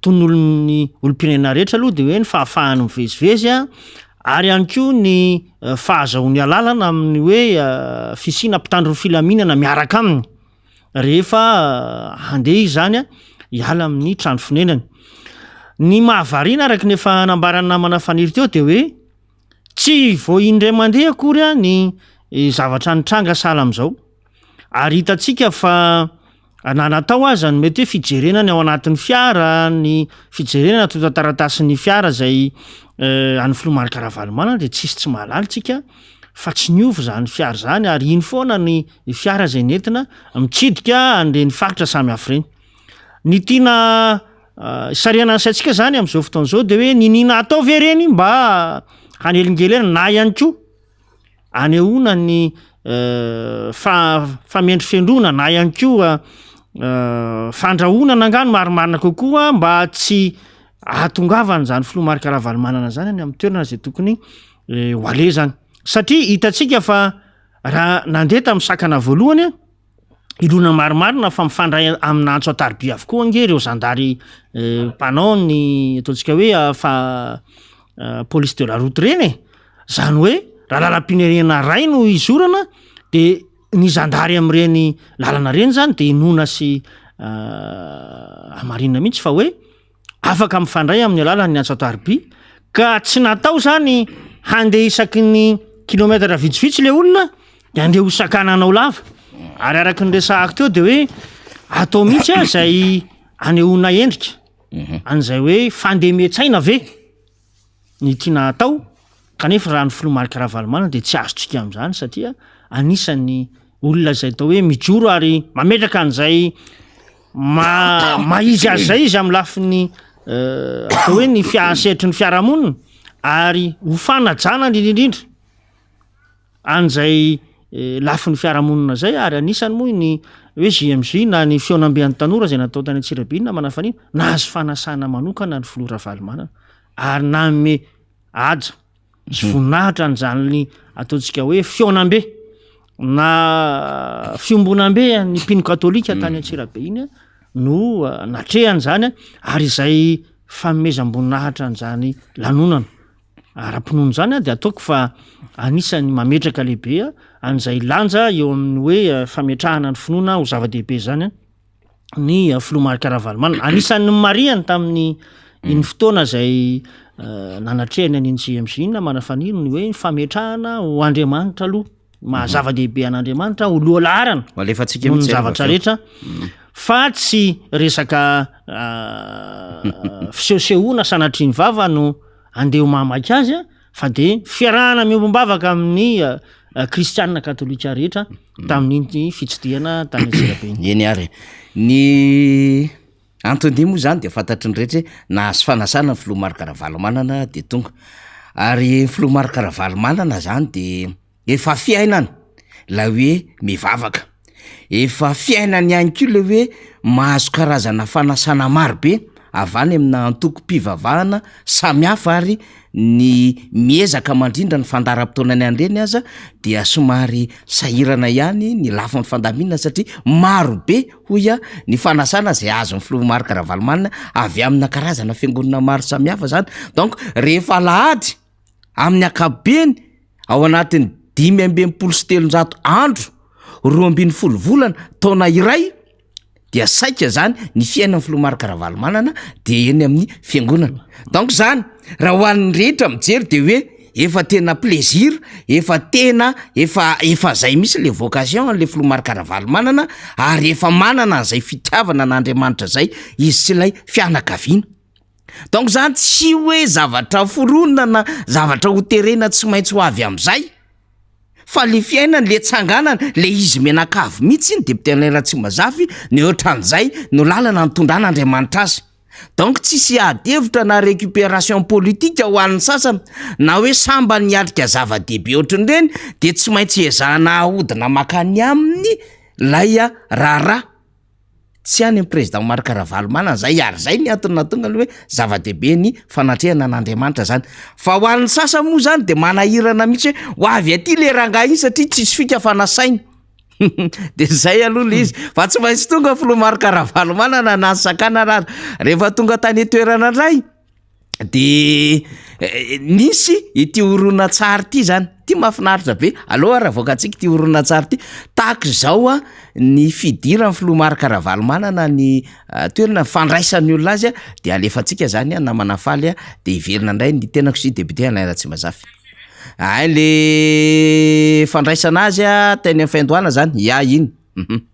toy ny olon'ny olom-pirenena rehetra aloha dia hoe ny fahafahany mivezivezy ary ihany koa ny fahazahoany alalana amin'ny hoe fisiana mpitandro ny filaminana miaraka aminy rehefa handeha izy izany hiala amin'ny trano fonenany. Ny mahavariana araka ny efa nambaran'ny namana Faniry teo dia hoe Tsy vao indray mandeha akory ny zavatra nitranga sahala amin'izao ary hitantsika fa na natao aza ny mety hoe fijerena ny ao anatin'ny fiara, ny fijerena ny antontan-taratasin'ny fiara izay an'ny filoha Marc Ravalomanana dia tsisy tsy mahalala isika fa tsy niova izany fiara izany ary iny foana ny fiara izay nentina mitsidika an'ireny faritra samihafa ireny. Ny tiana hisarihana ny saintsika izany amin'izao fotoana izao dia hoe niniana atao ve ireny mba hanelingelenana na ihany koa anehoana ny famendrofendroana na ihany koa fandrahonana angaha no marimarina kokoa mba tsy ahatongavan'izany filoha Marc Ravalomanana izany any amin'ny toerana izay tokony ho aleha izany. Satria hitantsika fa raha nandeha tamin'ny sakana voalohany Irona marimarina fa mifandray amina antso an-tariby avokoa ange ireo zandary mpanao ny ataontsika hoe fa police de la route ireny e! Izany hoe raha lalam-pirenena iray no izorana de ny zandary amin'ireny lalana ireny zany de inoana sy hamarinina mihitsy fa hoe afaka mifandray amin'ny alalan'ny antso an-tariby ka tsy natao zany handeha isaky ny kilometatra vitsivitsy le olona de andeha ho sakananao lava ary araky ny resahako teo de hoe atao mihitsy a zay anehoana endrika mhm. an'izay hoe fandemen-tsaina ve ny tiana atao kanefa raha ny filoha Marc Ravalomanana dia tsy azontsika amin'izany satria anisan'ny olona izay atao hoe mijoro ary mametraka an'izay ma- maha izy azy izay izy amin'ny lafiny atao hoe ny fia- sehatry ny fiarahamonina ary ho fanajana indrindra indrindra an'izay lafiny fiarahamonina izay ary anisany moa ny hoe JMJ na ny fihaonamben'ny tanora izay natao tany Antsirabe iny namana Fanina, nahazo fanasana manokana ny filoha Ravalomanana ary nanome haja sy voninahitra an'izany ataontsika hoe fihaonambe na fiombonambe an'ny mpino katolika tany Antsirabe iny no natrehany izany ary izay fanomezam-boninahitra an'izany lanonana ara-pinoana izany dia ataoko fa anisan'ny mametraka lehibe an'izay lanja eo amin'ny hoe fametrahana ny finoana ho zava-dehibe izany ny filoha Marc Ravalomanana. Anisan'ny nomarihany tamin'ny iny fotoana izay nanatrehany an'iny JMJ iny namana Faniry ny hoe fametrahana ho Andriamanitra aloha, maha zava-dehibe an'Andriamanitra ho lohalaharana Ho alefantsika noho ny mihitsy zavatra avy eo. rehetra fa tsy resaka fisehosehoana sanatria ny vava no andeha ho mahamaika azy fa de fiarahana miombom-bavaka amin'ny kristianina katolika rehetra tamin'iny fitsidihana tany Antsirabe iny. Eny ary. Ny anton-dia moa zany dia fantatry ny rehetra hoe nahazo fanasana ny filoha Marc Ravalomanana dia tonga. Ary ny filoha Marc Ravalomanana zany dia Efa fiainana ilay hoe mivavaka. Efa fiainany ihany koa ilay hoe mahazo karazana fanasana maro be avy any amina antokom-pivavahana samihafa ary ny miezaka mandrindra ny fandaharam-potoanany an'ireny aza dia somary sahirana ihany ny lafiny fandaminana satria maro be hoy aho ny fanasana izay azon'ny filoha Marc Ravalomanana avy amina karazana fiangonana maro samihafa izany. Donc rehefa alahady Amin'ny ankapobeny, ao anatin'ny 365 andro, 12 volana, taona iray, dia saika zany ny fiainan'ny filoha Marc Ravalomanana dia eny amin'ny fiangonana. Donc zany, raha ho an'ny rehetra mijery dia hoe efa tena plaisir, efa tena efa efa zay mihitsy le vocation an'le filoha Marc Ravalomanana ary efa manana an'izay fitiavana an'Andriamanitra zay izy sy ilay fianakaviana. Donc zany tsy hoe zavatra foronina na zavatra ho terena tsy maintsy ho avy am'zay fa le fiainana, le tsanganana, le izy mianakavy mihitsy iny député Alain Ratsimbazafy ny ohatran'izay no lalana nitondran'Andriamanitra azy. Donc tsisy ady hevitra na récupération politique ho an'ny sasany na hoe sambany hiatrika zava-dehibe ohatran'ireny de tsy maintsy ezahana ahodina makany aminy lay raharaha. Tsy any amin'ny président Marc Ravalomanana zay ary zay ny antony nahatonga ny hoe zava-dehibe ny fanatrehana an'Andriamanitra zany. Fa ho an'ny sasany moa zany de manahirana mihitsy hoe ho avy aty le rangahy iny satria tsisy fika fa nasaina. De zay aloha le izy fa tsy maintsy tonga filoha Marc Ravalomanana na ny sakanana ary. Rehefa tonga tany an-toerana indray de nisy ity horonantsary ity zany, ity mahafinaritra be, aleo ary avoakantsika ity horonantsary ity, tahaka izao a ny fidiran'ny filoha Marc Ravalomanana ny toerana fandraisan'ny olona azy a, de alefantsika zany a namana faly a, de hiverina indray ny tenako sy député Alain Ratsimbazafy. Hay le fandraisana azy a teny amin'ny fiandohana zany, ya iny. Uhum.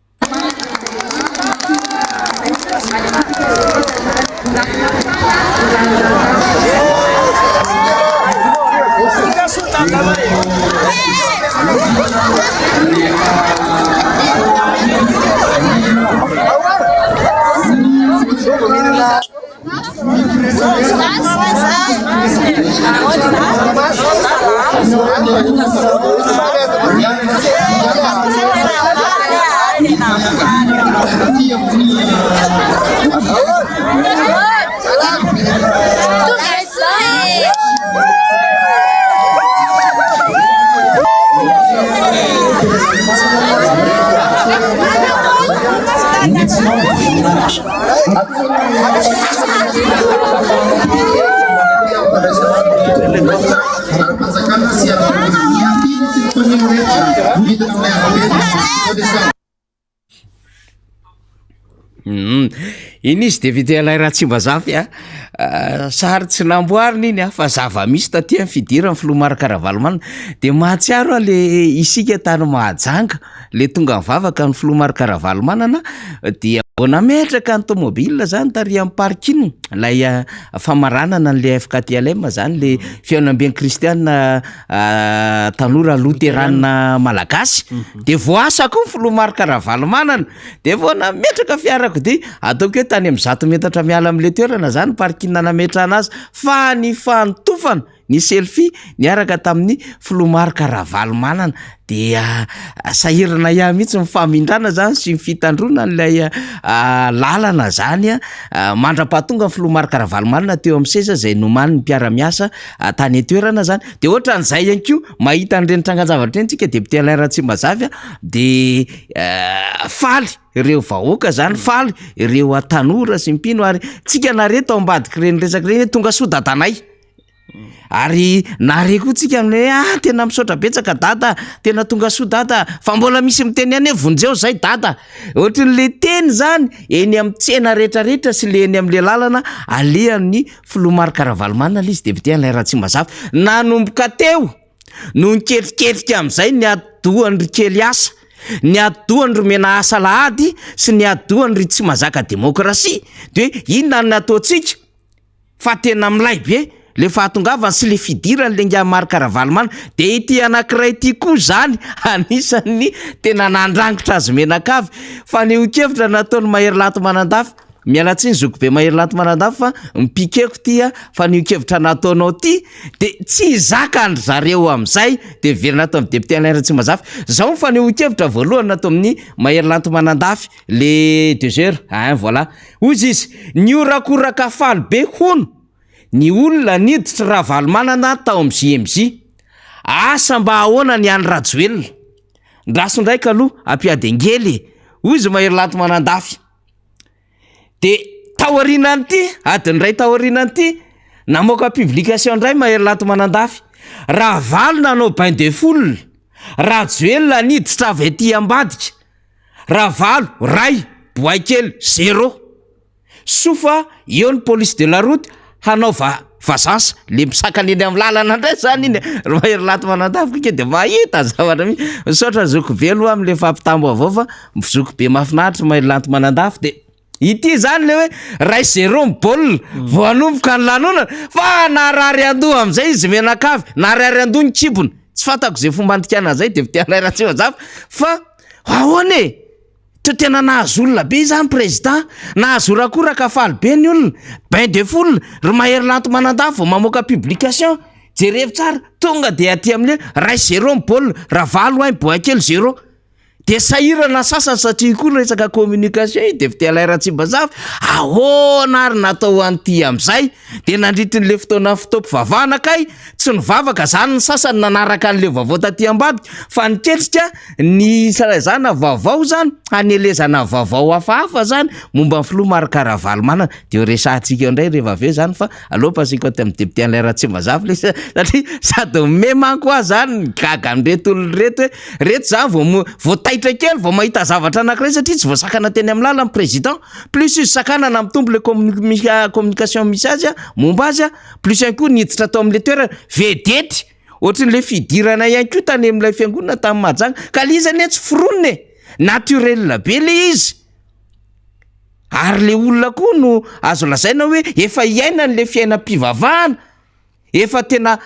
Iny izy député Alain Ratsimbazafy a, sary tsy namboarina iny a fa zava-misy taty amin'ny fidiran'ny filoha Marc Ravalomanana, de mahatsiaro aho le isika tany Mahajanga le tonga nivavaka ny filoha Marc Ravalomanana dia vao nametraka ny tomobile zany tary amin'ny parking ilay famaranana an'le FKTLM zany le fihaonamben'ny kristiana tanora loterana malagasy de voaasa koa ny filoha Marc Ravalomanana de vao nametraka fiarakodia ataoko hoe tany amin'ny 100 metatra miala amin'le toerana zany parking nametrahana azy fa ny fanotofana ny selfie niaraka tamin'ny filoha Marc Ravalomanana dia sahirana ihany mihitsy ny famindrana zany sy ny fitandroana an'ilay lalana zany mandra-pahatonga ny filoha Marc Ravalomanana teo amin'ny seza izay nomanin'ny mpiara-miasa tany an-toerana zany de ohatran'izay ihany koa mahita an'ireny trangan-javatra ireny tsika député Alain Ratsimbazafy a de faly ireo vahoaka zany faly ireo tanora sy ny mpino ary tsika nare tao ambadik'ireny resaka ireny hoe tonga soa dadanay Ary nahare koa tsika ny hoe ah tena misaotra betsaka dada, tena tonga soa dada, fa mbola misy miteny ihany hoe vonjeo zay dada. Ohatran'le teny zany eny amin'ny tsena rehetrarehetra sy le eny amin'le lalana alehan'ny filoha Marc Ravalomanana le izy député Alain Ratsimbazafy. Nanomboka teo no niketriketrika amin'izay ny atidohan-dry kely asa, ny atidohan-dry mena asa alahady sy ny atidohan-dry tsy mazaka demokrasia de hoe inona no nataontsika? Fa tena milay be le fahatongavany sy le fidirany le ingahy Marc Ravalomanana, de ity anakiray ity koa zany anisan'ny tena nandrangitra azy menakavy, fanehoan-kevitra nataon'i Mahery Lanto Manandafy, miala tsiny zokibe Mahery Lanto Manandafy fa mipikeko ty a, fanehoan-kevitra nataonao ty de tsy zakan-dry zareo am'zay, de miverina ato amin'ny député Alain Ratsimbazafy, zao ny fanehoan-kevitra voalohany natao amin'ny Mahery Lanto Manandafy le deux heures, ein voilà. Hozy izy, nihorakoraka faly be hono ny olona niditra Ravalomanana tao amin'ny JMJ. Asa mba ahoana ny an'i Rajoelina? Ndraso indray kaloha ampiady angely e! Hoy izy Mahery Lanto Manandafy. Dia taorianan'ity, adiny iray taorianan'ity, namoaka publication indray Mahery Lanto Manandafy. Ravalo nanao bain de foule, Rajoelina niditra avy aty ambadika. Ravalo, ray, boay kely, zéro. Soa fa eo ny police de la route hanao va vazansa, le misakana eny amin'ny lalana indray zany iny e. Ry Mahery Lanto Manandafy kika de mahita zavatra mihitsy. Misaotra zokibe aloha amin'le fampitam-baovao fa zokibe mahafinaritra Mahery Lanto Manandafy de ity zany le hoe ray zéro ny baolina vao hanomboka ny lanonana fa narary an-doha amin'izay izy mianakavy, narary an-doha ny kibony. Tsy fantako izay fomba andikana an'izay député Alain Ratsimbazafy fa Ahoana e? Toa tena nahazo olona be izany président, nahazo horakoraka faly be ny olona, bain de foule, ry Mahery Lanto Manandafy vao mamoaka publication, jerevo tsara, tonga dia aty amin'ny hoe ray zéro ny baolina, Ravalo un Boakely zéro. Dia sahirana ny sasany satria io koa ny resaka communication io, député Alain Ratsimbazafy, ahoana ary natao an'ity amin'izay? Dia nandritry ny le fotoana fotoam-pivavahana kay, tsy nivavaka zany ny sasany nanaraka an'le vaovao taty ambadika fa niketrika ny salazana vaovao zany hanelezana vaovao hafahafa zany momba ny filoha Marc Ravalomanana. De ho resahantsika eo indray rehefa avy eo zany fa aleo pasiko aty amin'ny député Alain Ratsimbazafy le izy satria sady mihomehy manko aho zany migaga an'ireto olona ireto hoe reto zany vao mo- vao taitra kely vao mahita zavatra anankiray satria tsy voasakana teny amin'ny lalana ny président plus izy sakanana mitombo le communication misy azy momba azy plus ihany koa niditra tao amin'le toerana vedety. Ohatran'ilay fidirana ihany koa tany amin'ilay fiangonana tany Mahajanga. Ka le izy anie tsy foronina e! Naturel be le izy. Ary le olona koa no azo lazaina hoe efa iainany le fiainam-pivavahana, efa tena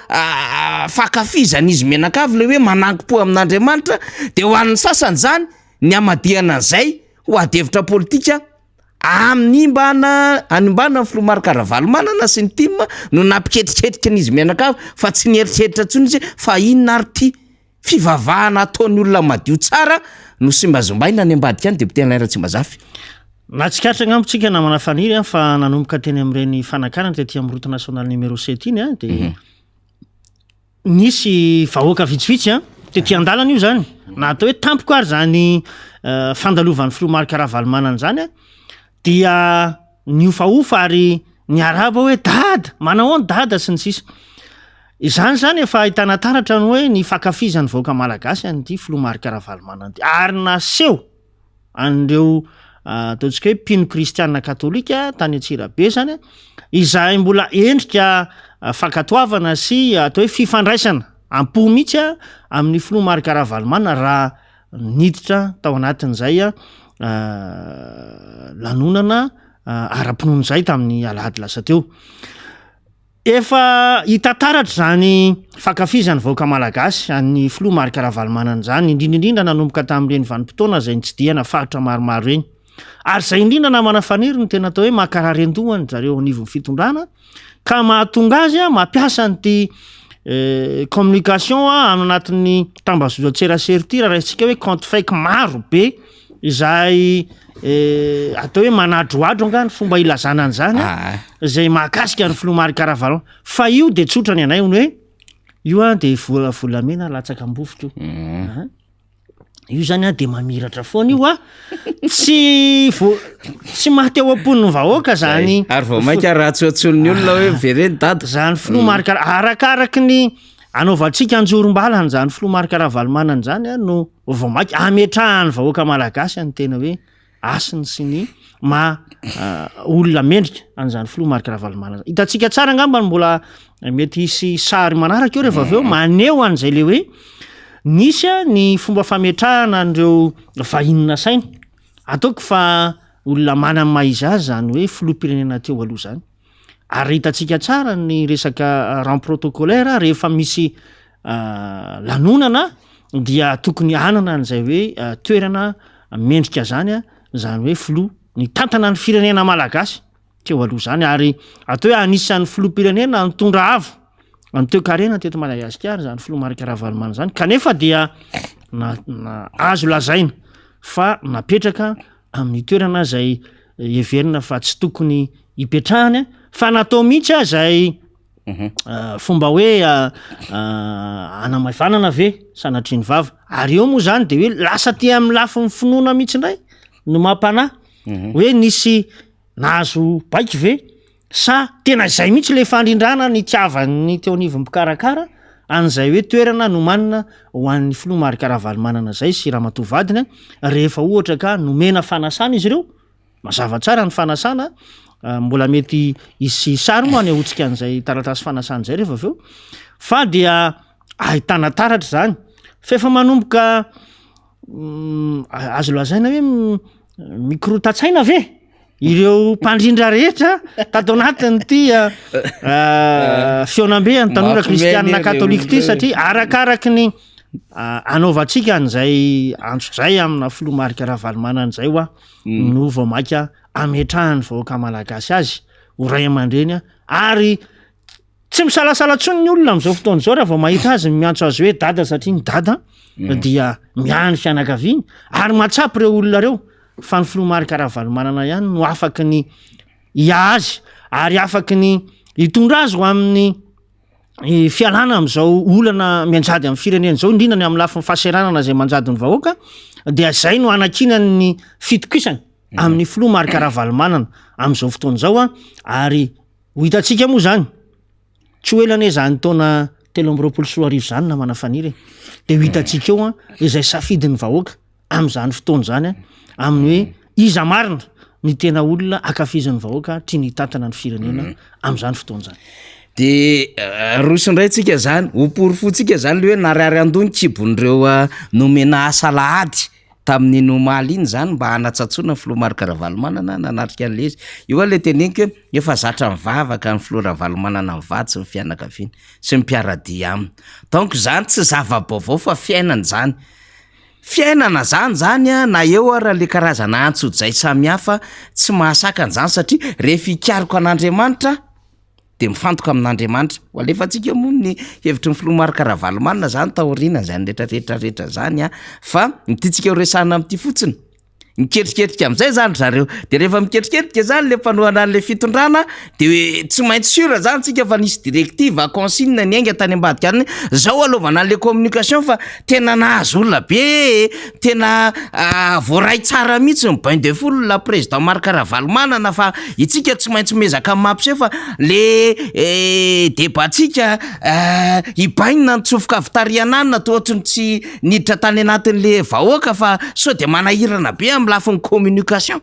fankafizan'izy mianakavy le hoe manankim-po amin'Andriamanitra, de ho an'ny sasany zany ny hamadihana an'izay ho ady hevitra politika Hanimbana hanimbana ny filoha Marc Ravalomanana sy ny tim no nampiketriketrika an'izy mianakavy fa tsy nieritreritra intsony izy hoe fa inona ary ity fivavahana ataon'ny olona madio tsara no simbazimbaina any ambadika any Député Alain Ratsimbazafy. Nahatsikaritra angamba tsika namana Faniry an fa nanomboka teny amin'ireny fanakarana tety amin'ny route nationale numéro sept iny an dia Nisy vahoaka vitsivitsy an, tety an-dalana io zany, na atao hoe tampoka ary zany fandalovan'ny filoha Marc Ravalomanana zany an, dia nihofahofa ary niarahaba hoe dada, manahoana dada sy ny sisa. Izany zany efa ahitana taratra ny hoe ny fankafizan'ny vahoaka malagasy an'ity filoha Marc Ravalomanana ity, ary naseho an'ireo ataontsika hoe mpino kristiana katolika tany Antsirabe zany izay mbola endrika fankatoavana sy atao hoe fifandraisana am-po mihitsy amin'ny filoha Marc Ravalomanana raha niditra tao anatin'izay lanonana ara-pinoana izay tamin'ny alahady lasa teo. Efa hita taratra izany fankafizan'ny vahoaka malagasy an'ny filoha Marc Ravalomanana izany, indrindra indrindra nanomboka tamin'ireny vanim-potoana izay nitsidihana faritra maromaro ireny. Ary izay indrindra namana Faniry no tena atao hoe mankarary an-doha an-dry zareo anivon'ny fitondrana ka mahatonga azy mampiasa an'ity communication anatin'ny tambazotran-tserasera ity raha raisintsika hoe compte fake maro be izay atao hoe manadroadro angaha ny fomba ilazana an'izany a, izay mahakasika ny filoha Marc Ravalomanana, fa io de tsotra ny anay hono hoe io a de vola volamena latsaka am-bovoka io, Aha. io zany a de mamiratra foana io a, tsy vo- tsy maty ao am-pon'ny vahoaka zany Ary vao mainka ratsy-antsoin'ny olona hoe vereno dada. Zany filoha Marc Ra- arakaraky ny anaovantsika anjorom-bala an'izany filoha Marc Ravalomanana izany a no vao mainka hametrahan'ny vahoaka malagasy ny tena hoe hasiny sy ny maha olona mendrika an'izany filoha Marc Ravalomanana. Hitantsika tsara angamba ny mbola mety hisy sary manaraka eo rehefa avy eo maneho an'izay le hoe nisy ny fomba fametrahana an'ireo vahiny nasaina. Ataoko fa olona manana ny maha izy azy izany hoe filoham-pirenena teo aloha izany. Ary hitantsika tsara ny resaka rang protocolaire rehefa misy lanonana dia tokony hanana an'izay hoe toerana mendrika zany zany hoe filoha nitantana ny firenena malagasy teo aloha zany ary atao hoe anisan'ny filoham-pirenena nitondra avo ny toekarena teto Madagasikara zany filoha Marc Ravalomanana zany kanefa dia na na azo lazaina fa napetraka amin'ny toerana izay heverina fa tsy tokony hipetrahany fa natao mihitsy aza izay fomba hoe hanamaivanana ve sanatria ny vava ary eo moa zany de hoe lasa aty amin'ny lafiny finoana mihitsy indray no mampanahy hoe nisy nahazo baiko ve Sa tena izay mihitsy ilay fandrindrana nitiavan'ny teo anivon'ny mpikarakara an'izay hoe toerana nomanina ho an'ny filoha Marc Ravalomanana izay sy ramatoa vadiny rehefa ohatra ka nomena fanasana izy ireo? Mazava tsara ny fanasana, mbola mety hisy sary moa hanehoantsika an'izay taratasy fanasana izay rehefa avy eo fa dia ahitana taratra izany fa efa manomboka Azo lazaina hoe mikorotan-tsaina ve ireo mpandrindra rehetra tato anatin'ity fihaonambe an'ny tanora kristianina katolika ity satria arakaraky ny anaovantsika an'izay antso izay amina filoha Marc Ravalomanana izay hoa no vao mainka ametrahan'ny vahoaka malagasy azy ho ray aman-dreny ary Tsy misalasala intsony ny olona amin'izao fotoana izao raha vao mahita azy ny miantso azy hoe dada satria ny dada dia miahy ny fianakaviany ary mahatsapa ireo olona ireo fa ny filoha Marc Ravalomanana ihany no afaky ny hiahy azy ary afaky ny hitondra azy ho amin'ny fialana amin'izao olana mianjady amin'ny firenena izao indrindra ny amin'ny lafiny fahaseranana izay manjady ny vahoaka dia izay no anankinany ny fitokisany amin'ny filoha Marc Ravalomanana amin'izao fotoana izao ary Ho hitantsika moa izany, tsy ho ela anie izany taona 2023 izany namana Faniry e. Dia ho hitantsika eo an, izay safidin'ny vahoaka amin'izany fotoana izany an, amin'ny hoe iza marina ny tena olona ankafizin'ny vahoaka tiany hitantana ny firenena amin'izany fotoana izany. De roso indray tsika zany, ho porofointsika zany le hoe narary an-doha ny kibon'ireo nomena asa alahady tamin'iny omaly iny zany mba hanatsatsoana ny filoha Marc Ravalomanana nanatrika an'le izy. Io hoa le teneniko hoe efa zatra mivavaka ny filoha Ravalomanana mivady sy ny fianakaviany sy ny mpiara-dia aminy. Donc zany tsy zava-baovao fa fiainana zany. Fiainana zany zany a, na eo ara le karazana antsojay samihafa tsy mahasakana zany satria rehefa hikaroka an'Andriamanitra de mifantoka amin'Andriamanitra. Ho alefantsika moa ny hevitry ny filoha Marc Ravalomanana zany taorianan'izany retraretra rehetra zany a, fa ny tiantsika ho resahana amin'ity fotsiny, miketriketrika am'zay zany ry zareo, de rehefa miketriketrika zany le mpanohana an'le fitondrana de hoe tsy maintsy sûr zany tsika fa nisy directive, consigne niainga tany ambadika any hoe zao alaovana an'le communication fa tena nahazo olona be e, tena voaray tsara mihitsy ny bain de foule président Marc Ravalomanana fa itsika tsy maintsy miezaka mampiseho fa le débat-tsika hibainina ny tsofoka avy tary ananona toa ohatry ny tsy niditra tany anatin'le vahoaka fa sao de manahirana be amin'ny lafiny communication.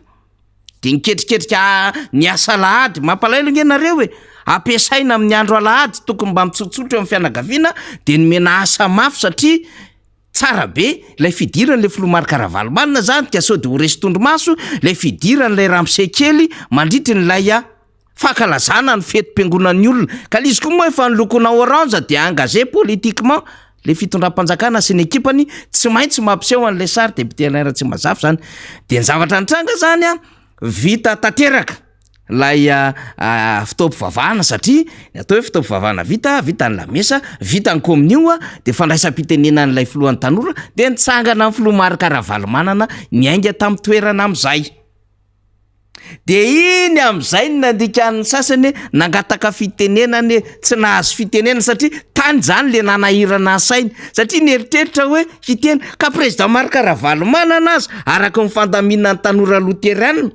De niketriketrika ny asa alahady, mampalahelo nge nareo e, ampiasaina amin'ny andro alahady tokony mba mitsotsotra eo amin'ny fianakaviana de nomena asa mafy satria tsara be ilay fidiran'ilay filoha Marc Ravalomanana zany ka sao de ho resy tondromaso ilay fidiran'ilay ramose kely mandritry ny lay fankalazana ny fetim-piangonan'ny olona ka le izy koa moa efa nolokoina orange de engagé politiquement le fitondram-panjakana sy ny ekipany tsy maintsy mampiseho an'ilay sary député Alain Ratsimbazafy zany de ny zavatra nitranga zany a vita tanteraka lay fotoam-pivavahana satria ny atao hoe fotoam-pivavahana vita, vita ny lamesa, vita ny kominio a de fandraisam-pitenenan'ilay filohan'ny tanora de nitsangana ny filoha Marc Ravalomanana niainga tamin'ny toerana amin'izay. De iny amin'izay no nandikan'ny sasany hoe nangataka fitenenana e, tsy nahazo fitenenana satria tany zany le nanahirana ny sainy satria nieritreritra hoe hiteny ka président Marc Ravalomanana aza araka ny fandaminan'ny tanora loterianina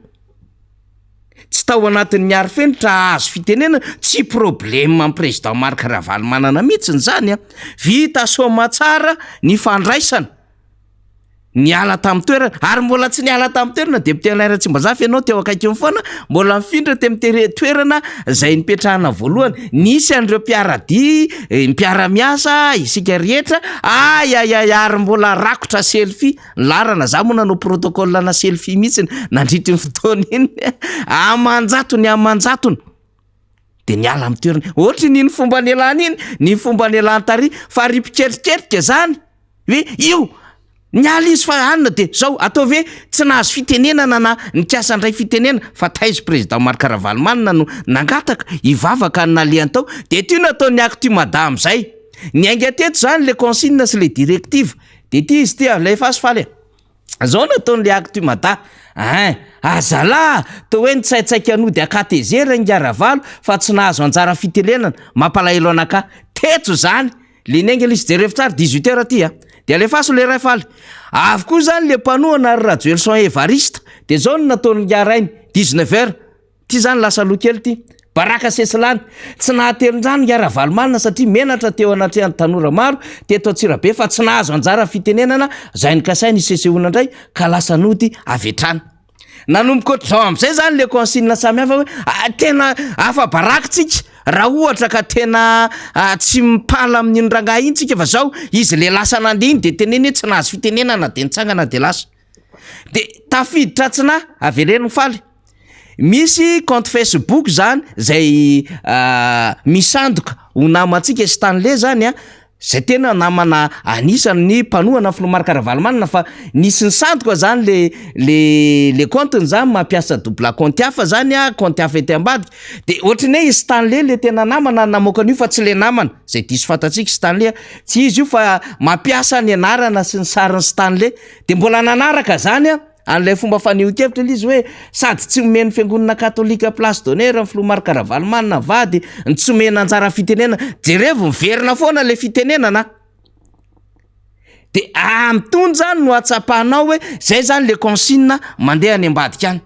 tsy tao anatin'ny arifenitra hahazo fitenenana, tsy problème amin'ny président Marc Ravalomanana mihitsiny zany a, vita soamatsara ny fandraisana. Niala tamin'ny toerana, ary mbola tsy niala tamin'ny toerana, député Alain Ratsimbazafy ianao teo akaikiny foana, mbola nifindra teo amin'ny toerana izay nipetrahana voalohany, nisy an'ireo mpiara-dia, mpiara-miasa, isika rehetra, ay ay ay ary mbola rakotra selfie, ny laharana, za moa nanao protocole ana selfie mihitsy nandritry ny fotoana iny, aman-jatony aman-jatony. de niala amin'ny toerana, ohatry ny iny fomba nialany iny, ny fomba nialany tary, fa ry mpiketriketrika zany hoe io niala izy fa anona de zao ataovy hoe tsy nahazo fitenenana na nikasa handray fitenenana fa taiza président Marc Ravalomanana no nangataka hivavaka ny nalehany tao de ty no ataon'ny actu mada am'zay niainga teto zany le consigne sy le directive de ty izy ty alefaso faly e zao no ataon'le actu mada ein azalahy toa hoe nitsaitsaika nody akatezera ingahy Ravalo fa tsy nahazo anjara fitenenana mampalahelo anakahy teto zany Le niainga le izy jerevo tsara 18 heures aty a! De alefaso le ray faly. Avy koa zany le mpanohana ry Rajoelison Evariste de zao no nataon'ingahy rainy 19 heures ty zany lasa aloha kely ty. Baraka sesilany. Tsy nahatelon-drano ingahy Ravalomanana satria menatra teo anatrehan'ny tanora maro teto Antsirabe fa tsy nahazo anjara fitenenana zay nokasainy hisesehoana indray ka lasa nody avy hatrany. Nanomboka ohatr'izao amin'izay zany le consigne samihafa hoe ah, tena afa-baraka tsika raha ohatra ka tena ah, tsy mipala amin'iny rangahy iny tsika fa zao izy le lasa nandeha iny de teneny hoe tsy nahazo fitenenana de nitsangana de lasa. De tafiditra tsy nahy, avereno faly. Misy compte Facebook zany zay ah, misandoka ho namantsika Stanley zany a, Zay tena namana anisan'ny mpanohana ny filoha Marc Ravalomanana fa nisy nisandoka zany le le le compte-ny zany mampiasa double compte hafa zany a, compte hafa ety ambadika de ohatran'ny hoe i Stanley le tena namana namoaka an'io fa tsy le namana zay diso fantatsika Stanley a, tsy izy io fa mampiasa ny anarana sy ny sarin'i Stanley de mbola nanaraka zany a. An'ilay fomba fanehoan-kevitra ilay izy hoe sady tsy omen'ny fiangonana katolika place d'honneur ny filoha Marc Ravalomanana vady no tsy omena anjara fitenenana. Jerevo miverina foana ilay fitenenana a! De amin'itony zany no ahatsapanao hoe zay zany le consigne mandeha any ambadika any.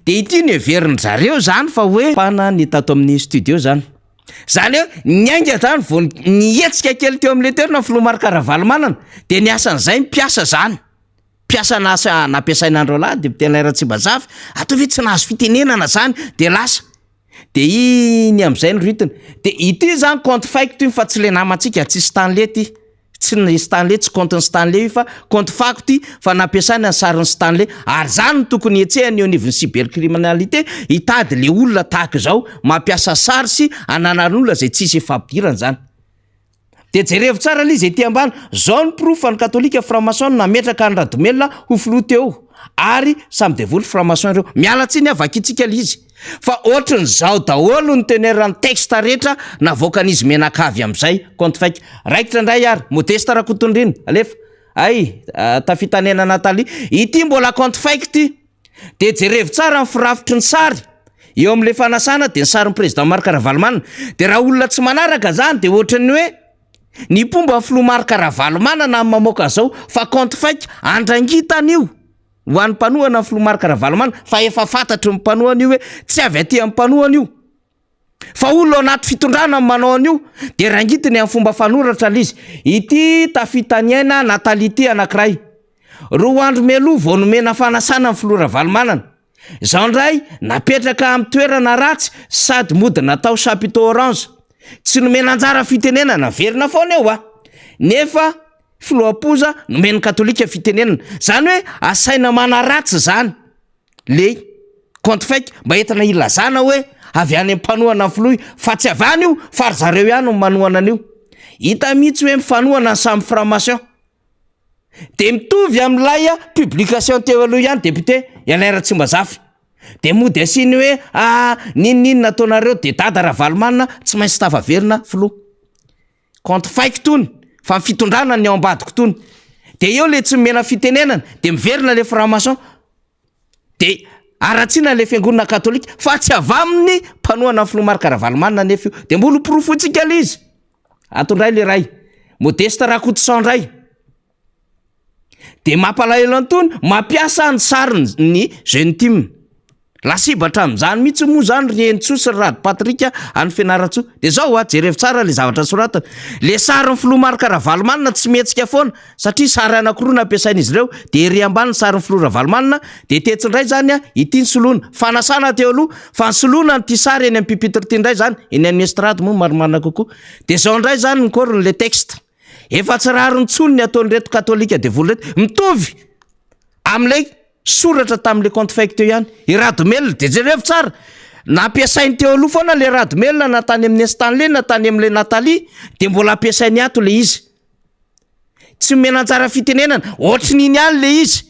De ity no heverin-dry zareo zany fa hoe. Fana ny tato amin'ny studio zany. Zany hoe niainga zany vao nihetsika kely teo amin'ilay toerana ny filoha Marc Ravalomanana de ny asan'izay mpiasa zany. Mpiasa nasa nampiasaina androalahy député Alain Ratsimbazafy, ataovy hoe tsy nahazo fitenenana zany de lasa. De iny am'zay no ritiny. De ity zany compte fake ty fa tsy le namantsika, tsy Stanley ty. Tsy ny Stanley, tsy compte-n'i Stanley io fa compte fako ty fa nampiasaina ny sarin'i Stanley. Ary zany no tokony hetsehana eo anivon'ny cybercriminalité, hitady le olona tahaka izao mampiasa sary sy ananan'olona zay tsisy ifampidirana zany. De jerevo tsara le izy ety ambany, zao ny porofo fa ny katolika franc maçon no nametraka an'i Radomelina ho filoha teo ary samy devoly franc maçon ireo. Miala tsiny aho vakintsika le izy fa ohatrin'izao daholo ny teneur ny texte rehetra navoakan'izy mianakavy amizay compte fake. Raikitra indray ary Modeste Rakotonirina, alefa. Hay, Tafitanena Nathalie, ity mbola compte fake ity. Dia jerevo tsara ny firafitry ny sary eo amin'ilay fanasana dia ny sarin'ny président Marc Ravalomanana. Dia raha olona tsy manaraka zany dia ohatran'ny hoe ny mpomba ny filoha Marc Ravalomanana no mamoaka an'izao fa compte fake andrangitana io ho an'ny mpanohana ny filoha Marc Ravalomanana fa efa fantatry ny mpanohana io hoe tsy avy aty amin'ny mpanohana io. Fa olona ao anaty fitondrana no manao an'io dia rangitiny amin'ny fomba fanoratra ilay izy. Ity Tafitaniaina Nathalie ity anankiray. Roa andro mialoha vao nomena fanasana ny filoha Ravalomanana. Izao indray napetraka amin'ny toerana ratsy sady mody natao chapiteau orange. Tsy nomena anjara fitenenana, averina foana eo a! Nefa filoha poza nomen'ny katolika fitenenana. Izany hoe asaina manaratsy izany. le compte fake mba entina hilazana hoe avy any amin'ny mpanohana ny filoha io fa tsy avy any io fa ry zareo ihany no manohana an'io. Hita mihitsy hoe mifanohana ny samy franc-maçon. De mitovy amin'ilay publication teo aloha ihany député Alain Ratsimbazafy. De mody asiany hoe ah n'inon'inona ataonareo de Dada Ravalomanana tsy maintsy tafaverina filoha. Compte fake tony fa ny fitondrana ny ao ambadiko tony. De eo le tsy nomena fitenenana de miverina le franc maçon. De haratsiana le fiangonana katolika fa tsy avy aminy mpanohana ny filoha Marc Ravalomanana nefa io. De mbola ho porofointsika le izy. Ato ndray le ray. Modeste Rakotoson ndray. De mampalahelo an'itony mampiasa ny sariny ny jeune team. Lasibatra amin'izany mihitsy moa zany ry Henintsoa sy ry Rado Patrick any Fianarantsoa. De zao a, jerevo tsara le zavatra soratana. Le sarin'ny filoha Marc Ravalomanana tsy mihetsika foana satria sary anankiroa no ampiasain'izy ireo de ery ambany ny sarin'ny filoha Ravalomanana de tetsy indray zany a ity ny soloina. Fanasana teo aloha fa ny soloina an'ity sary eny amin'ny pupitre ity indray zany, eny amin'ny estrade moa marimarina kokoa. De zao indray zany ny corps le texte. Efa tsy rariny intsony ny ataon'ireto katolika devoly ireto. Mitovy amin'ilay soratra tamin'ilay compte fake teo ihany. I Radomelina, dia jerevo tsara, nampiasainy teo aloha foana ilay Radomelina na tany amin'ny Stanley na tany amin'ilay Nathalie, dia mbola ampiasainy ato ilay izy. Tsy omena anjara fitenenana, ohatry ny iny ihany ilay izy.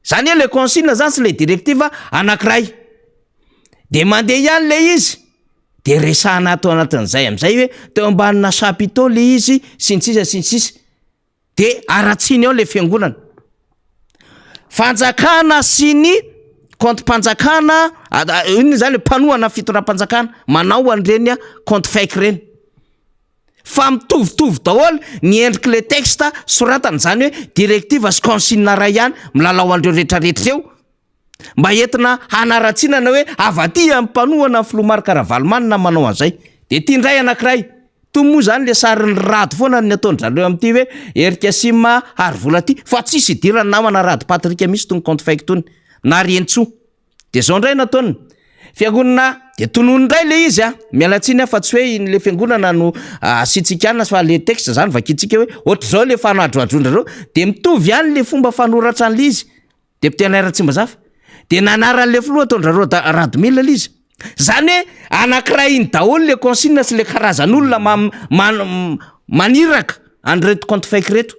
Izany hoe ilay consigne izany sy ilay directive anankiray. Dia mandeha ihany ilay izy. De resahana ato anatin'izay amin'izay hoe teo ambanina chapiteau le izy sy ny sisa sy ny sisa. De haratsiany ao le fiangonana. Fanjakana sy ny compte-mpanjakana, inona zany le mpanohana fitondram-panjakana manao an'ireny compte fake ireny. Fa mitovitovy daholo ny endrik'le texte soratana, zany hoe directive sy consigne ray ihany milalao an'ireo retraretra ireo. Mba entina hanaratsiana na hoe avy aty amin'ny mpanohana ny filoha Marc Ravalomanana manao an'izay. Dia ity indray anankiray. Itony moa izany le sarin'ny rado foana ny ataon-dry zareo amin'ity hoe Eric Sim Harivola ity fa tsisy idiran'ny namana Rado Patrick mihitsy itony compte fake itony na ry Henintsoa. Dia izao indray no ataony. Fiangonana dia tonony indray le izy a. Miala tsiny aho fa tsy hoe iny le fiangonana no asiantsika anona fa le texte izany vakintsika hoe ohatr'izao le fanadrohadroan-dry zareo. Dia mitovy ihany le fomba fanoratra an'ilay izy. Député Alain Ratsimbazafy, dia nanaran'ilay filoha ataon-dRaroa Radomila ilay izy. Zany hoe anankiray iny daholo le consigne sy le karazan'olona maniraka an'ireto compte fake ireto.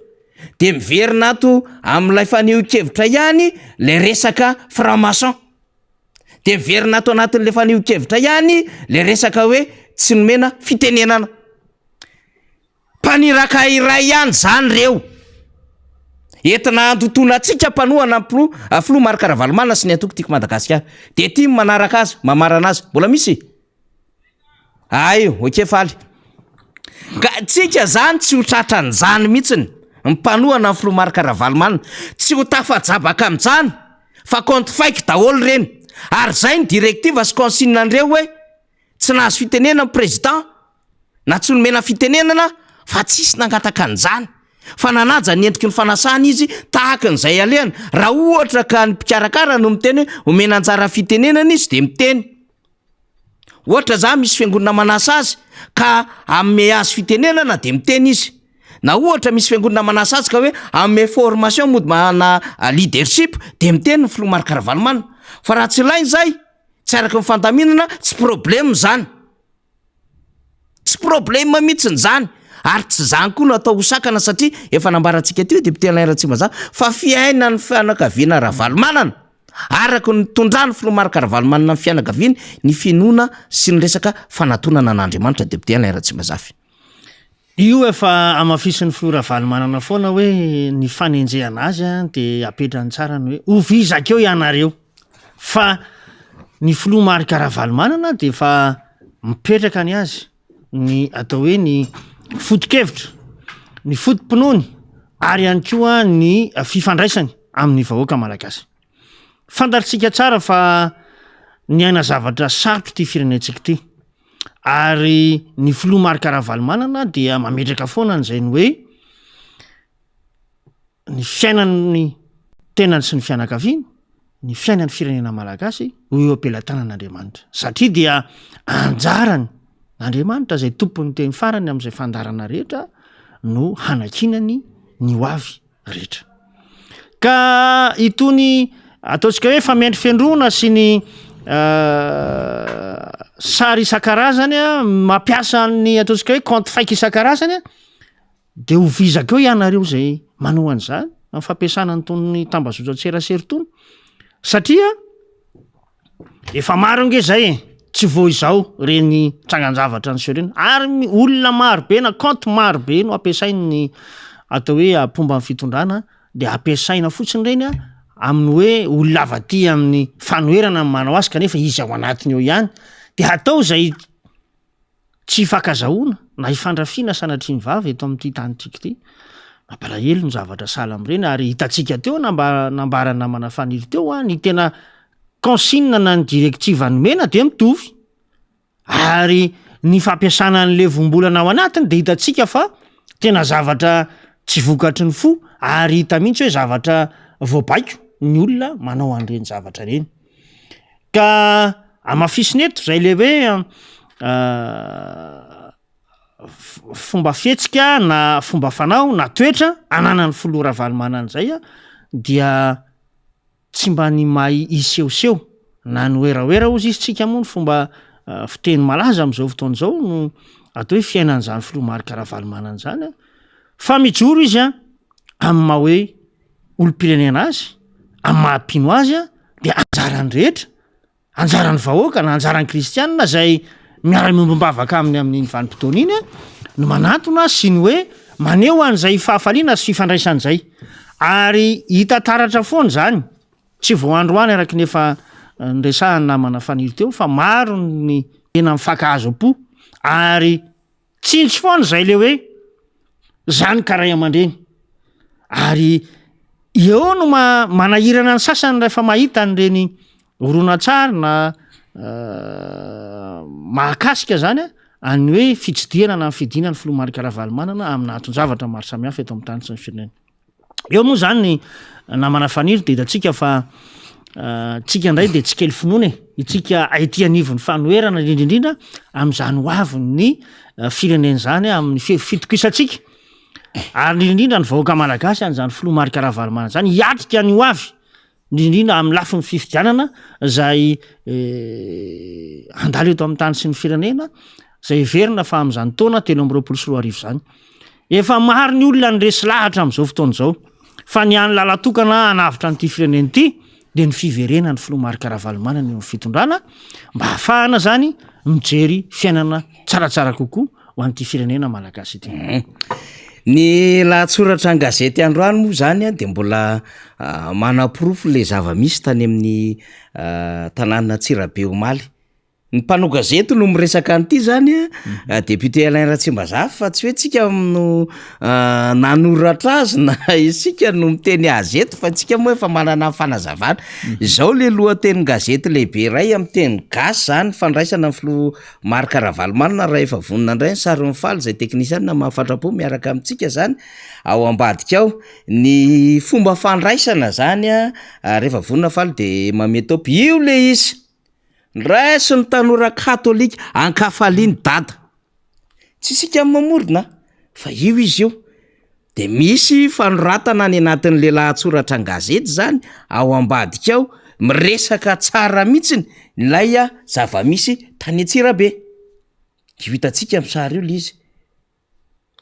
Dia miverina ato amin'ilay fanehoan-kevitra ihany le resaka franc maçon. Dia miverina ato anatin'ilay fanehoan-kevitra ihany le resaka hoe tsy nomena fitenenana. Mpaniraka iray ihany izany ireo. Entina handotoana antsika mpanohana ny filoha, filoha Marc Ravalomanana sy ny antoko Tiako Madagasikara. Dia ity ny manaraka azy, mamarana azy. Mbola misy? Ay, ok faly. Ka tsika zany tsy ho tratran'izany mihitsiny, ny mpanohana ny filoha Marc Ravalomanana. Tsy ho tafajabaka amin'izany fa compte fake daholo ireny. Ary izay ny directive sy consigne an'ireo hoe tsy nahazo fitenenana ny président. na tsy nomena fitenenana fa tsisy nangataka an'izany fa nanaja ny endriky ny fanasana izy tahaka an'izay alehany, raha ohatra ka ny mpikarakara no miteny hoe omena anjara fitenenana izy de miteny. Ohatra zany misy fiangonana manasa azy ka hanome azy fitenenana de miteny izy. Na ohatra misy fiangonana manasa azy ka hoe hanome formation mody mana leadership de miteny ny filoha Marc Ravalomanana. Fa raha tsy ilaina izay, tsy araka ny fandaminana, tsy problème zany. Tsy problème mihitsiny zany ary tsy zany koa no atao ho sakana satria efa nambarantsika teo député Alain Ratsimandrava fa fiainan'ny fianakaviana Ravalomanana araka ny nitondran'ny filoha Marc Ravalomanana ny fianakaviany ny finoana sy ny resaka fanatonana an'Andriamanitra député Alain Ratsimbazafy. Io efa hamafisin'ny filoha Ravalomanana foana hoe ny fanenjehana azy dia apetrany tsara ny hoe ho vizaka eo ianareo fa ny filoha Marc Ravalomanana dia efa mipetraka ny azy ny atao hoe ny foto-kevitra, ny foto-pinoany ary ihany koa ny fifandraisany amin'ny vahoaka malagasy. Fantatsika tsara fa niaina zavatra sarotra ity firenentsika ity. Ary ny filoha Marc Ravalomanana dia mametraka foana an'izay ny hoe ny fiainan'ny tenany sy ny fianakaviany, ny fiainan'ny firenena malagasy ho eo am-pelatanan'Andriamanitra. Satria dia anjarany Andriamanitra izay tompon'ny teny farany amin'izay fandaharana rehetra no hanakinany ny ho avy. rehetra. Ka itony ataontsika hoe famendrofendroana sy ny sary isan-karazany mampiasa ny ataontsika hoe compte fake isan-karazany de ho vizaka eo ianareo zay manao an'izany amin'ny fampiasana an'itony tambazotran-tserasera itony satria Efa maro ange zay e, tsy vao izao reny trangan-javatra niseho reny, ary olona maro be na compte maro be no ampiasain'ny atao hoe mpomba ny fitondrana de ampiasaina fotsiny reny a amin'ny hoe olona avy aty amin'ny fanoherana no manao azy kanefa izy ao anatiny ao ihany, de atao zay Tsy hifankazahoana na hifandrafiana sanatria ny vava eto amin'ity tanintsika ity. Mampalahelo ny zavatra sahala amin'ireny ary hitantsika teo na mba nambaran'ny namana Faniry teo ny tena consigne na ny directive nomena dia mitovy. Ary ny fampiasana an'ilay voambolana ao anatiny dia hitantsika fa tena zavatra tsy vokatry ny fo ary hita mihitsy hoe zavatra voabaiko ny olona manao an'ireny zavatra ireny. Ka hamafisina eto zay le hoe fomba fihetsika na fomba fanao na toetra ananan'ny filoha Ravalomanana zay a dia tsy mba ny mahay hisehoseho na ny werawera hozy izy tsika moa ny fomba fiteny malaza am'zao fotoana izao no atao hoe fiainan'izany filoha Marc Ravalomanana zany a, fa mijoro izy a amin'ny maha hoe olom-pirenena azy, amin'ny maha mpino azy dia anjaran'ny rehetra, anjaran'ny vahoaka na anjaran'ny kristianina izay miara-miombom-bavaka aminy amin'iny vanim-potoana iny no manantona sy ny hoe maneho an'izay fahafaliana sy fifandraisana izay. Ary hita taratra foana izany, tsy vao androany araka ny efa niresahan'ny namana Faniry teo fa maro ny tena mifankahazo am-po ary Tsinjo foana izay le hoe zany ka ray aman-dreny. Ary eo no ma- manahirana ny sasany rehefa mahita an'ireny horonantsary na mahakasika zany a an'ny hoe fitsidihana na ny fidinan'ny filoha Marc Ravalomanana amina anton-javatra maro samihafa eto amin'ny tany sy ny firenena. Eo moa zany ny namana Faniry dia hitantsika fa tsika indray dia tsy kely finoana e, itsika ety anivon'ny fanoherana indrindra indrindra amin'izany ho avin'ny firenena izany amin'ny fitokisantsika ary indrindra indrindra ny vahoaka malagasy an'izany filoha Marc Ravalomanana izany hiatrika ny ho avy indrindra indrindra amin'ny lafiny fifidianana izay handalo eto amin'ny tany sy ny firenena izay heverina fa amin'izany taona 2023 izany. Efa maro ny olona niresy lahatra amin'izao fotoana izao fa ny hany lalan-tokana hanavotra an'ity firenena ity dia ny fiverenan'ny filoha Marc Ravalomanana eo amin'ny fitondrana mba hahafahana izany mijery fiainana tsaratsara kokoa ho an'ity firenena malagasy ity. Ny lahatsoratra an-gazety androany moa izany dia mbola manaporofo ilay zava-misy tany amin'ny tanànan'Antsirabe omaly. Ny mpanao gazety no miresaka an'ity zany a, député Alain Ratsimbazafy fa tsy hoe tsika no nanoratra azy na isika no miteny azy eto fa tsika moa efa manana ny fanazavana. Izao le lohatenin-gazety lehibe iray amin'ny teny gasy zany, fandraisana ny filoha Marc Ravalomanana raha efa vonona indray ny sarin'i Faly izay teknisianina mahafatra-po miaraka amintsika zany ao ambadika ao. Ny fomba fandraisana zany a, rehefa vonona Faly de mamehy top, io le izy. Raiso ny tanora katolika ankafalian'i dada. Tsy isika no mamorona fa io izy io. De misy fanoratana any anatin'le lahatsoratra an-gazety zany ao ambadika ao miresaka tsara mihitsiny ilay zava-misy tany Antsirabe. Io hitantsika amin'ny sary io le izy.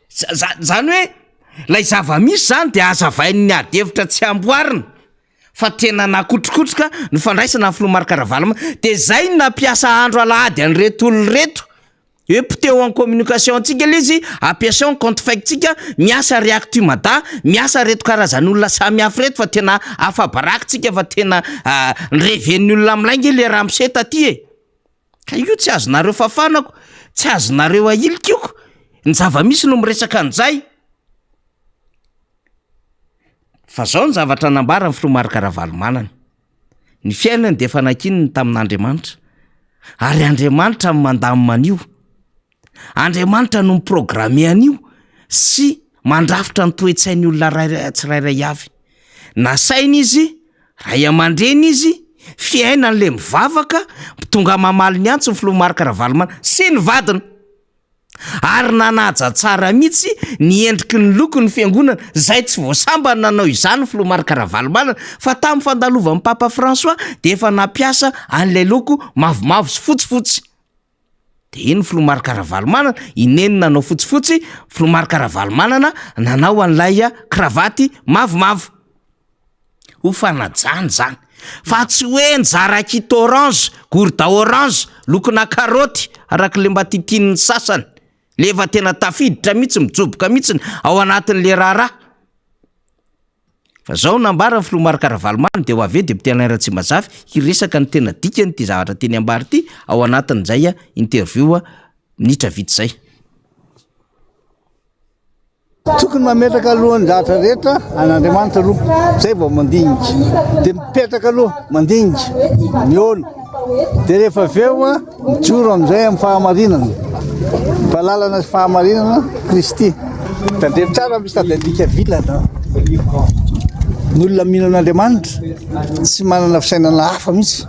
Za- zany hoe lay zava-misy zany de hazavain'ny ady hevitra tsy amboarina fa tena nakotrokotroka ny fandraisana ny filoha Marc Ravalomanana, de zay no nampiasa andro alahady an'ireto olona ireto hoe poteho en communication antsika le izy, ampiasao ny compte fake tsika, miasa ry Actu Mada, miasa reto karazan'olona samihafa reto fa tena afa-baraka tsika fa tena reven'ny olona milay nge le ramose taty e. Ka io tsy azonareo fafanako, tsy azonareo ahilika io ko, ny zava-misy no miresaka an'izay. Fa zao ny zavatra nambaran'ny filoha Marc Ravalomanana, ny fiainany dia efa nankininy tamin'Andriamanitra, ary Andriamanitra no mandamina an'io. Andriamanitra no mi-programmer an'io sy mandrafitra ny toe-tsain'ny olona ray tsirairay avy. Nasaina izy, ray aman-dreny izy, fiainany le mivavaka, tonga mamaly ny antso ny filoha Marc Ravalomanana sy ny vadiny. Ary nanaja tsara mihitsy ny endriky ny lokon'ny fiangonana, izay tsy vao sambany nanao izany ny filoha Marc Ravalomanana fa tamin'ny fandalovan'ny Papa François dia efa nampiasa an'ilay loko mavomavo sy fotsifotsy. De iny filoha Marc Ravalomanana, i Neny nanao fotsifotsy, filoha Marc Ravalomanana nanao an'ilay kravaty mavomavo. Ho fanajana izany. Fa tsy hoe nizara kit orange, gourda orange, lokona karaoty, araka le mba titian'ny sasany. Le efa tena tafiditra mihitsy, mijoboka mihitsy ao anatin'le raharaha. Fa zao no nambaran'ny filoha Marc Ravalomanana dia ho avy eo député Alain Ratsimbazafy hiresaka ny tena dikan'ity zavatra tiany ambara ity ao anatin'izay interview minitra vitsy izay. Tokony mametraka aloha ny zavatra rehetra an'Andriamanitra aloha, zay vao mandinika. Dia mipetraka aloha mandinika, mihaona. Dia rehefa avy eo Mijoro amin'izay amin'ny fahamarinana. Fa lalana sy fahamarinana Kristy. Tandremo tsara misy tady adika vilana. Ny olona mino an'Andriamanitra tsy manana fisainana hafa mihitsy.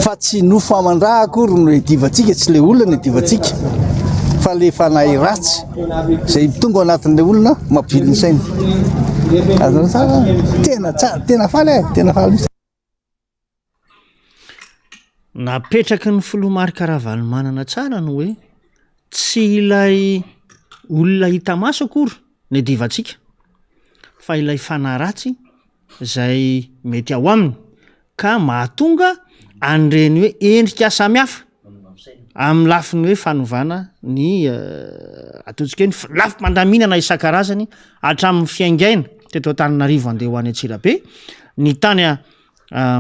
Fa tsy nofo aman-dra akory no iadivantsika, tsy le olona no iadivantsika fa le fanahy ratsy izay tonga ao anatin'ilay olona mampivily ny saina. Azonareo tsara? Tena tsara, tena faly e, tena faly mihitsy. Napetraky ny filoha Marc Ravalomanana tsara ny hoe tsy ilay olona hita maso akory no iadivantsika fa ilay fanahy ratsy izay mety ao aminy ka mahatonga an'ireny hoe endrika samihafa amin'ny lafiny hoe fanovana ny ataontsika hoe ny lafim-pandaminana isan-karazany hatramin'ny fiaingaina teto Antananarivo handeha ho any Antsirabe, ny tany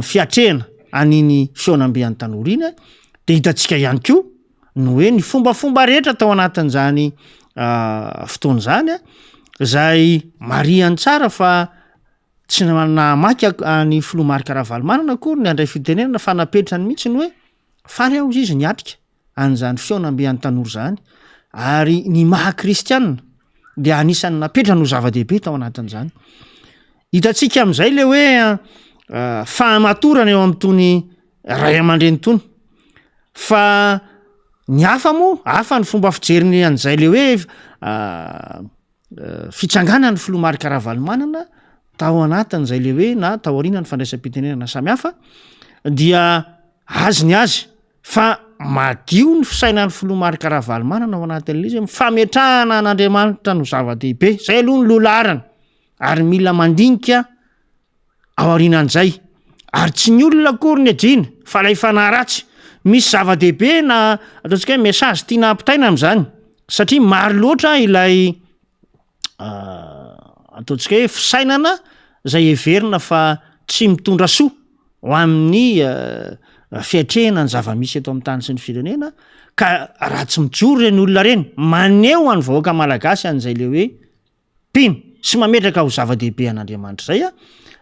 fiatrehana an'iny fihaonambe an'ny tanora iny dia hitantsika ihany koa ny hoe ny fombafomba rehetra tao anatin'izany fotoana izany izay marihany tsara fa tsy nahamaky an'ny filoha Marc Ravalomanana akory ny handray fitenenana fa napetrany mihitsy ny hoe faly aho izy niatrika an'izany fihaonambe an'ny tanora izany ary ny maha kristianina dia anisan'ny napetrany ho zava-dehibe tao anatin'izany. Hitantsika amin'izay le hoe fahamatorana eo amin'itony ray aman-dreny itony fa ny hafa moa hafa ny fomba fijeriny an'izay le hoe Fitsanganan'ny filoha Marc Ravalomanana tao anatin'izay le hoe na tao aorianan'ny fandraisam-pitenenana samihafa dia azy ny azy fa madio ny fisainan'ny filoha Marc Ravalomanana ao anatin'ilay izy hoe fametrahana an'Andriamanitra no zava-dehibe, zay aloha ny loha laharana ary mila mandinika aorianan'izay ary tsy ny olona akory ny adino fa ilay fanahy ratsy. Misy zava-dehibe na ataontsika hoe message tiana ampitaina amin'izany satria maro loatra ilay ataontsika hoe fisainana izay heverina fa tsy mitondra soa ho amin'ny fiatrehana ny zava-misy eto amin'ny tany sy ny firenena ka raha tsy mijoro ireny olona ireny maneho an'ny vahoaka malagasy an'izay le hoe mpino sy mametraka ho zava-dehibe an'Andriamanitra izay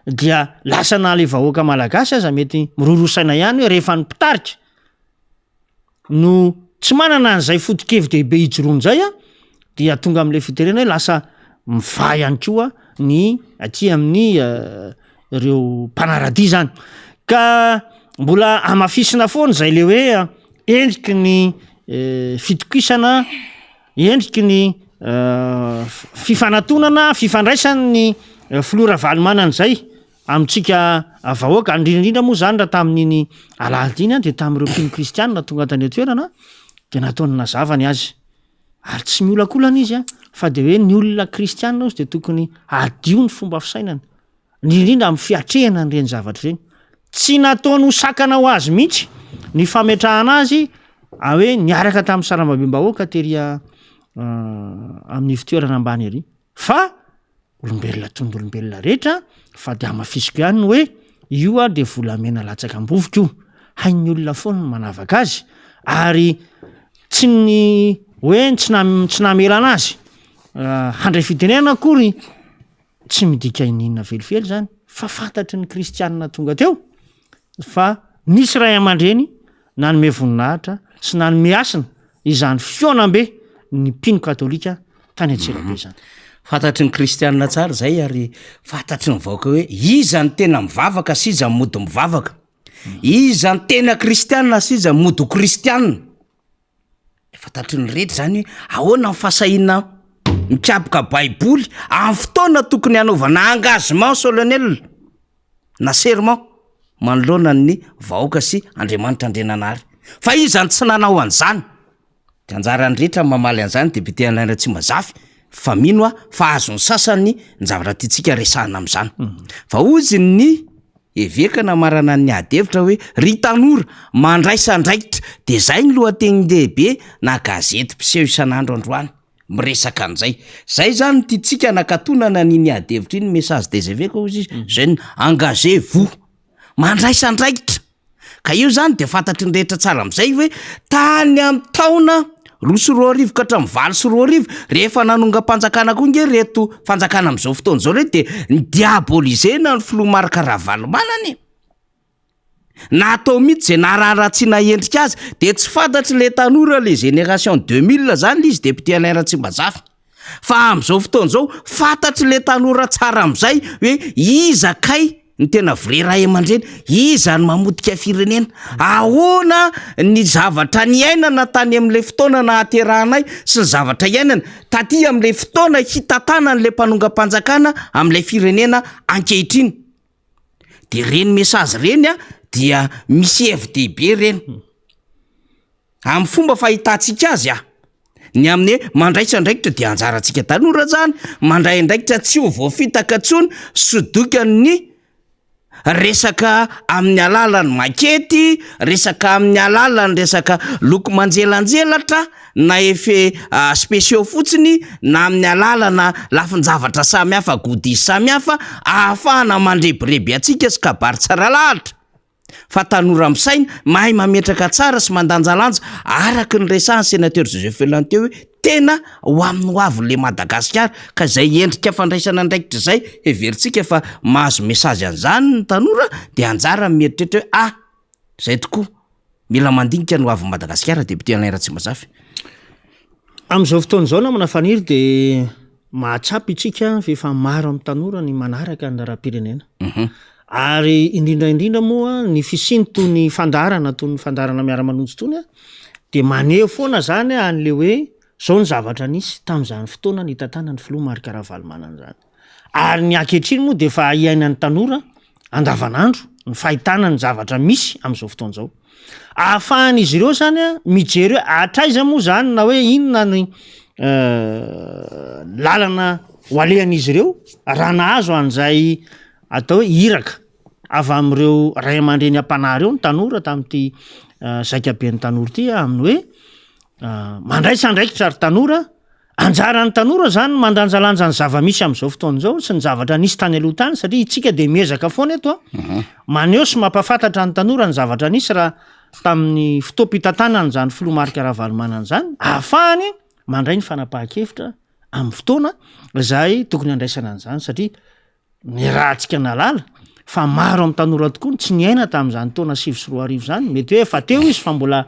dia lasa na le vahoaka malagasy aza mety miroroa saina ihany hoe rehefa ny mpitarika no tsy manana an'izay foto-kevi-dehibe ijoroana izay a dia tonga amin'ilay fitenena hoe lasa mivaha ihany koa ny aty amin'ny ireo mpanaradia zany ka. mbola hamafisina foana izay le hoe endriky ny fitokisana, endriky ny fifanatonana, fifandraisan'ny filoha Ravalomanana izay amintsika vahoaka, indrindra indrindra moa izany raha tamin'iny alahady iny dia tamin'ireo mpino kristianina tonga tany an-toerana dia nataony nazava ny azy. Ary tsy miolakolana izy fa dia hoe ny olona kristianina hozy dia tokony hadio ny fomba fisainana. Indrindra indrindra amin'ny fiatrehana an'ireny zavatra ireny. Tsy nataony ho sakana ho azy mihitsy ny fametrahana azy hoe niaraka tamin'ny sarambabem-bahoaka tery amin'ny ivon-toerana ambany ery. Fa olombelona toy ny olombelona rehetra fa dia hamafisiko ihany ny hoe io ary dia volamena latsaka am-bovoko io. Hain'ny olona foana ny manavaka azy ary tsy ny hoe tsy tsy namelana azy handray fitenenana akory Tsy midika iniana velively izany fa fantatry ny kristianina tonga teo fa nisy ray aman-dreny nanome voninahitra sy nanome hasina izany fihaonambe ny mpino katolika tany Antsirabe izany. Fantatry ny kristianina tsara izay ary fantatry ny vahoaka hoe iza no tena mivavaka sy iza no mody mivavaka. Iza no tena kristianina sy iza no mody ho kristianina. Fantatry ny rehetra izany hoe ahoana ny fahasahiana mikapoka baiboly amin'ny fotoana tokony hanaovana engagement solennel na serment manoloana ny vahoaka sy Andriamanitra Andriananahary. Fa iza no tsy nanao an'izany? De anjaran'ny rehetra ny mamaly an'izany député Alain Ratsimbazafy fa mino aho fa azon'ny sasany ny zavatra tiantsika resahana amin'izany. Fa hozy ny Eveka namarana ny ady hevitra hoe ry tanora, mandraisa andraikitra. Dia izay ny lohateny lehibe na gazety mpiseho isan'andro androany, miresaka an'izay. Izay izany no tiantsika hanakatonana an'iny ady hevitra iny, message des evêques hozy izy, jeunes, engagez vous. Mandraisa andraikitra. Ka io izany dia fantatry ny rehetra tsara amin'izay hoe tany amin'ny taona 2002 ka hatramin'ny 2008, rehefa nanongam-panjakana koa nge reto fanjakana amin'izao fotoana izao reto dia ni-diaboliser-na ny filoha Marc Ravalomanana e! Natao mihitsy izay nahararatsiana endrika azy, dia tsy fantatry le tanora le génération 2000 zany le izy député Alain Ratsimbazafy. Fa amin'izao fotoana izao, fantatry le tanora tsara amin'izay hoe iza kay ny tena vrai ray aman-dreny, iza no mamotika firenena, ahoana ny zavatra niainana tany amin'ilay fotoana nahaterahanay sy ny zavatra iainana taty amin'ilay fotoana hitantanan'ilay mpanongam-panjakana amin'ilay firenena ankehitriny. De ireny message ireny a dia misy hevi-dehibe ireny. Amin'ny fomba fahitantsika azy a, ny amin'ny hoe mandraisa andraikitra dia anjarantsika tanora zany, mandray andraikitra tsy ho voafitaka intsony, sodokan'ny resaka amin'ny alalan'ny makety, resaka amin'ny alalan'ny resaka loko manjelanjelatra na effet spéciaux fotsiny na amin'ny alalana lafin-javatra samihafa, goodies samihafa ahafahana mandrebireby antsika sy kabary tsara lahatra. fa tanora misaina, mahay mametraka tsara sy mandanjalanja araka ny resahan'ny Sénateur Joseph Felany teo hoe tena ho amin'ny ho avin'ilay Madagasikara ka izay endrika fandraisana andraikitra izay heverintsika fa mahazo message an'izany ny tanora dia anjara ny mieritreritra hoe ah! izay tokoa, mila mandinika ny ho avin'i Madagasikara Député Alain Ratsimbazafy. Amin'izao fotoana izao namana Faniry dia mahatsapa isika fa efa maro amin'ny tanora ny manaraka ny raharaham-pirenena. Ary indrindra indrindra moa ny fisiany toy ny fandaharana toy ny fandaharana miara-manonja itony dia maneho foana zany an'le hoe zao ny zavatra nisy tamin'izany fotoana nitantanan'ny filoha Marc Ravalomanana izany. Ary ny ankehitriny moa dia efa iainan'ny tanora andavanandro ny fahitana ny zavatra misy amin'izao fotoana izao. Ahafahan'izy ireo zany mijery hoe hatraiza moa zany na hoe inona ny lalana ho alehan'izy ireo raha nahazo an'izay atao hoe iraka avy amin'ireo ray aman-dreny am-panahy ireo ny tanora tamin'ity zaikaben'ny tanora ity amin'ny hoe mandraisa andraikitra ry tanora, anjaran'ny tanora zany ny mandanjalanja ny zava-misy amin'izao fotoana izao sy ny zavatra nisy tany aloha tany satria isika dia miezaka foana eto a, maneho sy mampahafantatra ny tanora ny zavatra nisy raha tamin'ny fotoam-pitantanana izany filoha Marc Ravalomanana izany ahafahany mandray ny fanapahan-kevitra amin'ny fotoana izay tokony handraisana an'izany satria Niarahantsika nahalala fa maro amin'ny tanora tokoa no tsy niaina tamin'izany taona 2009 izany, mety hoe efa teo izy fa mbola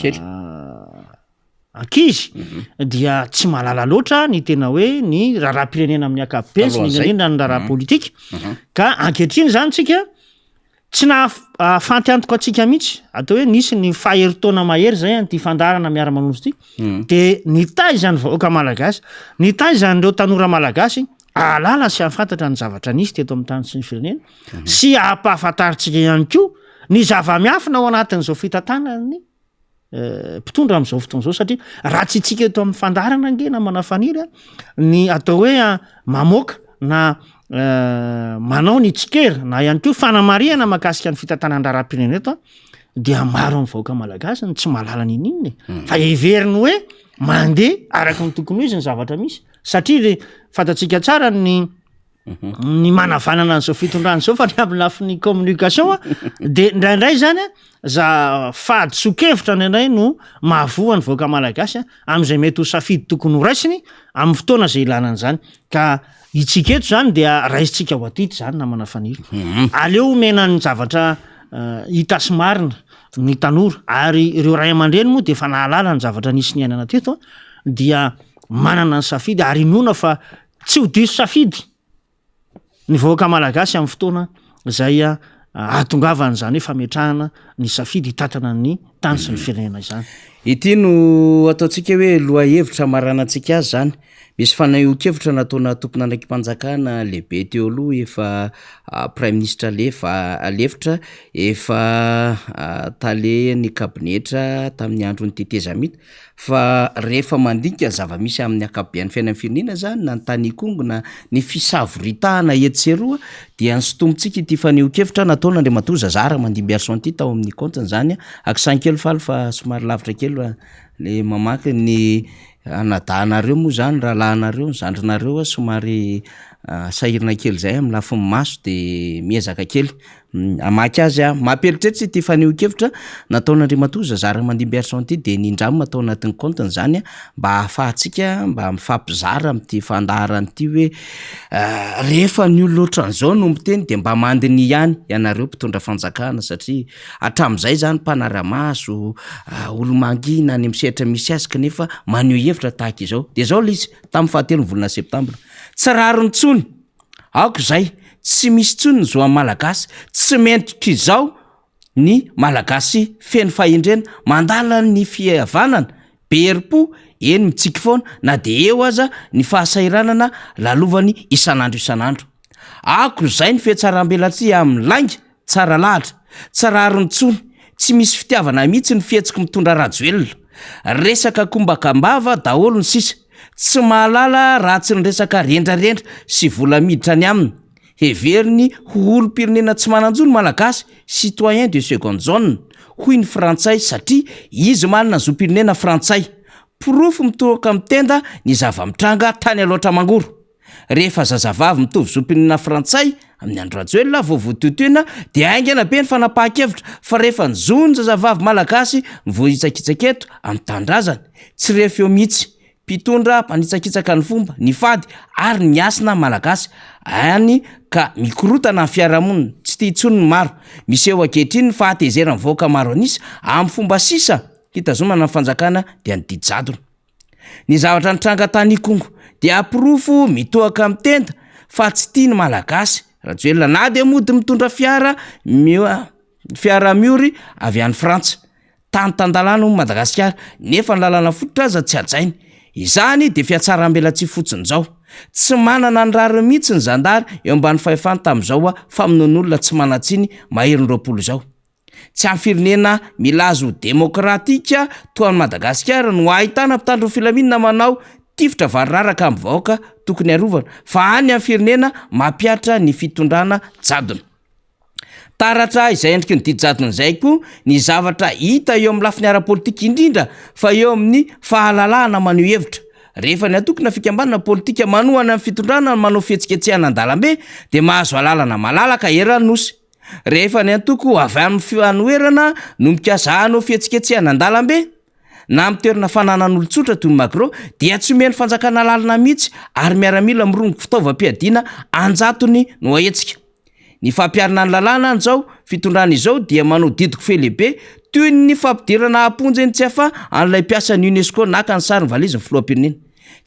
Kely. ankizy dia tsy mahalala loatra ny tena hoe ny raharaham-pirenena amin'ny ankapobeny sy indrindra indrindra ny raharaha politika. Ka ankehitriny izany tsika. Tsy nahafanty antoka antsika mihitsy, atao hoe nisy ny faha-herintaona mahery izay an'ity fandaharana Miara-manonja ity, dia nitaiza ny vahoaka malagasy, nitaiza an'ireo tanora malagasy hahalala sy hahafantatra ny zavatra nisy teto amin'ny tany sy ny firenena, sy hampahafantarintsika ihany koa ny zava-miafina ao anatin'izao fitantanan'ny mpitondra amin'izao fotoana izao satria raha tsy itsika eto amin'ny fandaharana ange namana Faniry a, ny atao hoe mamoaka na manao ny tsikera na ihany koa fanamarihana mahakasika ny fitantanan-draharaham-pirenena eto a, dia maro amin'ny vahoaka malagasy no tsy mahalala n'inon'inona e, fa heveriny hoe mandeha araka ny tokony ho izy ny zavatra misy satria le fantatsika tsara ny ny manavanana an'izao fitondrana izao fa ny amin'ny lafiny communication a de indraindray zany a za fahadisoan-kevitra indraindray no mahavoa ny vahoaka malagasy a amin'izay mety ho safidy tokony ho raisiny amin'ny fotoana izay ilana an'izany ka itsika eto zany dia raisintsika ho adidy zany namana Faniry aleo omena ny zavatra hita sy marina ny tanora ary ireo ray aman-dreny moa de efa nahalala ny zavatra nisy niainana teto a dia manana ny safidy ary inoana fa Tsy ho diso safidy ny vahoaka malagasy amin'ny fotoana izay ahatongavan'izany hoe fametrahana ny safidy hitantana ny tany sy ny firenena izany. Ity no ataontsika hoe lohahevitra hamaranantsika azy izany. Misy fanehoan-kevitra nataona tompon'andraiki-panjakana lehibe teo aloha efa praiminisitra lefa lefitra, efa talen'ny kabinetra tamin'ny andron'ny tetezamita. Fa rehefa mandinika ny zava-misy amin'ny ankapobean'ny fiainan'ny firenena zany na ny tany Ikongo na ny fisavoritahana etsy sy eroa dia nosintomintsika ity fanehoan-kevitra nataon'Andriamatoa Zazah Ramandimbiarison ity tao amin'ny kaontiny zany Akisany kely faly fa somary lavitra kely fa le mamaky ny anadahinareo moa zany rahalahinareo ny zandrinareo somary sahirana kely zay amin'ny lafiny maso de miezaka kely Hamaky azy aho. Mampieritreritra ity fanehoan-kevitra nataon'Andriamatoa Zazah Ramandimbiarison ity dia nindramina tao anatin'ny kaontiny izany mba hahafahantsika mba mifampizara amin'ity fandaharana ity hoe rehefa ny olona ohatran'izao no miteny dia mba mandiniha ihany ianareo mpitondra fanjakana satria hatramin'izay izany mpanara-maso, olo-mangina any amin'ny sehatra misy azy kanefa maneho hevitra tahaka izao. Dia izao ilay izy tamin'ny fahatelon'ny volana septambra. Tsy rariny intsony Aoka izay, tsy misy intsony ny zo amin'ny Malagasy, tsy mendrika izao ny Malagasy feno fahendrena, mandala ny fihavanana, be herim-po, eny mitsiky foana na dia eo aza ny fahasahiranana lalovany isan'andro isan'andro. Aoka izay ny fihatsarambelatsihy amin'ny lainga, tsara lahatra, tsy rariny intsony, tsy misy fitiavana mihitsy ny fihetsiky mitondra Rajoelina. Resaka kombaka am-bava daholo ny sisa. Tsy mahalala raha tsy ny resaka rendrarendra sy vola miditra any aminy. Heveriny ho olom-pirenena tsy manan-jo ny Malagasy, citoyen de seconde zone, hoy ny frantsay satria izy manana zom-pirenena frantsay. Porofo mitohoka amin'ny tenda ny zava-mitranga tany Alaotra Mangoro. Rehefa zazavavy mitovy zom-pirenena frantsay amin'i Andry Rajoelina vao voatohitohina dia haingana be ny fanapahan-kevitra fa rehefa ny zon'ny zazavavy malagasy no voahitsakitsaka eto amin'ny tanindrazany, tsy re feo mihitsy. Mpitondra mpanitsakitsaka ny fomba, ny fady ary ny hasina malagasy any ka mikorotana ny fiarahamonina, tsy tia intsony ny maro. Miseho ankehitriny ny fahatezeran'ny vahoaka maro an'isa amin'ny fomba sisa hitazomana ny fanjakana dia ny didy jadona. Ny zavatra nitranga tany Ikongo dia porofo mitohaka amin'ny tenda fa tsy tia ny Malagasy Rajoelina na dia mody mitondra fiara fiara miory avy any Frantsa. Tany tan-dalàna hono Madagasikara nefa ny lalàna fototra aza tsy hajainy. Izany dia fihatsaram-belatsihy fotsiny izao. Tsy manana ny rariny mihitsy ny zandary eo ambany fahefany tamin'izao famonoan'olona tsy manan-tsiny maherin'ny 20 izao. Tsy amin'ny firenena milaza ho demokratika toa an'i Madagasikara no ahitana mpitandro ny filaminana manao tifitra variraraka amin'ny vahoaka tokony harovana fa any amin'ny firenena mampihatra ny fitondrana jadona. Taratra izay endriky ny didy jadona izay koa ny zavatra hita eo amin'ny lafiny ara-politika indrindra fa eo amin'ny fahalalahana maneho hevitra. Rehefa ny antoko na fikambanana politika manohana ny fitondrana no manao fihetsiketsehana an-dalambe dia mahazo alalana malalaka eran'ny Nosy. Rehefa ny antoko avy amin'ny fanoherana no mikasa hanao fihetsiketsehana an-dalambe na amin'ny toerana fananan'olon-tsotra toy ny Magro dia tsy omen'ny fanjakana alalana mihitsy ary miaramila mirongo fitaovam-piadiana an-jatony no ahetsika. Ny fampiharana ny lalàna an'izao fitondrana izao dia manao didiko fe lehibe toy ny fampidirana am-ponja eny Tsiafahy an'ilay mpiasan'ny Unesco naka ny sarin'ny valizin'ny filoham-pirenena.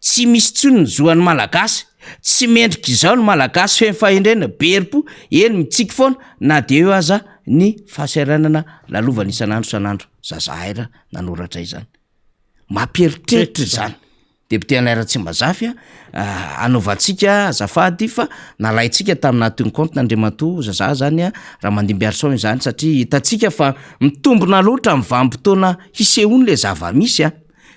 Tsy misy intsony ny zo an'ny Malagasy. Tsy mendrika izao ny Malagasy feno fahendrena, be herim-po, eny mitsiky foana na dia eo aza. ny fahasahiranana lalovany isan'andro isan'andro. Zazahaira nanoratra izany. Mampieritreritra izany. Député Alain Ratsimbazafy a, anaovantsika azafady fa nalaintsika tamin'ny compte n'Andriamatoa Zazah zany a, Ramandimbiarison izany satria hitantsika fa mitombina loatra amin'ny vanim-potoana hisehoany le zava-misy a.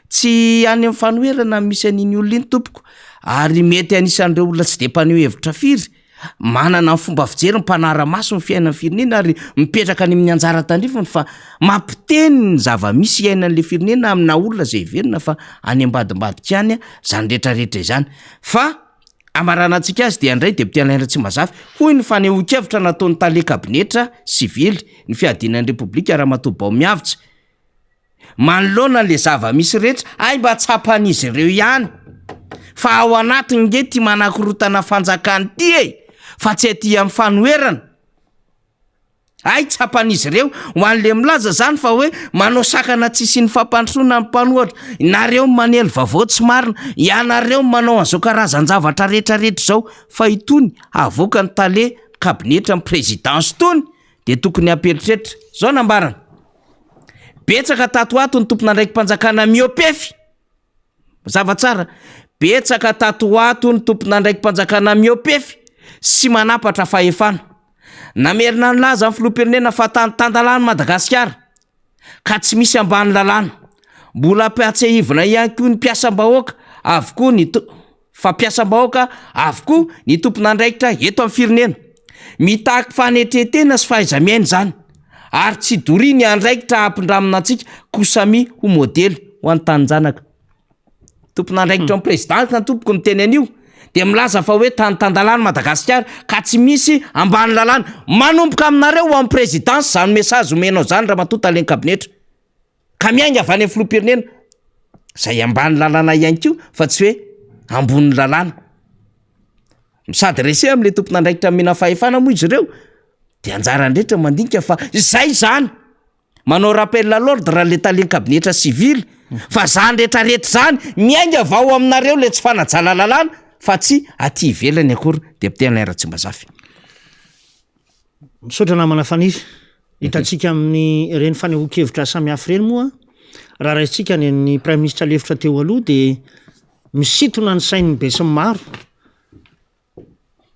Tsy any amin'ny fanoherana no misy an'iny olona iny tompoko ary mety anisan'ireo olona tsy de mpaneho hevitra firy Manana ny fomba fijeriny, mpanara-maso ny fiainan'ny firenena ary mipetraka any amin'ny anjara tandrifiny fa mampiteny ny zava-misy iainan'ilay firenena amina olona izay heverina fa any ambadimbadika any izany rehetrarehetra izany. Fa hamaranantsika azy dia indray Député Alain Ratsimbazafy, hoy ny fanehoan-kevitra nataon'ny tale kabinetra sivily ny fiadiana ny Repoblika Ramatoa Baomiavotse, Manoloana le zava-misy rehetra, hay mba tsapan'izy ireo ihany fa ao anatiny nge ty manakorotana fanjakana ty e! Fa tsy aty amin'ny fanoherana. Hay tsapan'izy ireo, ho an'le milaza zany fa hoe manao sakana tsy hisian'ny fampandrosoana ny mpanohatra, nareo manely vaovao tsy marina, ianareo manao an'izao karazan-javatra rehetrarehetra izao, fa itony avoakan'ny tale kabinetra ny présidence itony de tokony hampieritreritra. Zao nambarany. Betsaka tato ho ato ny tompon'andraiki-panjakana mihoa-pefy. Mazava tsara, betsaka tato ho ato ny tompon'andraiki-panjakana mihoa-pefy sy manampatra fahefana. Namerina nilaza ny filoham-pirenena fa tany tan-dalàna Madagasikara ka tsy misy ambany lalàna. Mbola ampahatsiahivina ihany koa ny mpiasam-bahoaka avokoa ny fa mpiasam-bahoaka avokoa ny tompon'andraikitra eto amin'ny firenena. Mitaky fanetren-tena sy fahaiza-miaina izany, ary tsy doria ny andraikitra hampindramina antsika koa samia ho modely ho an'ny tanin-janaka. Tompon'andraikitra amin'ny présidence ny tompoko miteny an'io dia milaza fa hoe tany tan-dalàna Madagasikara ka tsy misy ambany lalàna. Manomboka aminareo ho amin'ny présidence izany message omenao izany ramatoa talen'ny kabinetra. Ka miainga avy any amin'ny filoham-pirenena izay ambany lalàna ihany koa fa tsy hoe ambonin'ny lalàna. Mi-s'adresser amin'ilay tompon'andraikitra omena fahefana moa izy ireo dia anjaran'ny rehetra mandinika fa izay izany. Manao rappel à l'ordre ilay talen'ny kabinetra sivily fa izany rehetra rehetra izany miainga avy ao aminareo ilay tsy fanajana lalàna fa tsy aty ivelany akory. Député Alain Ratsimbazafy. Misaotra namana Faniry. Hitantsika amin'ireny fanehoan-kevitra samihafa ireny moa, raha raisintsika ny an'ny praiminisitra lefitra teo aloha dia misintona ny sain'ny besinimaro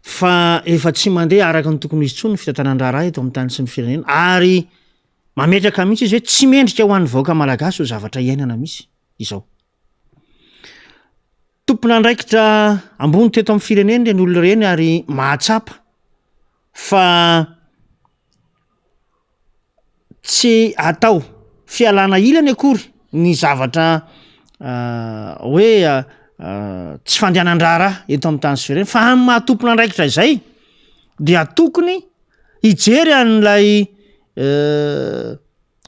fa efa tsy mandeha araka ny tokony ho izy intsony ny fitantanan-draharaha eto amin'ny tany sy ny firenena ary mametraka mihitsy izy hoe tsy mendrika ho an'ny vahoaka malagasy io zavatra iainana misy izao. Tompon'andraikitra ambony teto amin'ny firenena ireny olona ireny ary mahatsapa fa tsy atao fialana ilany akory ny zavatra hoe tsy fandehanan-draharaha eto amin'ny tany sy firenena fa amin'ny maha tompon'andraikitra izay dia tokony hijery an'ilay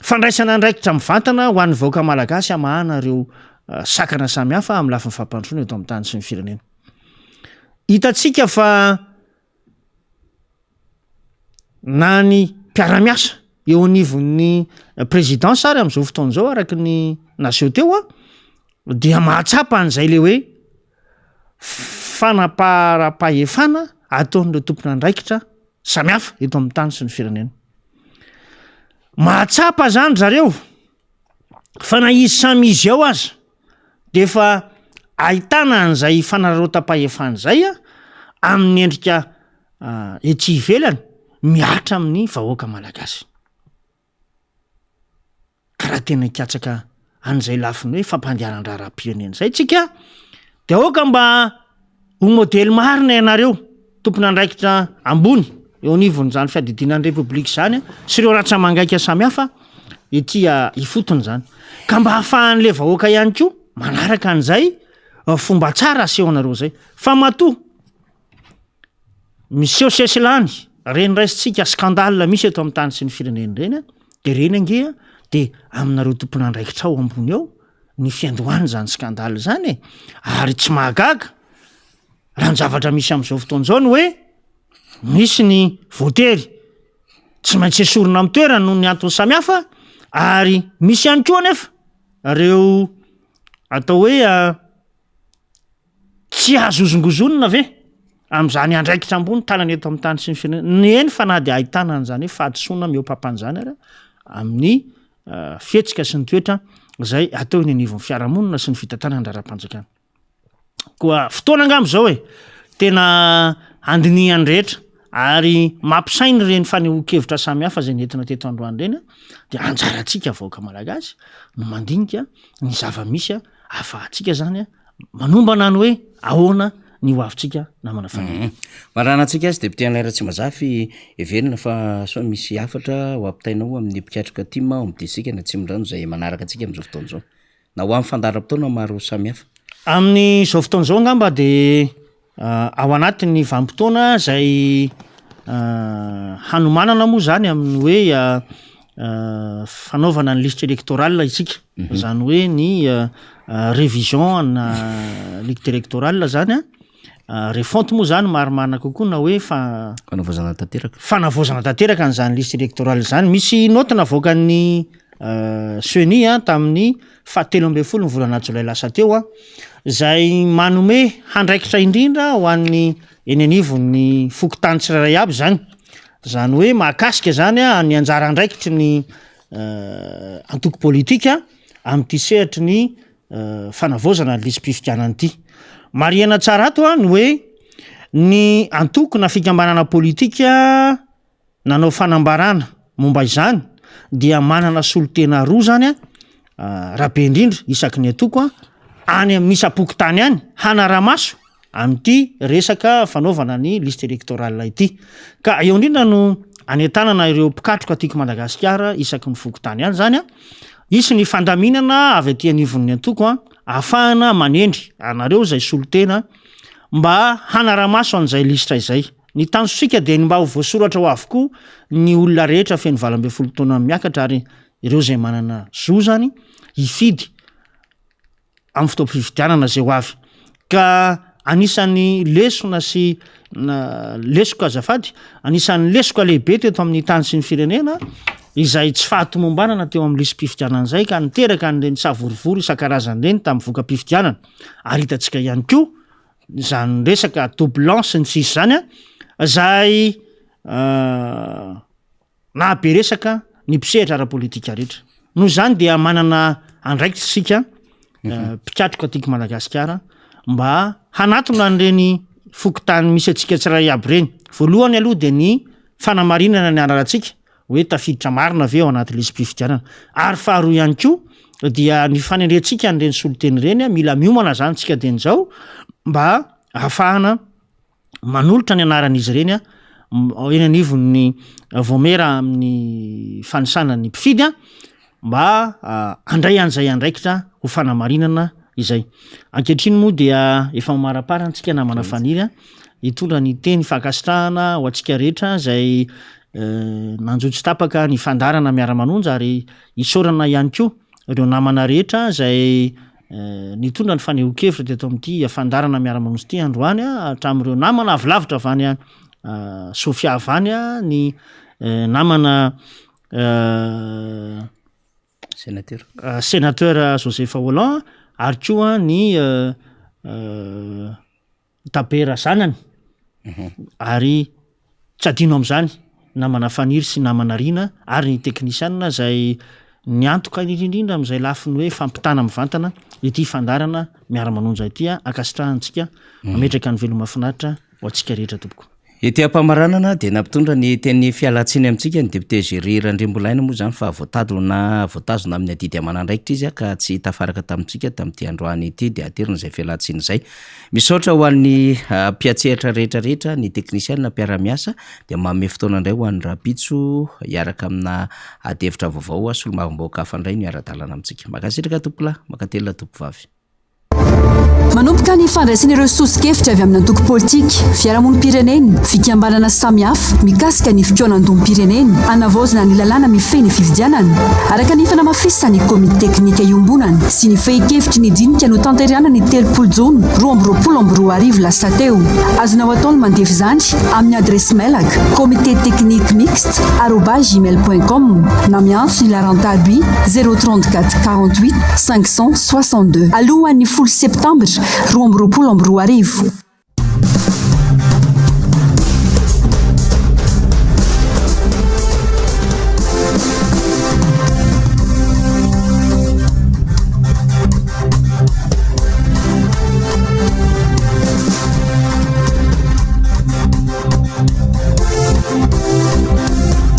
Fandraisana andraikitra mivantana ho an'ny vahoaka malagasy hamahana ireo sakana samihafa amin'ny lafiny fampandrosoana eto amin'ny tany sy ny firenena. Hitantsika fa na ny mpiara-miasa eo anivon'ny présidence ary amin'izao fotoana izao araka ny naseho teo a dia mahatsapa an'izay le hoe fanaparam-pahefana ataon'ireo tompon'andraikitra samihafa eto amin'ny tany sy ny firenena. Mahatsapa zany zareo fa na izy samy izy ao aza de efa ahitana an'izay fanararaotam-pahefana izay a amin'ny endrika ety ivelany mihatra amin'ny vahoaka malagasy. Ka raha tena hikatsaka an'izay lafiny hoe fampandehanan-draharaham-pirenena izay tsika de aoka mba ho modely marina ianareo tompon'andraikitra ambony eo anivon'izany fiadidiana ny repoblika izany sy ireo ratsa-mangaika samihafa ety ifotony izany ka mba hahafahan'le vahoaka ihany koa manaraka an'izay fomba tsara asehonareo izay fa matoa Miseho sesilany, reny raisintsika scandale misy eto amin'ny tany sy ny firenena ireny an, de reny ange an, de aminareo tompon'andraikitra ao ambony ao ny fiandohan'izany scandale zany e, ary tsy mahagaga raha ny zavatra misy amin'izao fotoana izao ny hoe misy ny voatery tsy maintsy esorina amin'ny toerany noho ny antony samihafa ary misy ihany koa anefa reo atao hoe Tsy azo hozongozonina ve? amin'izany andraikitra ambony tanana eto amin'ny tany sy ny firenena, ny eny fa na dia ahitana an'izany hoe fahadisoana mihoa-pampana izany ary amin'ny fihetsika sy ny toetra izay atao eny anivon'ny fiarahamonina sy ny fitantanana ny raharaham-panjakana. Koa fotoana angamba izao e, tena handinihan'ny rehetra ary mampisaina ireny fanehoan-kevitra samihafa izay nentina teto androany ireny dia anjarantsika vahoaka malagasy no mandinika ny zava-misy ahafahantsika zany manombana ny hoe ahoana ny ho avintsika namana Faniriana. Marana antsika azy député Alain Ratsimazafy, heverina fa sao misy hafatra ho ampitainao amin'ny mpikatroka tim ao amin'ny distrikan' Atsimondrano izay manaraka antsika amin'izao fotoana izao. Na ho amin'ny fandaharam-potoana maro samihafa. Amin'izao fotoana izao angamba dia ao anatin'ny vanim-potoana izay hanomanana moa izany amin'ny hoe fanaovana ny liste électorale isika, izany hoe ny révision ana liste électorale izany an, refonte moa izany marimarina kokoa na hoe fa- Fanavaozana tanteraka. Fanavaozana tanteraka an'izany liste électorale izany. Misy naoty navoakan'ny Ceni tamin'ny fahatelo ambin'ny folo ny volana jolay lasa teo, izay manome handraikitra indrindra ho an'ny eny anivon'ny fokontany tsirairay aby izany. Izany hoe mahakasika izany ny anjara andraikitry ny antoko politika amin'ity sehatry ny fanavaozana ny lisi-pifidianana ity. Marihana tsara ato ny hoe ny antoko na fikambanana politika nanao fanambarana momba izany dia manana solontena roa izany raha be indrindra isaky ny antoko any amin'ny isam-pokontany any hanara-maso amin'ity resaka fanaovana ny liste électorale ity. Ka eo indrindra no anentanana ireo mpikatroka tiako Madagasikara isaky ny fokontany any izany an, hisy ny fandaminana avy aty anivon'ny antoko an, ahafahana manendry anareo izay solontena mba hanara-maso an'izay lisitra izay. Ny tanjontsika dia ny mba ho voasoratra ao avokoa ny olona rehetra feno 18 taona miakatra ary ireo izay manana zo izany hifidy amin'ny fotoam-pifidianana izay ho avy. Ka anisan'ny lesona sy lesoka azafady, anisan'ny lesoka lehibe teto amin'ny tany sy ny firenena izay tsy fahatomombanana teo amin'ny lisi-pifidianana izay ka niteraka an'ireny savorovoro isan-karazany ireny tamin'ny voka-pifidianana. Ary hitantsika ihany koa izany resaka doublon sy ny sisa izany an, izay Nahabe resaka ny mpisehatra ara-politika rehetra. Noho izany dia manana andraikitra isika mpikatroka tiako Madagasikara mba hanatona an'ireny fokontany misy antsika tsirairay aby ireny. Voalohany aloha dia ny fanamarinana ny anarantsika hoe tafiditra marina ve ao anaty lisi-pifidianana. Ary faharoa ihany koa dia ny fanendrentsika an'ireny solontena ireny, mila miomana izany isika dieny izao mba ahafahana manolotra ny anaran'izy ireny eny anivon'ny vaomiera amin'ny fanisana ny mpifidy mba handray an'izay andraikitra ho fanamarinana izay. Ankehitriny moa dia efa mamaraparana antsika namana Faniry hitondra ny teny fankasitrahana ho antsika rehetra izay nanjo tsy tapaka ny fandaharana miara-manonja ary isaorana ihany koa ireo namana rehetra izay Nitondra ny fanehoan-kevitra teto amin'ity fandaharana Miara-mamonjy ity androany hatramin'ireo namana avy lavitra avy any Sofia avy any ny namana Sénateur. Sénateur Joseph Hollande ary koa ny Tabera zanany ary tsy adino amin'izany namana Faniry sy namana Rina ary ny teknisianina izay niantoka indrindra indrindra amin'izay lafiny hoe fampitana mivantana ity fandaharana miara-manonja ity ankasitrahantsika mametraka ny veloma finaritra ho antsika rehetra tompoko. Ety am-pamaranana dia nampitondra ny teny fialantsiny amintsika ny député Jerry Randriambolaina moa izany fa voatadona voatazona amin'ny adidy aman'andraikitra izy ka tsy tafaraka tamintsika tamin'ity androany ity dia aterina izay fialantsiny izay. Misaotra ho an'ny mpiantsehatra rehetra rehetra, ny teknisiana mpiara-miasa dia manome fotoana indray ho an'ny rahampitso hiaraka amina adihevitra vaovao solombavambahoaka hafa indray no hiara-dalana amintsika. Mankasitraka tompokolahy, mankatelina tompokovavy. Manomboka ny fandraisana ireo soso-kevitra avy amin'ny antoko politika, fiarahamonim-pirenena, fikambanana samihafa mikasika ny fikaonandoham-pirenena hanavaozana ny lalàna mifehy ny fifidianana, araka ny fanamafisan'ny komity teknika iombonana sy ny fehin-kevitry ny dinika notanterahina ny 30 jona 2022 lasa teo. Azonao atao ny mandefa izany amin'ny adiresy mailaka comité technique mixte arobase gmail point com na miantso ny laharan-tariby 034 48 562 alohan'ny folo septambra 2022.